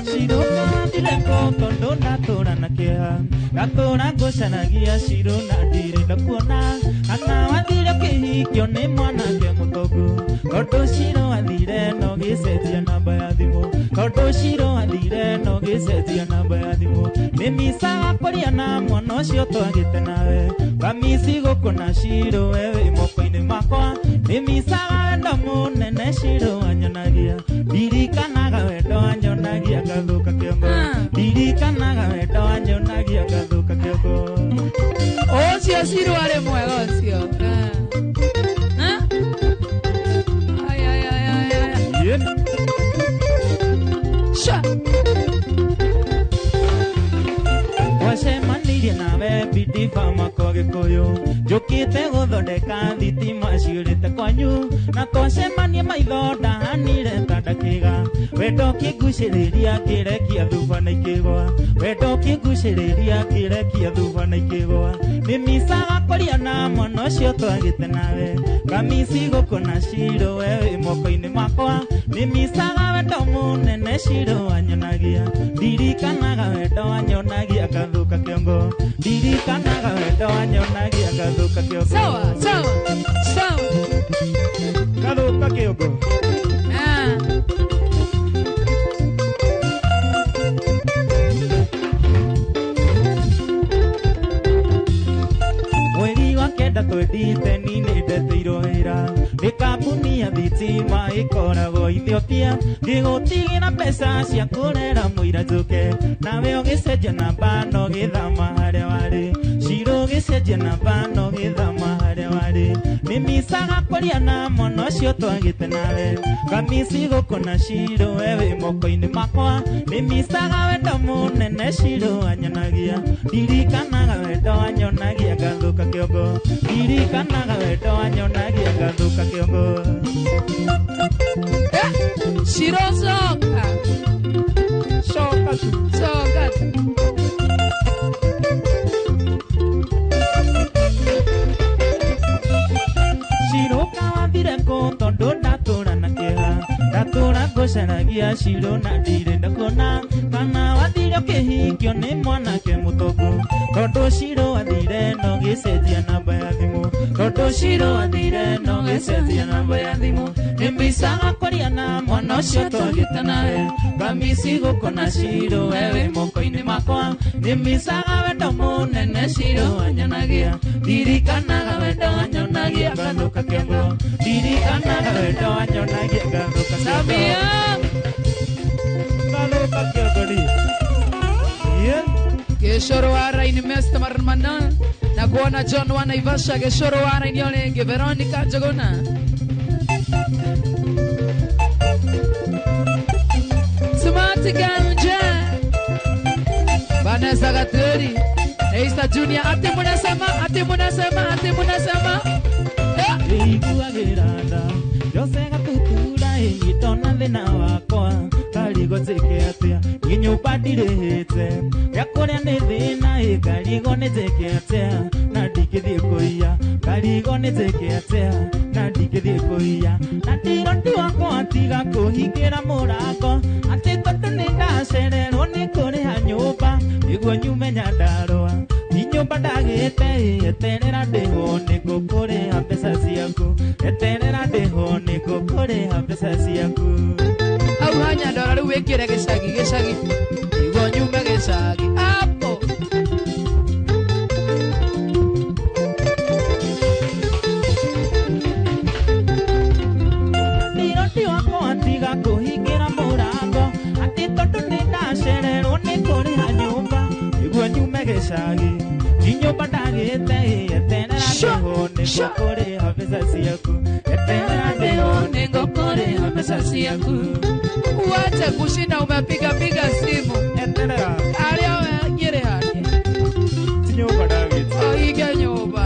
Shiroka tondo ndatura na kĩeha ngatũra ngũcaragia Shiro na ndirĩ ndakuona kana wathire kĩhikio nĩ mwanake mũtongu tondũ Shiro athire no gĩcenjia namba ya thimũ tondũ Shiro athire no gĩcenjia namba ya thimũ nĩ Nĩmicaga kũrĩa na mwana ũcio twagĩte nawe Kamisi gũkũ na Shiro wewe moko-inĩ makwa Nĩmicaga wendo mũnene Shiro wanyonagia Ndirikanaga wendo wanyonagia ngathũka kĩongo Ndirikanaga wendo wanyonagia ngathũka kĩongo Ũcio Shiro arĩ mwega ũcio. Ay, ay, ay, ay, ay. Sha. Twacemanirie nawe bidi fama kwa Gĩkũyũ Njũkĩte gũthondeka thitima ciũrĩte kwanyu Na twacemania maitho ndahanire ta ndakĩga Wendo ũkĩngucĩrĩria ngĩrekia thuba na ikĩgwa Wendo ũkĩngucĩrĩria ngĩrekia thuba na ikĩgwa Nĩmicaga kũrĩa na mwana ũcio twagĩte nawe Kamisi gũkũ na Shiro wewe moko-inĩ makwa Nĩmicaga wendo mũnene Shiro wanyonagia Ndirikanaga wendo wanyonagia ngathũka kĩongo Ndirikanaga wendo wanyonagia ngathũka kĩongo Sawa, sawa, sawa. Ngathũka kĩongo. Mweri wa kenda twendite ni nĩndeteirwo wĩra Nĩ kambuni ya thitima ĩkoragwo Ethiopia Ngĩgũtigĩra mbeca cia kũrera mũira njũke Nawe ũgĩcenjia namba na ũgĩthama harĩa warĩ Shiro ũgĩcenjia namba na ũgĩthama harĩa warĩ Nĩmicaga kũrĩa na mwana ũcio twagĩte nawe Kamisi gũkũ na Shiro wewe moko-inĩ makwa Nĩmicaga wendo mũnene Shiro wanyonagia Ndirikanaga wendo wanyonagia ngathũka kĩongo Ndirikanaga wendo wanyonagia ngathũka kĩongo Shiro coka. Coka tu. Coka tu. Shiro kawathire kũ tondũ ndatũra na kĩeha Ndatũra ngũcaragia Shiro na ndirĩ ndakuona Kana wathire ũkĩhikio nĩ mwanake mũtongu Tondũ Shiro wathire na ũgĩcenjia namba ya thimũ Tondũ Shiro wathire na ũgĩcenjia namba ya thimũ Nĩmbicaga kũrĩa na mwana ũcio twagĩte nawe Kamisi gũkũ na Shiro wewe moko-inĩ makwa Nĩmbicaga wendo mũnene Shiro wanyonagia Ndirikanaga wendo wanyonagia ngathũka kĩongo Ndirikanaga wendo wanyonagia ngathũka kĩongo Samia. Ngathũka kĩongo rĩ. Yeah. Gĩcoro wa raini Mr. Marmana na kuona John wa Naivasha gĩcoro wa raini olenge Veronica Njuguna Smart Ganja Vanessa Gaturi Eista Junior ati munasema ati munasema ati munasema Iguagĩra nda Jose gatutura ĩnyitona thĩna wakwa Karigo njĩke atĩa Niĩ nyũmba ndirĩhĩte Gĩa kũrĩa nĩ thĩna ĩ karigo nĩ njĩke atĩa Na ndingĩthiĩ kũiya Karigo nĩ njĩke atĩa Na ndingĩthiĩ kũiya Na ndiroti wakwa tiga kũhingĩra mũrango Atĩ tondũ nĩ ndacererwo nĩ kũrĩha nyũmba Nĩguo nyume Nyandarũa Ni nyũmba ndagĩte ĩ eterera ndĩhwo nĩngũkũrĩha mbeca ciaku Eterera ndĩhwo nĩngũkũrĩha mbeca ciaku Hau ha Nyandarũa rĩu wĩkĩre gĩcagi gĩcagi nĩguo nyume gĩcagi hapo Ndiroti wakwa tiga kũhingĩra mũrango Atĩ tondũ nĩ ndacererwo nĩ kũrĩha nyũmba Nĩguo nyume gĩcagi Ni nyũmba ndagĩte ĩ eterera ndĩhwo nĩngũkũrĩha mbeca ciaku Eterera ndĩhwo nĩngũkũrĩha mbeca ciaku Uache kushinda umepiga piga simu Eterera arĩa wenyĩrĩ hake Ti nyũmba ndagĩte oige nyũmba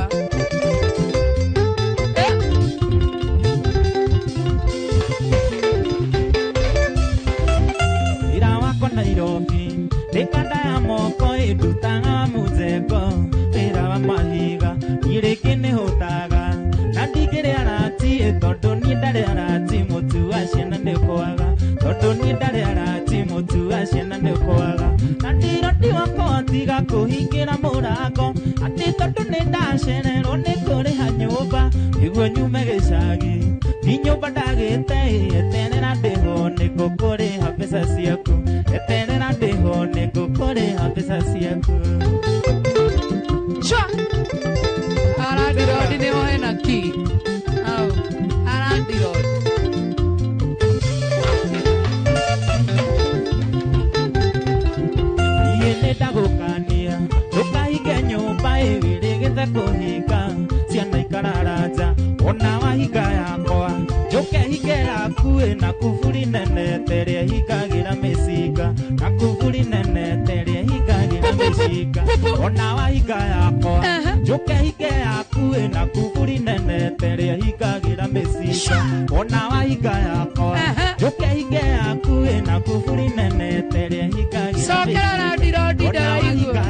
Wĩra wakwa Nairobi nĩ kanda ya moko ĩndutaga mũzengo Wĩra wa mahiga niĩ rĩngĩ nĩhũtaga Na ndingĩrĩ arati tondũ niĩ ndarĩ arati Mũtu wa ciana nĩũkwaga Tondũ niĩ ndarĩ arati Mũtu wa ciana nĩũkwaga Na ndiroti wakwa tiga kũhingĩra mũrango Atĩ tondũ nĩ ndacererwo nĩ kũrĩha nyũmba Nĩguo nyume gĩcagi Ni nyũmba ndagĩte eterera ndĩhwo nĩngũkũrĩha mbeca ciaku Eterera ndĩhwo nĩngũkũrĩha mbeca ciaku yaku. Chwa. Arandirodi nĩho hena key. Au. Arandirodi. Niĩ nĩndagũkania ndũkahinge nyũmba ĩwĩrĩgĩte kũhinga ciana ikarara nja ona wahinga yakwa njũke hinge yaku ĩna kuburi nene terĩa hingagĩra mĩcinga na kuburi nene terĩa hingagĩra mĩcinga ona wahinga yakwa njũke hinge yaku ĩna kuburi nene terĩa hingagĩra mĩcinga ona wahinga yakwa njũke hinge yaku ĩna kuburi nene terĩa hingagĩra Cokera randirodi ndaraigua.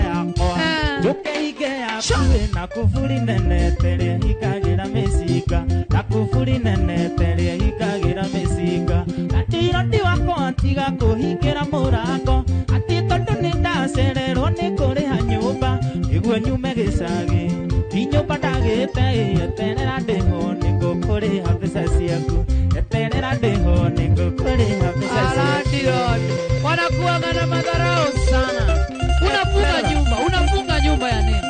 Njoke hinge yaku ĩna kuburi nene terĩa hingagĩra mĩcinga na kuburi nene terĩa hingagĩra mĩcinga Landirodi wakwa tiga kũhingĩra mũrango atĩ tondũ nĩndacererwo nĩ kũrĩha nyũmba nĩguo nyume gĩcagi ti nyũmba ndagĩte eterera ndĩho nĩngũkũrĩha mbeca ciaku eterera ndĩho nĩngũkũrĩha mbeca ciaku. Arandirodi. Wanakuanga na madharau sana. Unafunga nyumba ya nini?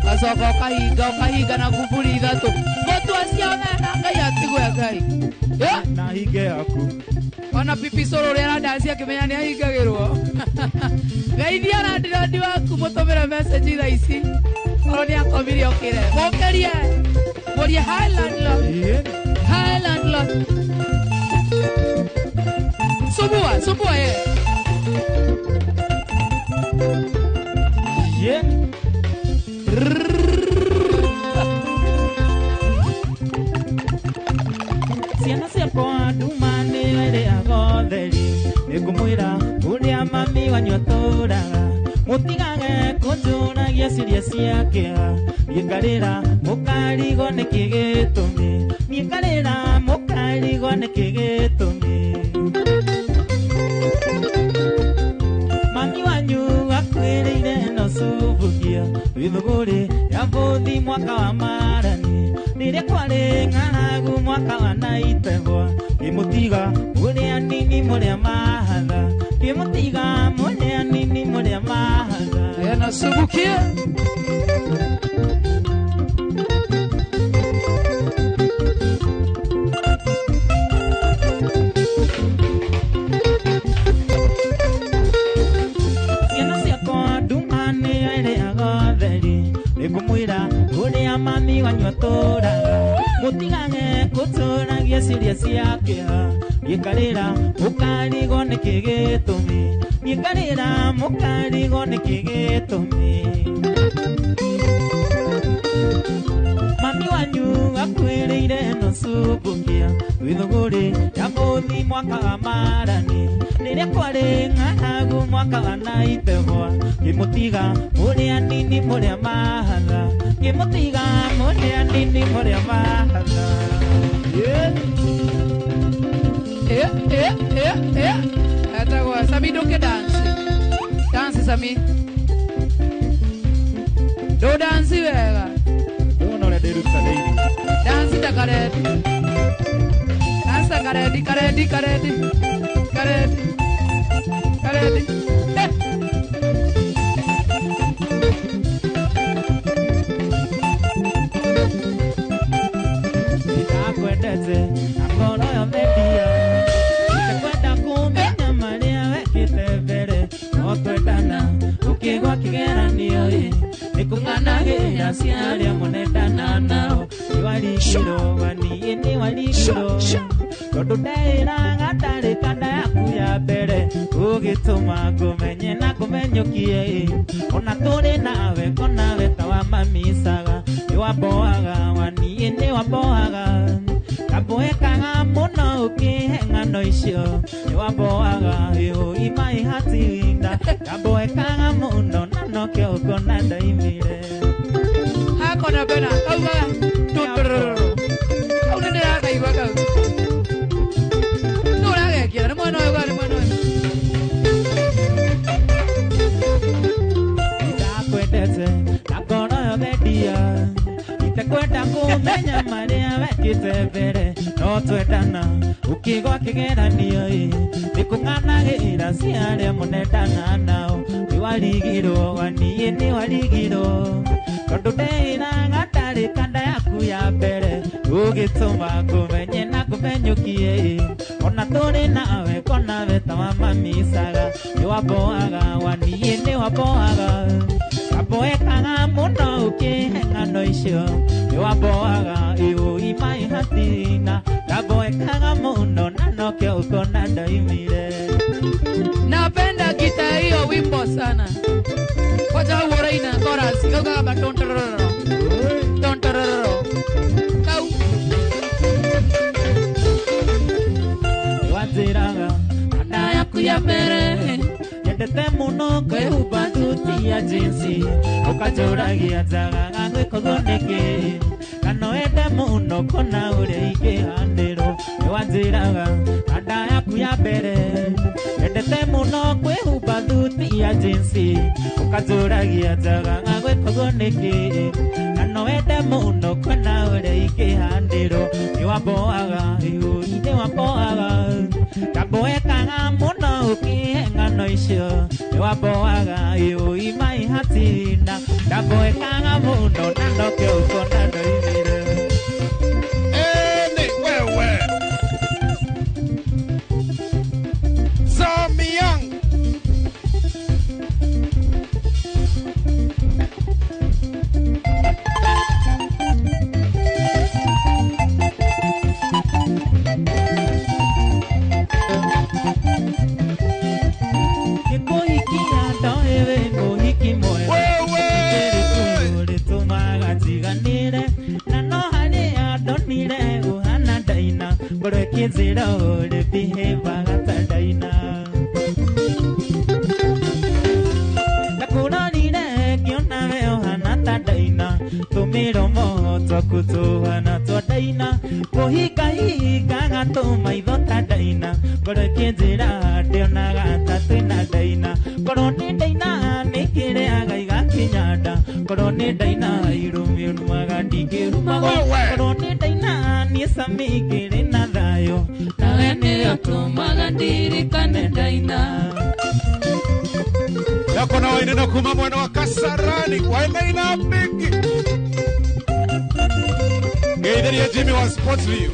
Gacoka ukahinga ukahinga na kuburi ithatũ. Mũtu acione na Ngai atigwe Ngai. Na hinge yaku. Ona pipi solo ũrĩa arandaci akĩmenya nĩ ahingagĩrwo. Geithia randirodi waku mũtũmĩre message thaa ici. Korwo nĩ akomire okĩre. Mũkĩrie. Mũrie hi landlord. Hi landlord. Subua, subua ye. Yeah. Ciana ciakwa nduma nĩyo ĩrĩaga ũtheri nĩngũmwĩra ũrĩa mami wanyu atũraga mũtigage kũnjũragia ciũria cia kĩeha niĩ ngarĩra mũkarigwo nĩkĩ gĩtũmi niĩ ngarĩra mũkarigwo nĩkĩ gĩtũmi mami wanyu akwĩrĩire no cubugia wĩthũgũrĩ ya bũthi mwaka wa marani rĩrĩa kwarĩ ng'aragu mwaka wa naitebwa kĩmũtiga mũrĩ anini mũrĩa mahatha kĩmũtiga mũrĩ anini mũrĩa mahatha Yanasubukia. Ciana ciakwa nduma nĩyo ĩrĩaga ũtheri nĩngũmwĩra ũrĩa mami wanyu atũraga mũtigage kũtũragia ciũria cia kĩeha niĩ ngarĩra mũkarigwo nĩkĩ gĩtũmi niĩ ngarĩra mũkarigwo nĩkĩ gĩtũmi mami wanyu akwĩrĩire no cubukia wĩthũgũrĩ ya bũthi mwaka wa marani rĩrĩa kwarĩ ng'aragu mwaka wa naitebwa kĩmũtiga mũrĩ anini mũrĩa mahatha kĩmũtiga mũrĩ anini mũrĩa mahatha. Yeah. Etagwo Sami ndũke dance. Dance Sami. Ndũ dance wega. Ndona ũrĩa ndĩrutanĩirie. Dance ta karedi. Dance ta karedi, karedi, karedi. Karedi. Karedi. Ndakwendete na ngoro yothe ndia itekwenda kũmenya marĩa wekĩte mbere no twendana ũkĩgwa kĩgeranio ĩ nĩkũng'anagĩra cia arĩa mũnendana nao nĩwarigirwo waniĩ nĩwarigirwo tondũ ndeĩraga ndarĩ kanda yaku ya mbere ũgĩtũma ngũmenye na ngũmenyũkie ĩ ona tũrĩ nawe konawe ta wa mamicaga nĩwamboaga waniĩ nĩwamboaga Kamboekaga mũno ũkĩhe ng'ano icio nĩwamboaga ĩhũi maĩhatirinda kamboekaga mũno na nokĩo ũkona ndoimire Hakona bena kaugaga tũtũrũrũ kau nĩ ndĩrakaigua kau nĩ ũragekĩra nĩ mwena ũyũ nĩ mwena ũyũ Ndakwendete na ngoro yothe ndia itekwenda kũmenya marĩa wekĩte mbere no twendana ũkĩgwa kĩgeranio ĩ nĩkũng'anagĩra cia arĩa mũnendana nao Niwarigirwo waniĩ niwarigirwo tondu ndeiraga ndarĩ kanda yaku ya mbere ũgĩtũma ngũmenye na ngũmenyũkie ona tũrĩ nawe kona we ta wa mamicaga nĩwamboaga waniĩ nĩwamboaga wamboekaga mũno ũkĩhe ng'ano icio nĩwamboaga ĩũi mai hatina ndamboekaga mũno na nokĩo ũkona ndoimire. Napenda kita hiyo wimbo sana. Wacha huo ina chorus. Kau kama ton tororo. Ton tororo. Kau. Waziraga kanda yaku ya mbere. Yendete muno kwĩhumba thuti ya jinsi ũkanjũragia njagaga gwĩkogwo nĩkĩ kana wende mũno kũna ũrĩa ingĩhandĩrwo nĩwanjĩraga kanda yaku ya mbere yendete mũno kwĩhumba thuti ya jinsi ũkanjũragia njagaga gwĩkogwo nĩkĩ kana wende mũno kũna ũrĩa ingĩhandĩrwo nĩwamboaga ĩũi nĩwamboaga ndamboekaga mũno ũkĩhe ng'ano icio nĩwamboaga ĩũi mai hatina ndamboekaga mũno na nokĩo ũkona ndoimire. Ene wewe Samyang Kizira ore bihevaga ta Daina ndakurorire ngiona we ũhana ta Daina tũmĩromo twaku tũhana twa Daina kũhingahingaga tũmaitho ta Daina ngoro ĩkĩnjĩra ndĩonaga ta twĩna Daina korwo nĩ Daina nĩkĩrĩaga igakinya nda korwo nĩ Daina irũmĩ ũnuaga ndingĩrumagwo korwo nĩ Daina niĩ Sami ngĩrĩ na thayũ nawe nĩyo tũmaga ndirikane Daina yako na wainena kuma mwena wa Kasarani wainaina bigi ngeithirie Jimmy wa Sports View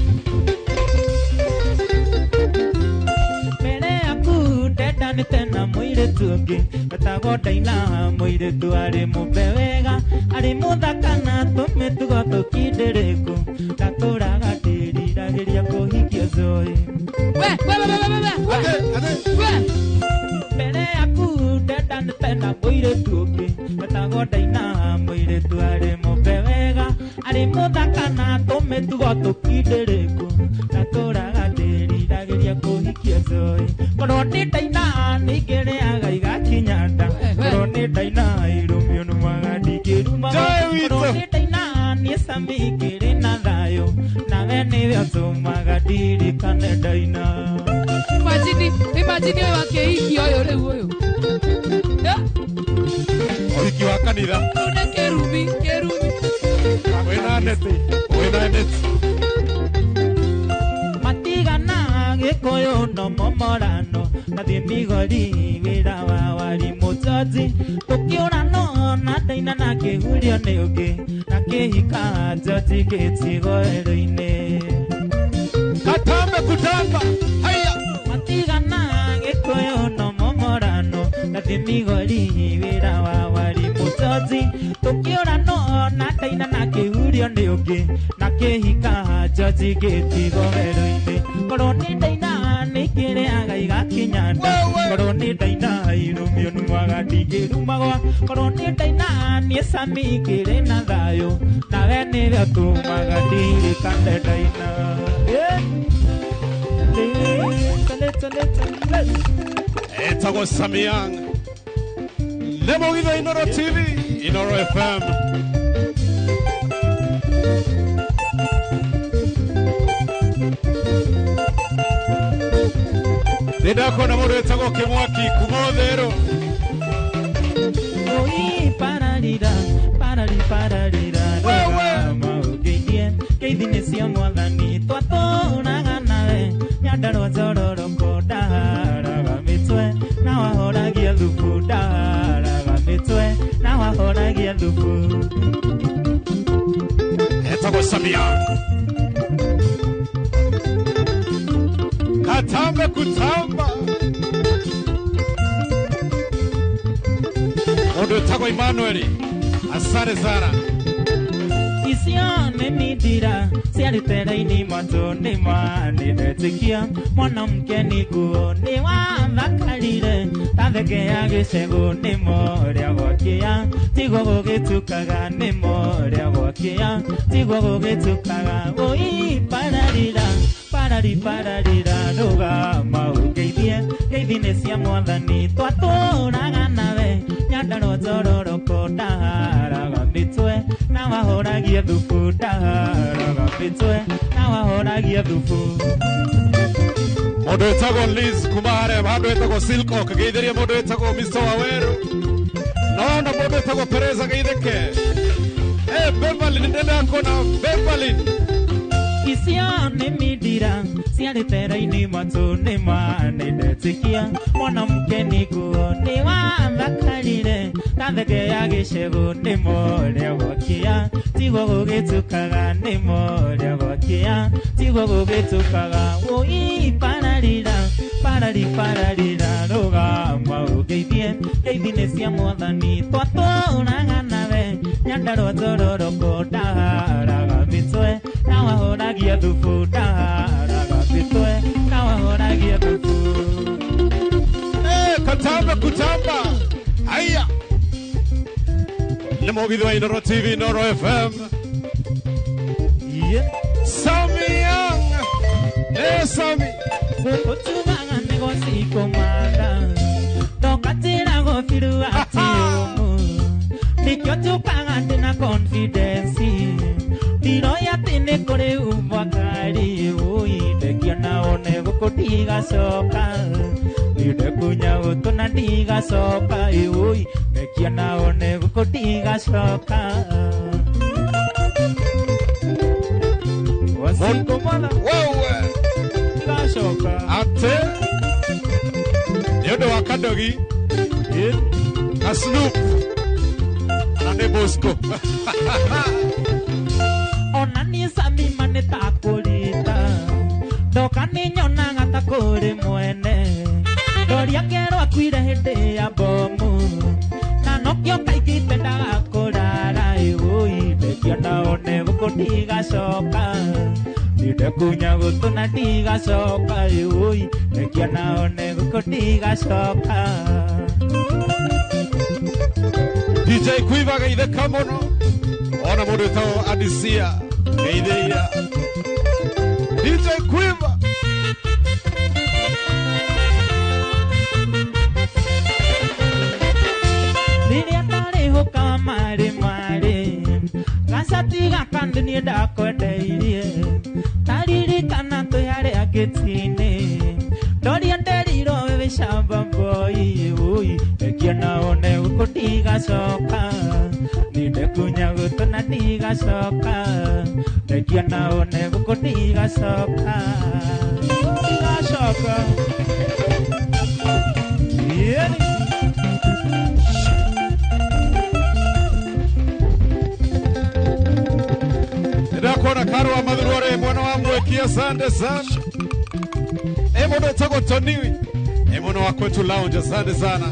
mbere yaku ndendanĩte na mũirĩtu ũngĩ wetagwo Daina mũirĩtu arĩ mũmbe wega arĩ mũthaka na tũmĩtugo tũkindĩrĩku ndatũraga ndĩriragĩria kũhikia Zoe. We we we we we we mbere yaku ndendanĩte na mũirĩtu ũngĩ wetagwo Daina mũirĩtu arĩ mũmbe wega arĩ mũthaka na tũmĩtugo tũkindĩrĩku ndatũraga ndĩriragĩria kũhikia Zoe korwo nĩ Daina nĩingĩrĩaga igakinya nda korwo nĩ Daina irũmio nũmaga ndingĩrumaga korwo nĩ Daina niĩ Sami ngĩrĩ na thayũ nawe nĩwe ũtũmaga ndirikane Daina. Imagine imagine ũyũ akĩhiki ũyũ rĩu ũyũ ũhiki wa kanitha rĩu nĩ kĩrumi kĩrumi wĩna neti wĩna neti matigana gĩkũyũ no momorano mathiĩ Migori wĩra wa warimũ George tũkĩũrano na Daina na kĩhurio nĩ ũngĩ na kĩhika George gĩtigo werũ-inĩ atambe kutamba haya matigana gĩkũyũ no momorano mathiĩ Migori wĩra wa warimũ George tũkĩũrano na Daina na kĩhurio nĩ ũngĩ na kĩhika George gĩtigo werũ-inĩ korwo nĩ Daina nĩkĩrĩaga igakinya nda korwo nĩ Daina irũmio nũmaga ndingĩrumagwo korwo nĩ Daina niĩ Sami ngĩrĩ na thayũ nawe nĩwe ũtũmaga ndirikane Daina. Etagwo Samyang nĩ mũgitho Inoro TV Inoro FM ndakona mũndũ wĩtagwo Kĩmwaki kuma Ũthĩrũ Oi pararira parari pararira ũngĩinie ngeithi nĩ cia mwathani twatũraga nawe nyandarũa njororoko ndaharaga mĩtwe na wahoragia thubu ndaharaga Samia. Katambe kutamba. Mundu wĩtagwo Emmanuel. Asante sana. Isione midira ciarĩ matũ nĩ manĩndetikia mwanamke nĩguo nĩ wathakarire ta thenge ya gĩcegũ nĩ morĩa gwakĩa tigwo gũgĩtukaga nĩ morĩa gwakĩa tigwo gũgĩtukaga ũi pararira parari pararira rũgama ũngeithie ngeithi-inĩ cia mwathani twatũraga nawe nyandarua njororoko ndaharaga mĩtwe na wahoragia thubu ndaharaga mĩtwe na wahoragia thubu. Mundu wĩtagwo Liz kuma harĩa handũ wĩtagwo Silcock geithĩria mundu wĩtagwo Mr. Waweru. Naona mundu wĩtagwo Perez ageithĩke. Beverly nĩndĩrenda kuona Beverly. Icio nĩ mindira ciarĩ tera-inĩ matũ nĩ manĩndetikia mwanamke nĩguo nĩ wathakarire ta thenge ya gĩcegũ nĩ morĩa gwakĩa tigwo gũgĩtukaga nĩ morĩa gwakĩa tigwo gũgĩtukaga ũi pararira parari pararira rũgama ũngeithie ngeithi-inĩ cia mwathani twatũraga nawe nyandarua njororoko ndaharaga mĩtwe na wahoragia thubu ndaharaga mĩtwe na wahoragia thubu. Katamba kutamba. Haya. Nĩ mũgithi wa Inooro TV, Inooro FM. Yeah. Sami Young. Sami. Gũtugaga nĩ gũcikomanda ndokatĩragwo biru atĩ ũmũ nĩkĩo njũkaga ndĩna confidence ndiroya atĩ nĩ kũrĩ umwakari ũi ndekiona one gũkũ ndigacoka ndekunya gũtũ na ndigacoka ũi ndekiona one gũkũ ndigacoka. Wasikomana wewe ndigacoka ate nĩ ũndũ wa Kadogi na Snoop na nĩ Bosco. Ona niĩ Samima nĩ takũrita ndoka nĩ nyonaga ta kũrĩ mwene ndoria ngerwo akuire hĩndĩ ya bomu na nokĩo kaingĩ itendaga kũrara ĩũi ndekiona one gũkũ ndigacoka ndekunya gũtũ na ndigacoka ĩũi ndekiona one gũkũ ndigacoka. DJ Quiver geithĩka mũno. Ona mundu wĩtagwo Adisia geithĩria. DJ Quiver. Rĩrĩa ndarĩhũka marĩ marĩ gacati gaka niĩ ndakwendeirie taririkana twĩ harĩa gĩti-inĩ ndoria nderirwo wĩ wĩcamba boy ũi ndekiona one gũkũ ndigacoka ndekunya gũtũ na ndigacoka ndekiona one gũkũ ndigacoka ndigacoka. Yeah. Ndakona Karwa Mathurore mwana wa Mweki, asante sana. Mundu wĩtagwo Toniwi mũno wa Kwetu Lounge, asante sana.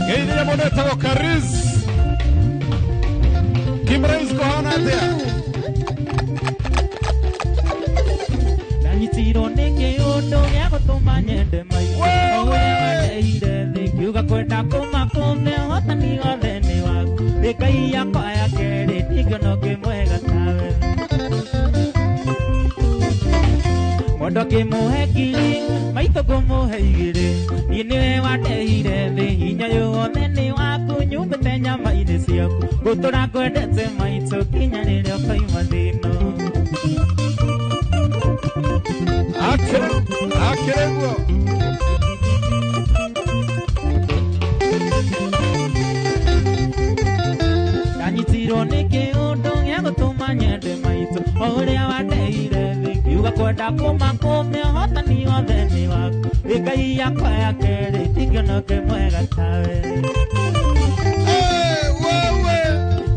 Geithĩria mũndũ wĩtagwo Kariz Kimrais kũhana atĩa? Ndanyitirwo nĩ kĩũndũ gĩa gũtũma nyende maitũ ũrĩa wandeire thĩ ngiuga kwenda kũmakũme ũhotani wothe nĩ waku thĩ Ngai yakwa ya kerĩ ndingĩona ũngĩ mwega tawe. Mũndũ akĩmũhe ngiri maitũ ngũmũhe igĩrĩ niĩ nĩwe wandeire thĩ hinya yothe nĩ waku nyumbĩte nyama-inĩ ciaku gũtũra ngwendete maitũ nginya rĩrĩa ũkoima thĩ-ĩno. Akĩrĩ guo. Ndanyitirwo nĩ kĩũndũ gĩa gũtũma nyende maitũ o ũrĩa wandeire thĩ ngiuga kwenda kũmakũme ũhotani wothe nĩ waku thĩ Ngai yakwa ya kerĩ ndingĩona ũngĩ mwega tawe.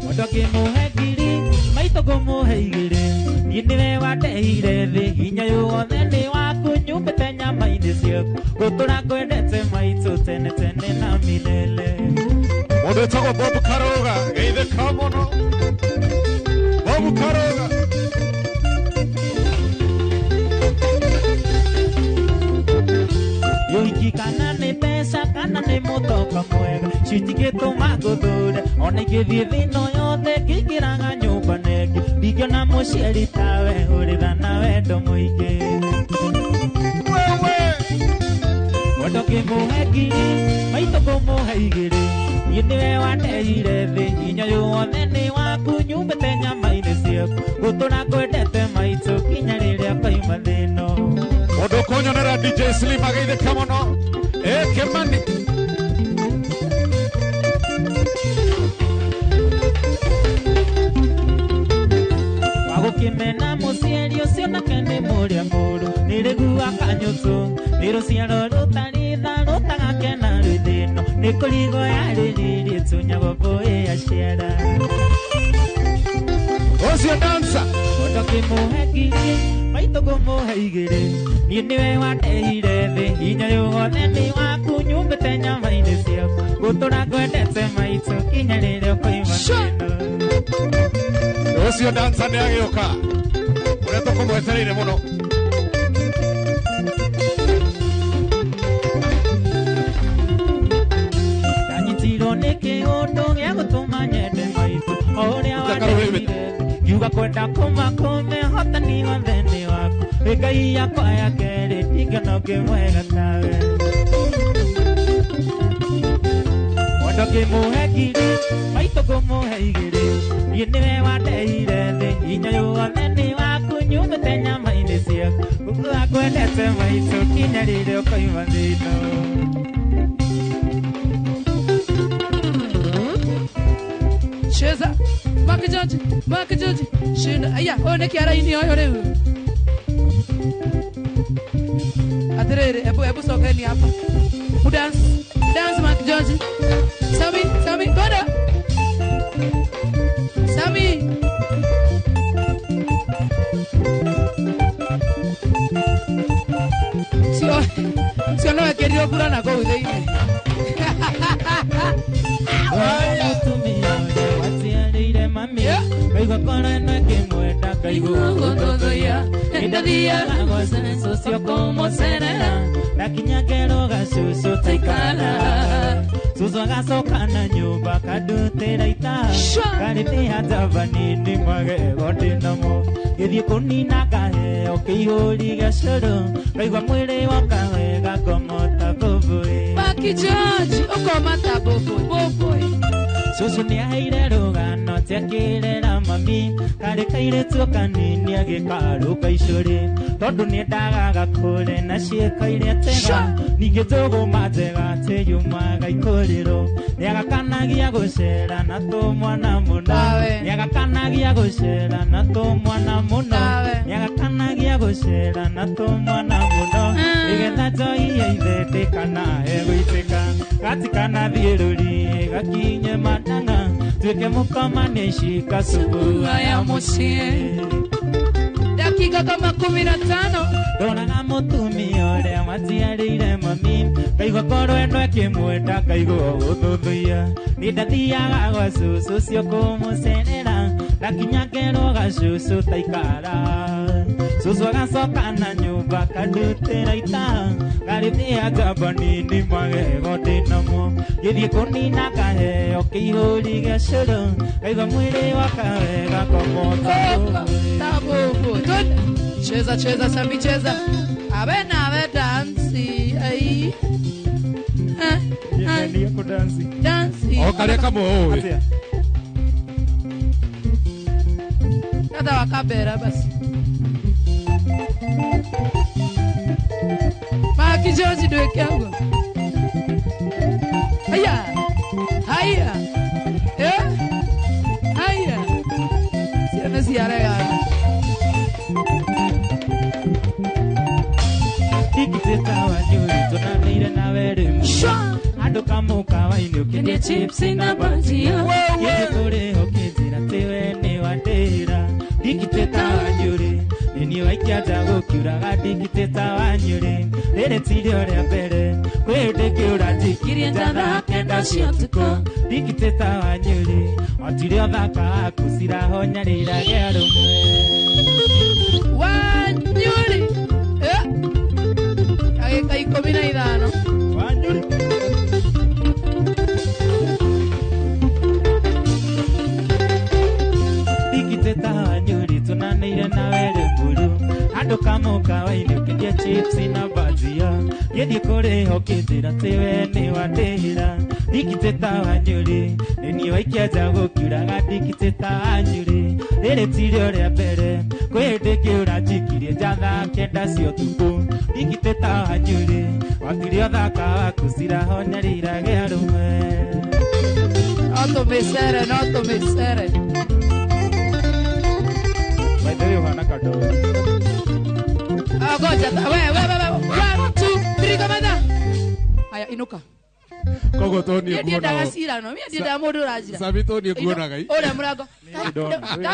Mũndũ akĩmũhe ngiri maitũ Maitũ ngũmũhe igĩrĩ niĩ nĩwe wandeheire thĩ hinya yothe nĩ waku nyumbĩte nyama-inĩ ciaku gũtũra ngwendete maitũ tene tene na milele. Mũndũ wĩtagwo Bob Karoga geithĩka mũno. Bob Karoga. Yoiki kana nĩ mbeca kana nĩ mũtoka mwega citingĩtũma ngũthũre ona ingĩthiĩ thĩno yothe ngĩingĩraga nyũmba nengĩ ndingĩona mũciari tawe ũrĩ tha na wendo mũingĩ. Mwendo ngĩmũhe ngiri maitũ ngũmũhe igĩrĩ niĩ nĩwe wandeheire thĩ hinya yothe nĩ waku nyumbĩte nyama-inĩ ciaku gũtũra ngwendete maitũ kinya rĩrĩa ngoima thĩno. Mũndũ ũkũnyonera DJ Slim ageithĩka mũno. Kĩmani. Wagũkĩmena mũciari ũcio nake nĩ mũrĩa mũũru nĩ rĩgua kanyũtũ nĩ rũciaro rũtarĩ tha rũtagakena rwĩ thĩno nĩ kũrigwo yarĩrĩrie tunyagwo mbũĩ aciara. Ũcio dancer. Mũndũ ngĩmũhe ngiri maitũ ngũmũhe igĩrĩ niĩ nĩwe wandeheire thĩ hinya yothe nĩ waku nyumbĩte nyama-inĩ ciaku gũtũra ngwendete maitũ kinya rĩrĩa ũkoima thĩno. Ũcio dancer nĩ agĩũka ũrĩa tũkũmwetereire mũno. Ndanyitirwo nĩ kĩũndũ gĩa gũtũma nyende maitũ o ũrĩa wandeheire ngiuga kwenda kũmakũme hotani wothe nĩ waku wĩ Ngai yakwa ya kerĩ ndingĩona ũngĩ mwega tawe. Mwendo ngĩmũhe ngiri maitũ ngũmũhe igĩrĩ niĩ nĩwe wandeheire thĩ hinya yothe nĩ waku nyumĩte nyama-inĩ ciaku gũkũra ngwendete maitũ kinya rĩrĩa ũkoima thĩno. Cheza Makijoji, Makijoji, shinda. Aya, ũyũ nĩ kĩara-inĩ ũyũ rĩu. Atĩrĩrĩ, ebu cokeni hapa. Dance, dance Makijoji. Sami, Sami, twende. Sami. Sio, sio no wekĩrirwo kura na kũu thĩinĩ. Mũtumia ũrĩa waciarĩire mami ngaigua ngoro ĩno ĩkĩmwenda ngaigua gũthũthũia nĩndathiaga gwa cũcũ ũcio kũmũcerera ndakinya ngerwo gacũcũ taikara cũcũ agacoka na nyũmba akandutĩra itaha ngarĩthĩa njamba nini magego ndĩnamo ngĩthiĩ kũnina ngaheo kĩihũri gĩa cũrũ ngaigua mwĩrĩ woka wega ngomota bũbũĩ. Makijoji, ũkoma ta bũbũĩ, bũbũĩ. Cũcũ nĩaheire rũgano tiakĩrera mami karĩ kairĩtu kanini agĩkarũka icũrĩ tondũ nĩendaga gakũre na ciĩko iria njega ningĩ njũgũma njega tĩyumaga ikũrĩro nĩagakanagia gũcera na tũmwana mũno nĩagakanagia gũcera na tũmwana mũno nĩagakanagia gũcera na tũmwana mũno nĩgetha njohi ya ithe ndĩkanahe gũitĩka gatikanathiĩ rũriĩ gakinye matanga tuweke mukama nishika subua ya muciĩ. Dakika kama 15. Ndonaga mũtumia ũrĩa waciarĩire mami ngaigua ngoro ĩno ĩkĩmwenda ngaigua gũthũthũia niĩ ndathiaga gwa cũcũ ũcio kũmũcerera ndakinya ngerwo gacũcũ taikara cũcũ agacoka na nyũmba akandutĩra itaha ngarĩthĩa njamba nini magego ndĩnamo ngĩthiĩ kũnina ngaheo kĩihũri gĩa cũrũ ngaigua mwĩrĩ woka wega ngomota bũbũĩ. Cheza, cheza, Sami, cheza. Abe na abe dansi. Ai. Dansi. O karia kamwe ũĩ. Kada wakabera basi. Makijoji ndwĩke ũguo. Haya. Haya. Eh? Haya. Ciana ciaregana. Ikiteta wa nyuri tonanire nawe rĩu andũ kamũkawa-inĩ ũkĩndĩa chips na bhajia githĩ kũrĩ ũkĩnjĩra atĩ we nĩ wandĩra Gũkiuraga ndikitĩta wanyũrĩ rĩrĩ tirio rĩa mbere kwĩ hĩndĩ kĩũra njikirie njatha kenda cia ũtukũ ndikitĩta wanyũrĩ otire ũthaka waku cirahonyarĩrage arũme Wanyuri. Ndagĩka 15. Wanyuri. Ndikitĩta wanyũrĩ tunanĩire nawe rĩmburu andũ kamũkawa-inĩ ũkĩendia chips na bhajia ngĩthiĩ kũrĩha ũkĩnjĩra atĩ we nĩ wandĩhĩra ndikitĩta wanyũrĩ nĩ niĩ waikia nja gũkiuraga ndikitĩta wanyũrĩ rĩrĩ tirio rĩa mbere kwĩ hĩndĩ kĩũra njikirie njatha kenda cia ũtukũ ndikitĩta wanyũrĩ watire ũthaka waku cirahonyarĩrage arũme. No tũmĩcere, no tũmĩcere. By the way, ũhana kadori. Oh, goja, we, 1, 2, 3, komenda. Haya, inuka. Koguo to niĩ Niĩ ndiendaga nguona. cira no, niĩ ndiendaga mũndũ ũranjira. Sami to niĩ nguonaga. Ũrĩa mũrango.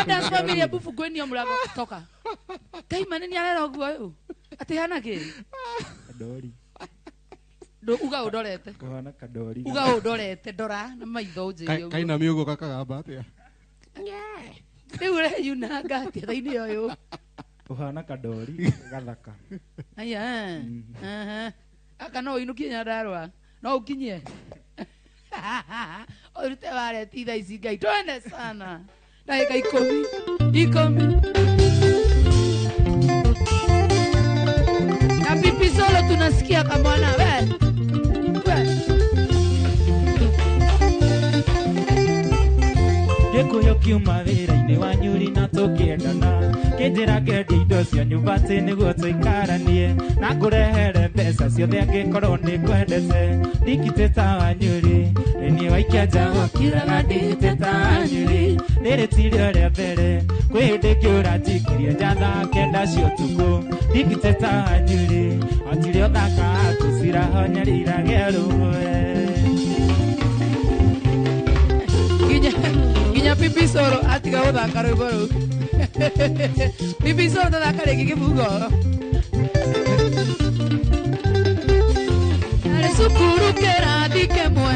Dance family bufu ngwĩnio mũrango toka. Kaima nĩ arera ũguo ũyũ. Atĩ hana kĩ? Kadori. Ndũ uga ũndorete. Ũhana kadori. Uga ũndorete ndora na maitho ũnjĩre ũguo. Kaina miũgo gakagamba atĩa? Rĩu ũreyunanga atĩa tha-inĩ ũyũ? Ũhana kadori gathaka. Aya. Aka no ũinũkie Nyandarũa. No ukinyie. Ũrute wareti thaa ici Ngai. Twende sana. Ndagĩka 10. 10. Na pipi solo tunasikia kamwana we. We. Gĩkũyũ kiuma wĩra-inĩ wa Nyuri na tũkĩendana kĩnjĩra ngendie indo cia nyũmba atĩ nĩguo tũikaranie na ngũrehere mbeca ciothe angĩkorwo nĩ ngwendete ndikitĩta wa Nyuri nĩ niĩ waikia nja gũkiuraga ndikitĩta wa Nyuri rĩrĩ tirio rĩa mbere kwĩ hĩndĩ kĩũra njikirie njatha kenda cia ũtukũ ndikitĩta wa Nyuri otire ũthaka waku cirahonyarĩrage rũmwe. Nginya pipi solo atiga gũthaka rwĩmbo rũu. Pipi solo tathaka rĩngĩ kĩbungo. Arĩ cukuru kĩrathi kĩmwe.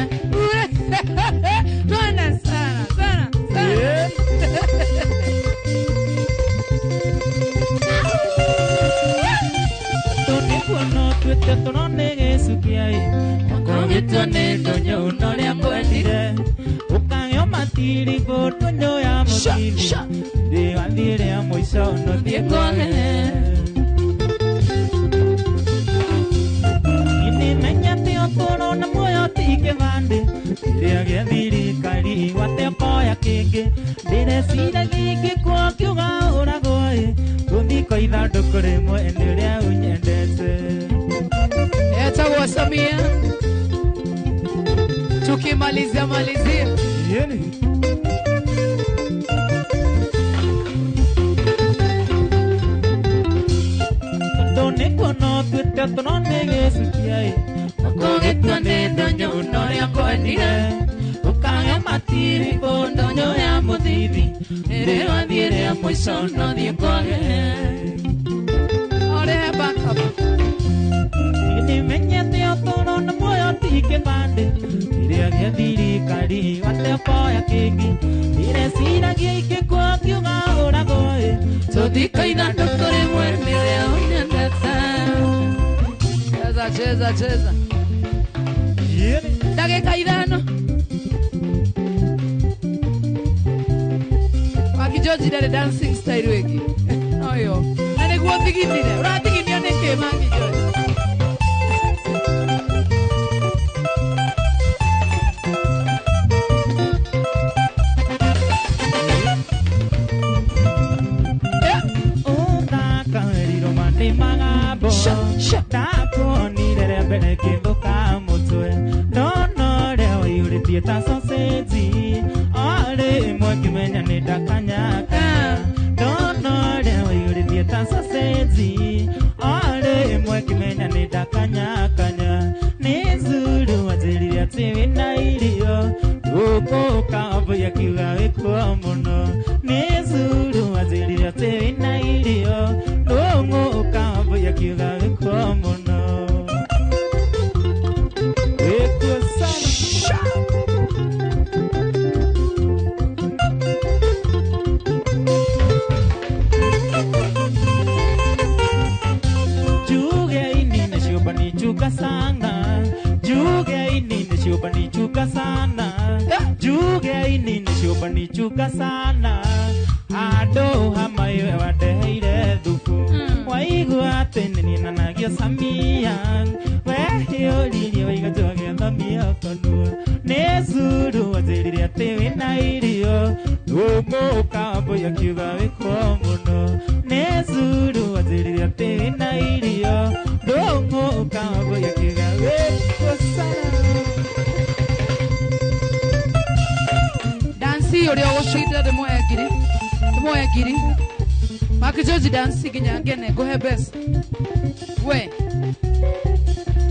Twende sana sana sana. Tũnĩkuona ũtuĩte tũno nĩ gĩcukia-ĩ ũkũgĩtwo nĩ ndũnyũ na ũrĩa ngwendire ũkagĩa matiribũ ndũnyũ ya mũthini ndĩwathiĩ rĩa mũico nũthiĩ kũhe. Nĩmenya atĩ ũtũũro na muoyo ti kĩbandĩ kĩrĩa gĩa thirikari watekoya kĩngĩ ndĩreciragia ingĩkua ũkiuga ũragwo-ĩ tũthiko ithandũkũ rĩmwe nĩ ũrĩa ũnyendete. Etagwo Samia. Tukimalizia malizia. Yeni. Tondũ nĩkuona ũtuĩte tũno nĩ gĩcukia-ĩ ũkũgĩtwo nĩ ndũnyũ na ũrĩa ngwendire ũkagĩa matiribũ ndũnyũ ya mũthithi rĩrĩ wathiĩ rĩa mũico nothiĩ kũhe. Ũrehe backup. Nĩmenye atĩ ũtũũro na muoyo ti kĩbandĩ kĩrĩa gĩa thirikari watekoya kĩngĩ ndĩreciragia ingĩkua ũkiuga ũragwo-ĩ Tũthiko ithandũkũ rĩmwe nĩ ũrĩa ũnyendete. Cheza cheza cheza. Ndagĩka 5. Maki George ndarĩ dancing style wĩngĩ. Oyo. Na nĩguo thigithire. Ũrathigithio nĩkĩ Maki George? Ndakuonire rĩa mbere ngĩthũka mũtwe ndona ũrĩa waiyũrĩtie ta sausage o rĩmwe ngĩmenya nĩ ndakanyakanya ndona ũrĩa waiyũrĩtie ta sausage o rĩmwe ngĩmenya nĩ ndakanyakanya nĩ zuru wanjĩrire atĩ wĩna irio ndũkũka mbũi akiuga wĩkuo mũno nĩ zuru wanjĩrire atĩ wĩna irio ndũng'ũka mbũi nichuka sana Juge ini nishuba nichuka sana Juge ini nishuba nichuka sana Ado hama iwe wadeire thufu Waigua atĩ nĩninanagia Samia Wehiũririe waiga njũgĩthamia kanua Nĩ curu wanjĩrire atĩ wĩna irio Ndũmũkambũi akiuga wĩkwo mũno Nĩ curu wanjĩrire atĩ wĩna irio Ndũmũkambũi akiuga wĩkwo sana Dansi ũrĩa ũgũcinda ndĩmuoe ngiri ndĩmuoe ngiri Makijoji dansi nginya ngene ngũhe mbeca we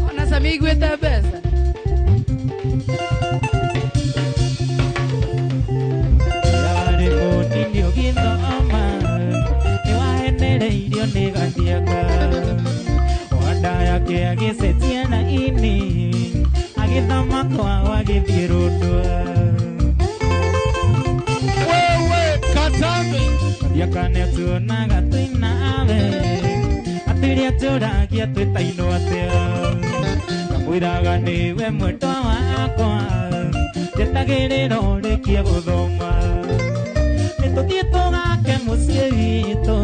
ona Samia iguĩte mbeca Yarĩ mũnini ũgĩthoma nĩwahenereirio nĩ gathiaka Wanda yake agĩcetia na ini agĩthama kwao agĩthiĩ rũndwa Wewe Katambi Gathiaka nĩatuonaga twĩ nawe atĩrĩa tũragia twĩtainwo atĩa Kamwĩraga nĩwe mwendwa wakwa njetagĩrĩra ũrĩkie gũthoma Nĩtũthiĩ tũgake mũciĩ witũ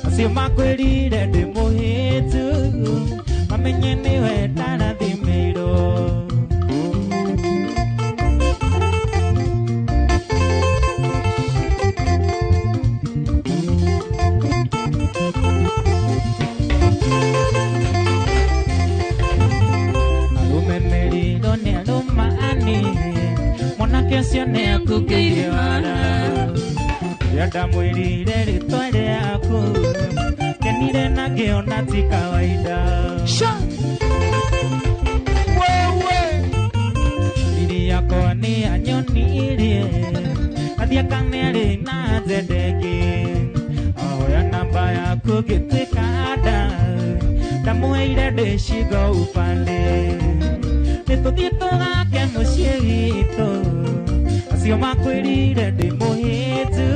acio makwĩrire ndĩ mũhĩtu mamenye nĩwe ndarathimĩirwo Arũme merirwo nĩ arũmani mwanake ũcio nĩakũngĩire wara Rĩrĩa ndamwĩrire rĩtwa rĩaku kenire na ngĩona ti kawaida Wewe Riri yakwa nĩanyonirie Gathiaka nĩarĩ na njendeki Ahoya namba yaku ngĩtuĩka nda ndamũheire ndĩcigo upande Nĩtũthiĩ tũgake mũciĩ witũ acio makwĩrire ndĩ mũhĩtu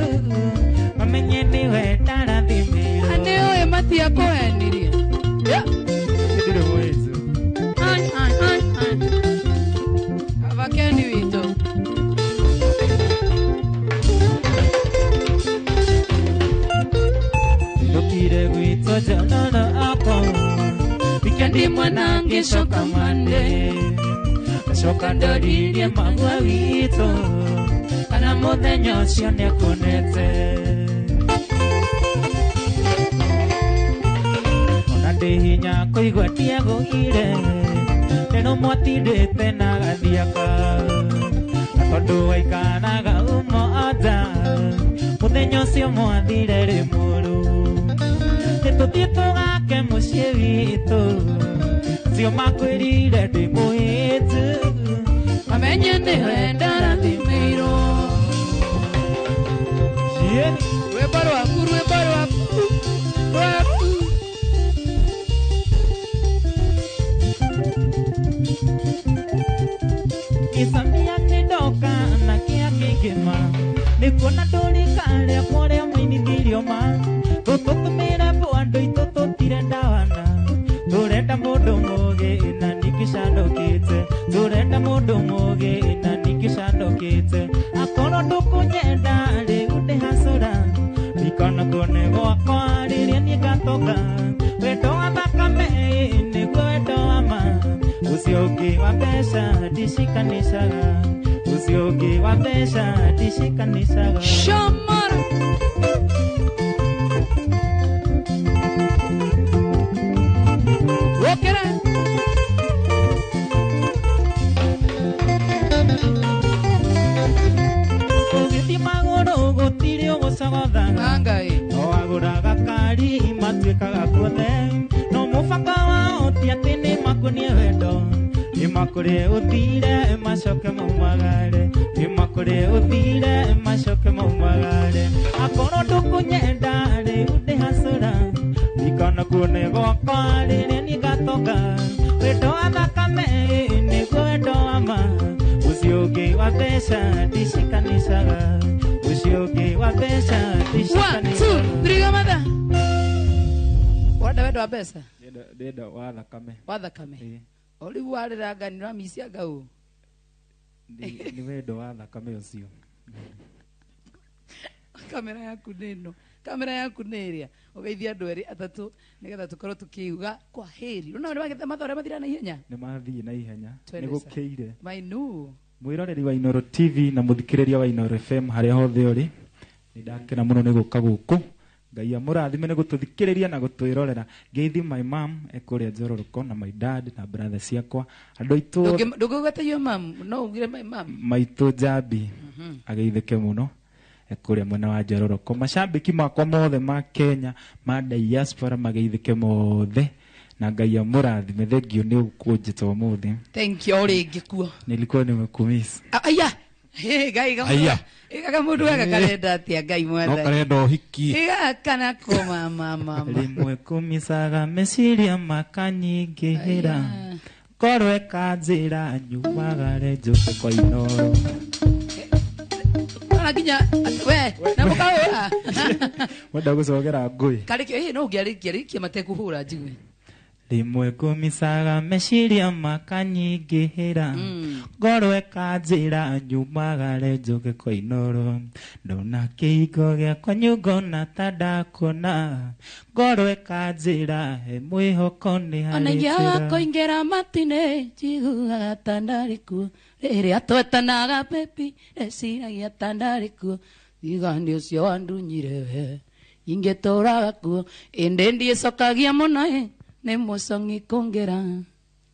mamenye nĩwe ndarathimĩirwo Nĩ ũĩ matiakũhenirie Ndirĩ mũhĩtu Ai, ai, ai, ai. Kaba Keni witũ Ndũkire gwitũ njororo akwa Wikendi mwana ngĩcoka Monday Ngacoka ndoririe magua witũ kana mũthenya ũcio nĩakuonete Ona ndĩ hinya kũigua ndiagũire rĩrũ mwatindĩte na gathiaka na tondũ waikaraga ũmoja mũthenya ũcio mwathire rĩ mũru Nĩtũthiĩ tũgake mũciĩ witũ acio makwĩrire ndĩ mũhĩtu mamenye nĩwe ndarathimĩirwo Rwĩmbo rwaku rwĩmbo rwaku rwaku Gĩcamia nĩndoka na kĩa kĩngĩma nĩkuona ndũrĩka rĩakwa ũrĩa mũinithirio ma tũtũtũmĩre mbũ andũ aitũ tũtirenda wana tũrenda mũndũ mũgĩ na nĩngĩcanũkĩte tũrenda mũndũ mũgĩ na nĩngĩcanũkĩte akorwo ndũkũnyenda rĩu ndĩhacũra ndikona kuone gwakwa rĩrĩa niĩ ngatoka wendo wa thakame nĩguo wendo wa ma ũcio ũngĩ wa mbeca ndicikanicaga ũcio ũngĩ wa mbeca ndicikanicaga Shamara Wokera Ũgĩthiĩ magũrũ gũtirĩ ũgũcogothaga Ngai no agũraga kari matuĩkaga kuothe no mũbaka wao ti atĩ nĩmakuonie wendo nĩmakũrĩe ũthire macoke maumagare nĩmakũrĩe ũthire macoke maumagare akorwo ndũkũnyenda rĩu ndĩhacũra ndikona kuone gwakwa rĩrĩa niĩ ngatoka wendo wa thakame nĩguo wendo wa ma ũcio ũngĩ wa mbeca ndicikanicaga ũcio ũngĩ wa mbeca 1 2 3 gamatha Wenda wendo wa mbeca Ndĩrenda Ndenda wa thakame. Wa thakame. O rĩu warĩranga nĩ ũramicianga ũ? Nĩ wendo wa thakame ũcio. Kamera yaku nĩ ĩno. Kamera yaku nĩ ĩrĩa. Ũgeithie andũ erĩ atatũ nĩgetha tũkorwo tũkiuga kwa heri. Ũna nĩ wagĩte mathaa ũrĩa mathira na ihenya? Nĩ mathiĩ na ihenya. Nĩ gũkĩire. Mainu. Mwĩroreri wa Inooro TV na mũthikĩrĩria wa Inooro FM harĩa hothe ũrĩ. Nĩ ndakena mũno nĩ gũka gũkũ. Ngai amũrathime nĩ gũtũthikĩrĩria na gũtwĩrorera. Ngeithi my mom ekũrĩa Njororoko na my dad na brother ciakwa. Andũ aitũ ndũngĩgweta your mom, no ugire my mom. Maitũ Njambi ageithĩke mũno ekũrĩa mwena wa Njororoko. Macambĩki makwa mothe ma Kenya ma diaspora mageithĩke mothe na Ngai amũrathime. Thank you nĩ kũnjĩta ũmũthĩ. Thank you rĩngĩ kuo. Nilikuwa nimekumiss. Aya. Hey, Ngai Aya. Gaga mundu wega karenda atia Ngai mwathani. No karenda ũhiki. Gaka nako mama mama. Rimwe kumisaga meciria makanyingĩhĩra. Korwo ĩkanjĩra nyumagare njũke kwa Inooro. Ona nginya we na mũkahũra. Wenda gũcogera ngũĩ. Karĩkia no ũngĩarĩkia rĩkia matekũhũra njigue. Rimwe kumisaga meciria makanyingĩhĩra. Ngorwo ĩkanjĩra nyumagare njũke kwa Inooro. Ndona kĩhingo gĩakwa nyungona ta ndakuona. Ngorwo ĩkanjĩra he mwĩhoko nĩ harĩ Ona ingĩaga njĩra. kũingĩra matinĩ njiguaga ta ndarĩ kuo. Rĩrĩa twetanaga baby ndeciragia ta ndarĩ kuo. Thigani ũcio wandunyire we ingĩtũraga kuo. Ĩndĩ ndiĩcokagia mũno ĩ nĩ mũcong'i kũngĩra.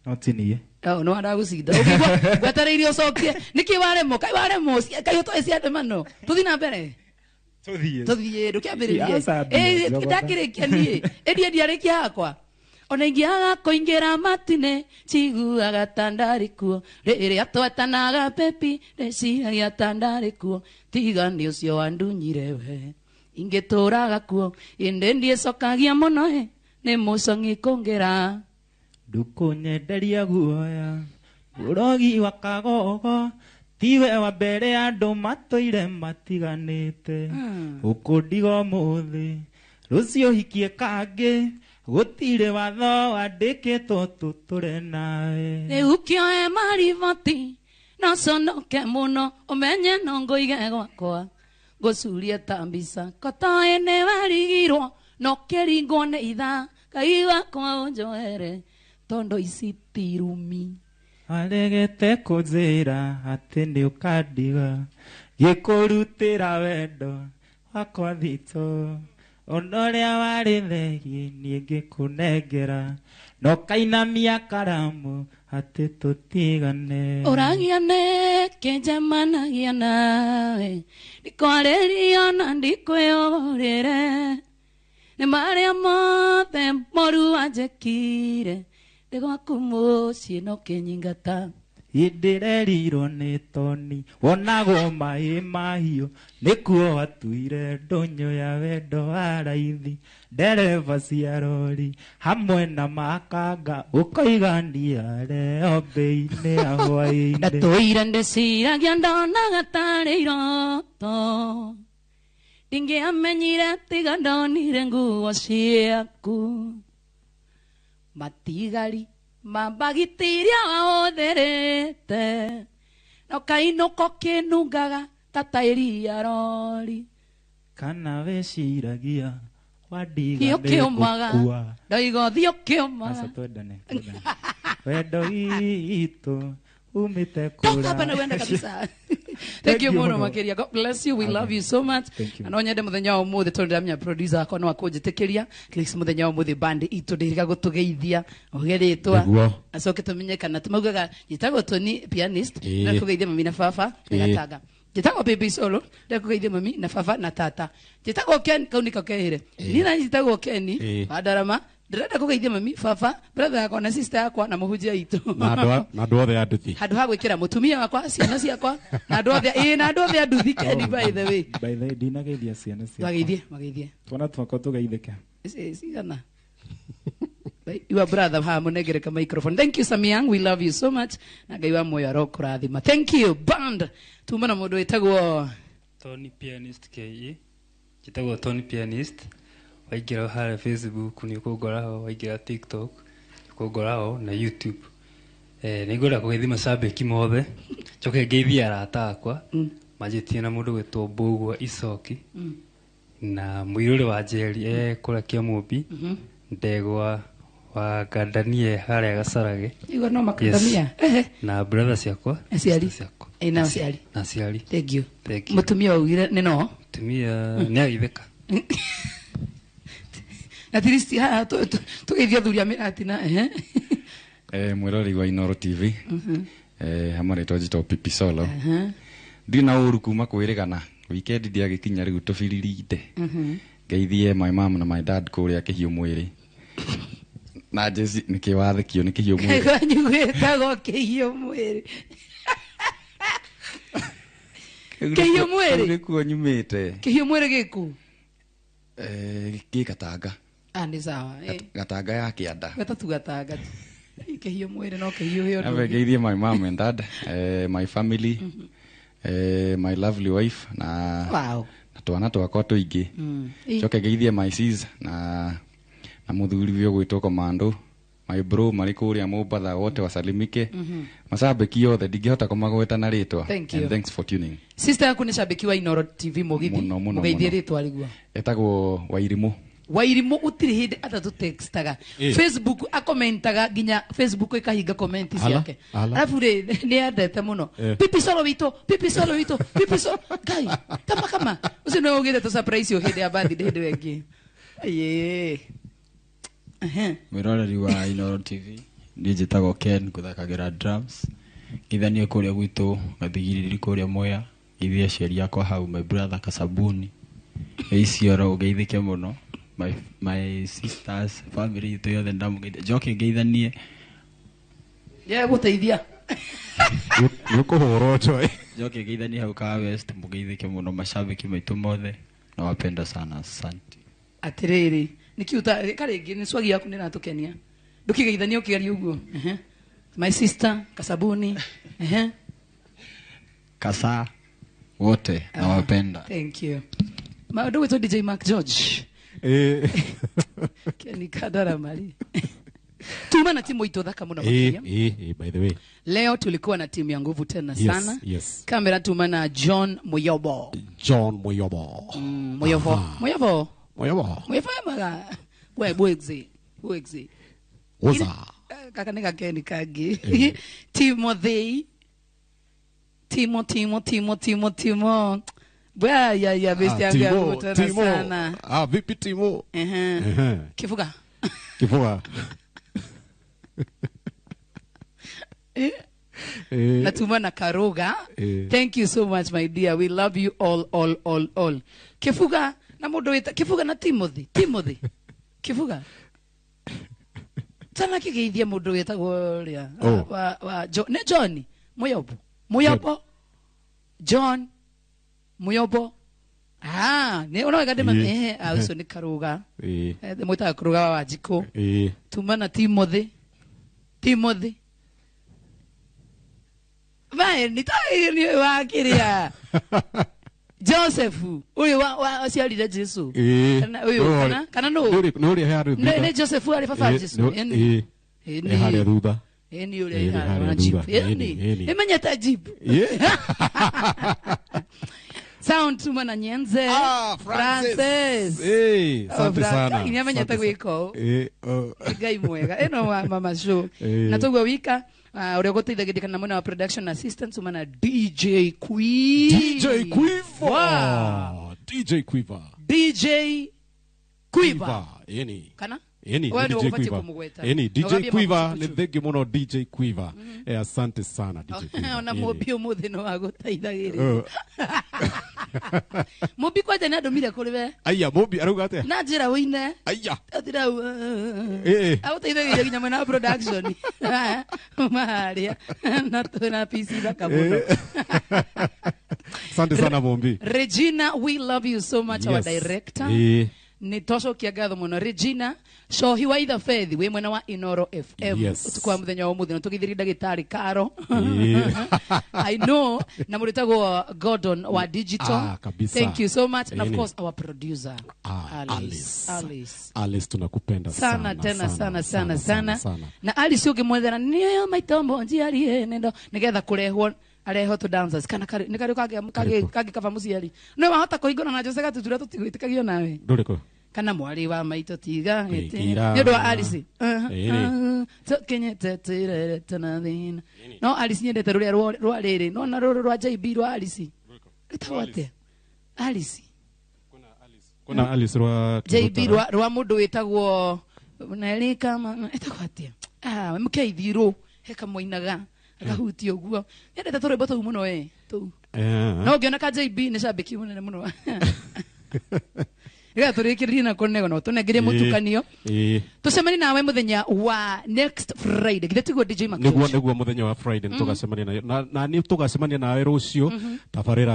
No ti niĩ. Oh, no ndagũcinda. Ũkĩigua ngwetereire ũcokie. Nĩkĩ waremwo? Kaĩ waremwo? Kaĩ ũtoĩ ciandamano? Tũthiĩ na mbere. Tũthiĩ. Tũthiĩ, ndũkĩambĩrĩrie. Aca, mbia, Ndakĩrĩkia niĩ. Ĩndĩ ndiarĩkia hakwa. Ona ingĩaga kũingĩra matinĩ njiguaga ta ndarĩ kuo. Rĩrĩa twetanaga baby ndeciragia ta ndarĩ kuo. Tiga nĩ ũcio wandunyire we ingĩtũraga kuo. Ĩndĩ ndiĩcokagia mũno ĩ nĩ mũcong'i kũngĩra. Ndũkũnyenderia guoya mũrogi wa kagogo tiwe wa mbere andũ matũire matiganĩte. Ũkũndiga ũmũthĩ rũciũ hikie kangĩ gũtirĩ watho wandĩkĩtwo tũtũre nawe. Rĩu kĩoe mariboti no conoke mũno ũmenye no ngũige gwakwa ngũcurie ta mbica kotoĩ nĩ warigirwo no kĩringwo nĩ ithaa Ngai wakwa ũnjoere tondũ ici ti rumi. Aregete kũnjĩra atĩ nĩ ũkandiga gĩkũrutĩra wendo wakwa thitũ ona ũrĩa warĩ thegi niĩ ngĩkũnengera no kainamia karamu atĩ tũtigane. Ũragia nĩkĩ njemanagia nawe ndikwarĩria na ndikwĩyũrĩre nĩ marĩa mothe moru wanjĩkire ndĩ gwaku mũciĩ no kĩnyingata. Ndĩrerirwo nĩ toni wonagwo maĩ mahiũ nĩkuo watuire ndũnyũ ya wendo wa raithi ndereba cia rori hamwe na makanga ũkoiga ndiareo mbei-inĩ ya hwaĩ-inĩ. Ndatũire ndĩciragia ndonaga tarĩ iroto ndingĩamenyire tiga ndonire nguo ciaku matigari mambagitiria wahũthĩrĩte no kainũko kĩnungaga ta tairi ya rori. Kana weciragia wandiga Thiĩ ũkĩũmaga. nĩngũkua. Ndoiga ũthiĩ ũkĩũmaga. Aca twendane, twendane. Wendo witũ umĩte Toka hapa na uende kabisa. Thank you mũno makĩria. God bless you. We love you so much. Thank you. Na no nyende mũthenya wa ũmũthĩ tondũ ndĩramenya producer wakwa no akũnjĩtĩkĩria. At least mũthenya wa ũmũthĩ band itũ ndĩrĩga gũtũgeithia. Uge rĩtwa. Nĩguo. Acoke tũmenye kana tũmaugaga njĩtagwo Tony pianist. Ĩĩ. Na kũgeithia mami na baba na Ĩĩ. gatanga. Njĩtagwo Baby Solo. Ndakũgeithia mami na baba na tata. Njĩtagwo Ken kau nĩko kehire. Niĩ na njĩtagwo Ken wa Ndarama. Ndĩrenda kũgeithia mami, baba, brother yakwa na sister yakwa na mũhunjia witũ. Na andũ othe a nduthi. Handũ ha gwĩkĩra mũtumia wakwa, ciana ciakwa, na andũ othe, ĩĩ, na andũ othe a nduthi Ken, by the way. By the way, ndinageithia ciana ciakwa. Mageithie, mageithie. Twana twakwa tũgeithĩke. Cigana? Your brother ha mũnengere ka microphone. Thank you Samiang, we love you so much. Na Ngai wa muoyo arokũrathima. Thank you band. Tuma na mũndũ wĩtagwo Tony Pianist KE. Njĩtagwo Tony Pianist. Waingĩra harĩa Facebook nĩ ũkũngora ho, waingĩra TikTok Kũu ngoragwo na YouTube. Nĩ ngwenda kũgeithia macambĩki mothe, njoke ngeithie arata akwa, manjĩtie na mũndũ gwĩtwo Mbũgua Icoki, na mũirũrĩ wa Njeri e kũrĩa Kĩamũmbi, Ndegwa wa Ngandanie harĩa Gacarage. Igua no makandamia. Ehe. Na brother ciakwa. Aciari. Ciakwa. Ĩ, na aciari. Na aciari. Thank you. Thank you. Mũtumia waugire nĩ no. Mũtumia nĩ agĩtheka. At least haha tũgeithie athuri a mĩratina. Ehe. Mwĩroreri wa Inoro TV, hamwe rĩtwa njĩtagwo Pipi Solo. Ndirĩ na ũru kuma kwĩrĩgana weekend ndiagĩkinya rĩu tũbiririte. Ngeithie my mom na my dad kũrĩa kĩhiũ mwĩrĩ na Jesi. Nĩkĩ wathekio? Nĩ kĩhiũ mwĩrĩ. Kwanyu gwĩtagwo kĩhiũ mwĩrĩ? Kĩhiũ mwĩrĩ? Kũu nĩkuo nyumĩte. Kĩhiũ mwĩrĩ gĩkũ? Gĩ Gatanga. Ah, nĩ sawa. Gatanga ya kĩanda. Gatatu Gatanga. Kĩhiũ mwĩrĩ no kĩhiũ. Ambe ngeithie my mom and dad, my family, my lovely wife na na twana twakwa tũingĩ. Njoke ngeithie my sis na mũthuri ũyũ ũgwĩtwo Komando, my bro marĩ kũrĩa Mombatha, wote wasalimike. Macambĩki othe ndingĩhota kũmagweta na rĩtwa. Thank you. And thanks for tuning. Sister yaku nĩ cambĩki wa Inoro TV mũgithi. Mũno, mũno, Mũgeithie. Mũno. Rĩtwa rĩguo? Etagwo Wairimũ. Wairimũ gũtirĩ hĩndĩ atatũtextaga. Facebook akomentaga nginya Facebook ĩkahinga comment Ala, ciake. ala. Arabu rĩ, nĩ endete mũno. Pipi Solo witũ, Pipi Solo witũ, Pipi Solo ngai kama kama ũcio nĩwe ũgĩte tũ surprise o hĩndĩ ya birthday hĩndĩ ĩyo ĩngĩ. Ĩĩ. Ehe. Mwĩroreri wa Inoro TV, niĩ njĩtagwo Ken, ngũthakagĩra drums. Ngithanie kũrĩa gwitũ Gathigiriri kũrĩa Mwea, ngeithie aciari akwa hau, my brother Kasabuni Ĩcioro, ũgeithĩke mũno, my sisters, family itũ yothe ndamũgeithia. Njoke ngeithanie Ye gũteithia. Nĩ ũkũhũrwo Joy. Njoke ngeithanie hau ka West, mũgeithĩke mũno mashabiki maitũ mothe, nawapenda sana, asante. Atĩrĩrĩ, nĩkĩ ũta karĩngĩ nĩ swagi yaku nĩ ĩratũkenia, ndũkĩgeithania ũkĩaria ũguo. Ehe. My sister Kasabuni. Ehe. Kasa wote nawapenda. Thank you. Maũndũ gwĩtwo DJ Mark George. Keni Kadara Mari. Tuma na timu itũ thaka mũno makĩria. By the way. Leo tulikuwa na timu ya nguvu tena sana. Kamera tuma na John Muyobo. John Muyobo. Muyobo. Aha. Muyobo. Muyobo. Muyobo maga. We bwegzi. Bwegzi. Oza. Kaka nĩ gakeni kangĩ. Timothy. Timo Timo Timo Timo Timo. Bwa ya ya besti yangu ya Timo, nguvu tena Timo. sana. Ah, vipi Timo? Ehe. Ehe. Kifuga. Kifuga. Natuma na Karuga. Thank you so much, my dear. We love you all, all, all, all. Kifuga na mũndũ wĩta Kifuga na Timothy. Timothy. Kifuga. Tana kĩgeithie mũndũ wĩtagwo ũrĩa Oh. wa nĩ John Muyobo. Muyobo. John Muyobo. Ah, nĩ ũroiga ndĩ ũcio nĩ Karuga. Mwĩtaga Karuga wa Wanjikũ. Tuma na Timothy. Timothy. Vae, nĩ ta wa kĩrĩa. Joseph, ũyũ wa aciarire Jesu. Kana ũyũ, kana nũ? Nĩ ũrĩa harĩa thutha. Nĩ Joseph arĩ baba Jesu. Ĩĩ. Ĩni. Ĩ harĩa thutha. Ĩni ũrĩa Ĩni ĩ harĩa harĩa jeep. thutha. Ĩni. Ĩni, ĩni. Ĩmenyete jeep. Sound tuma na Nyenze. Ah, Francis. Francis. Asante sana. Nĩ amenyete Asante gwĩka ũũ. Oh. Ngai mwega. Ĩno wa mama show. Na toguo wika ũrĩa ũgũteithagĩrĩria kana mwena wa production assistant tuma na DJ Queen. DJ Quiver. Wow. DJ Quiver. DJ Quiver. Ĩni. Kana? Ĩni, Wewe nĩ nĩwe DJ ũbatiĩ Quiver. kũmũgweta. Ĩni, DJ Ũgambie Quiver mabucu. nĩ thengi mũno DJ Quiver. Asante sana DJ Quiver. Ona Ĩni. mũmbi ũmũthĩ no agũteithagĩrĩria. Mũmbi kwanja nĩ andũmire kũrĩ we. Aya, Mũmbi arauga atĩa? Na njĩra ũine. Aya. Athira agũteithagĩrĩria nginya mwena wa production. Maharĩa na twĩna PC thaka mũno. Asante sana Mũmbi. Regina, we love you so much, our Yes. director. Nä twacokia ngatho må no Regina Cohi wa itha Fethi wä mwena wa Inoro FM. Yes. Ũtukũ wa mũthenya wa ũmũthĩ na tũgeithirie ndagĩtarĩ Karo. Ĩĩ. I know na mũrĩtagwo Gordon wa digital. Ah, kabisa. Thank you so much and of Ĩni. course our producer. Ah, Alice. Alice. Alice tunakupenda Sana tena sana sana sana sana. Na Alice ũngĩmwethera nĩyo maitombo njiarie nendo nĩgetha kũrehwo arehwo tũ dancers kana nĩ karĩ kangĩkaba mũciari no wahota kũhingũra na Jose Gatutura tũtigwĩtĩkagio nawe Ndũrĩkũ? Kana mwarĩ wa maitũ tiga Gwĩkira. nĩ ũndũ wa Alice. Ĩĩ. Tũkinyĩte tũirerete na thĩna no Alice nyendete rũrĩa rwa rĩrĩ no na rũrũ rwa JB rwa Alice rĩtagwo atĩa Alice? Kuna Alice rwa JB. Kĩgũtara. Rwa mũndũ wĩtagwo neli kama ĩtagwo atĩa? Ah, mũkeithirũ he kamũinaga akahutia ũguo nyendete tũrwĩmbo tũu mũno tũu. No ũngĩona ka JB nĩ cambĩki mũnene mũno nĩgetha tũrĩkĩrĩrie na kũnego no tũnengerie mũtukanio. Ĩĩ. Tũcemanie nawe mũthenya wa next Friday githĩ tiguo DJ Mac? Nĩguo mũthenya wa Friday nĩtũgacemania nayo na nĩ tũgacemania nawe rũciũ tabarĩra.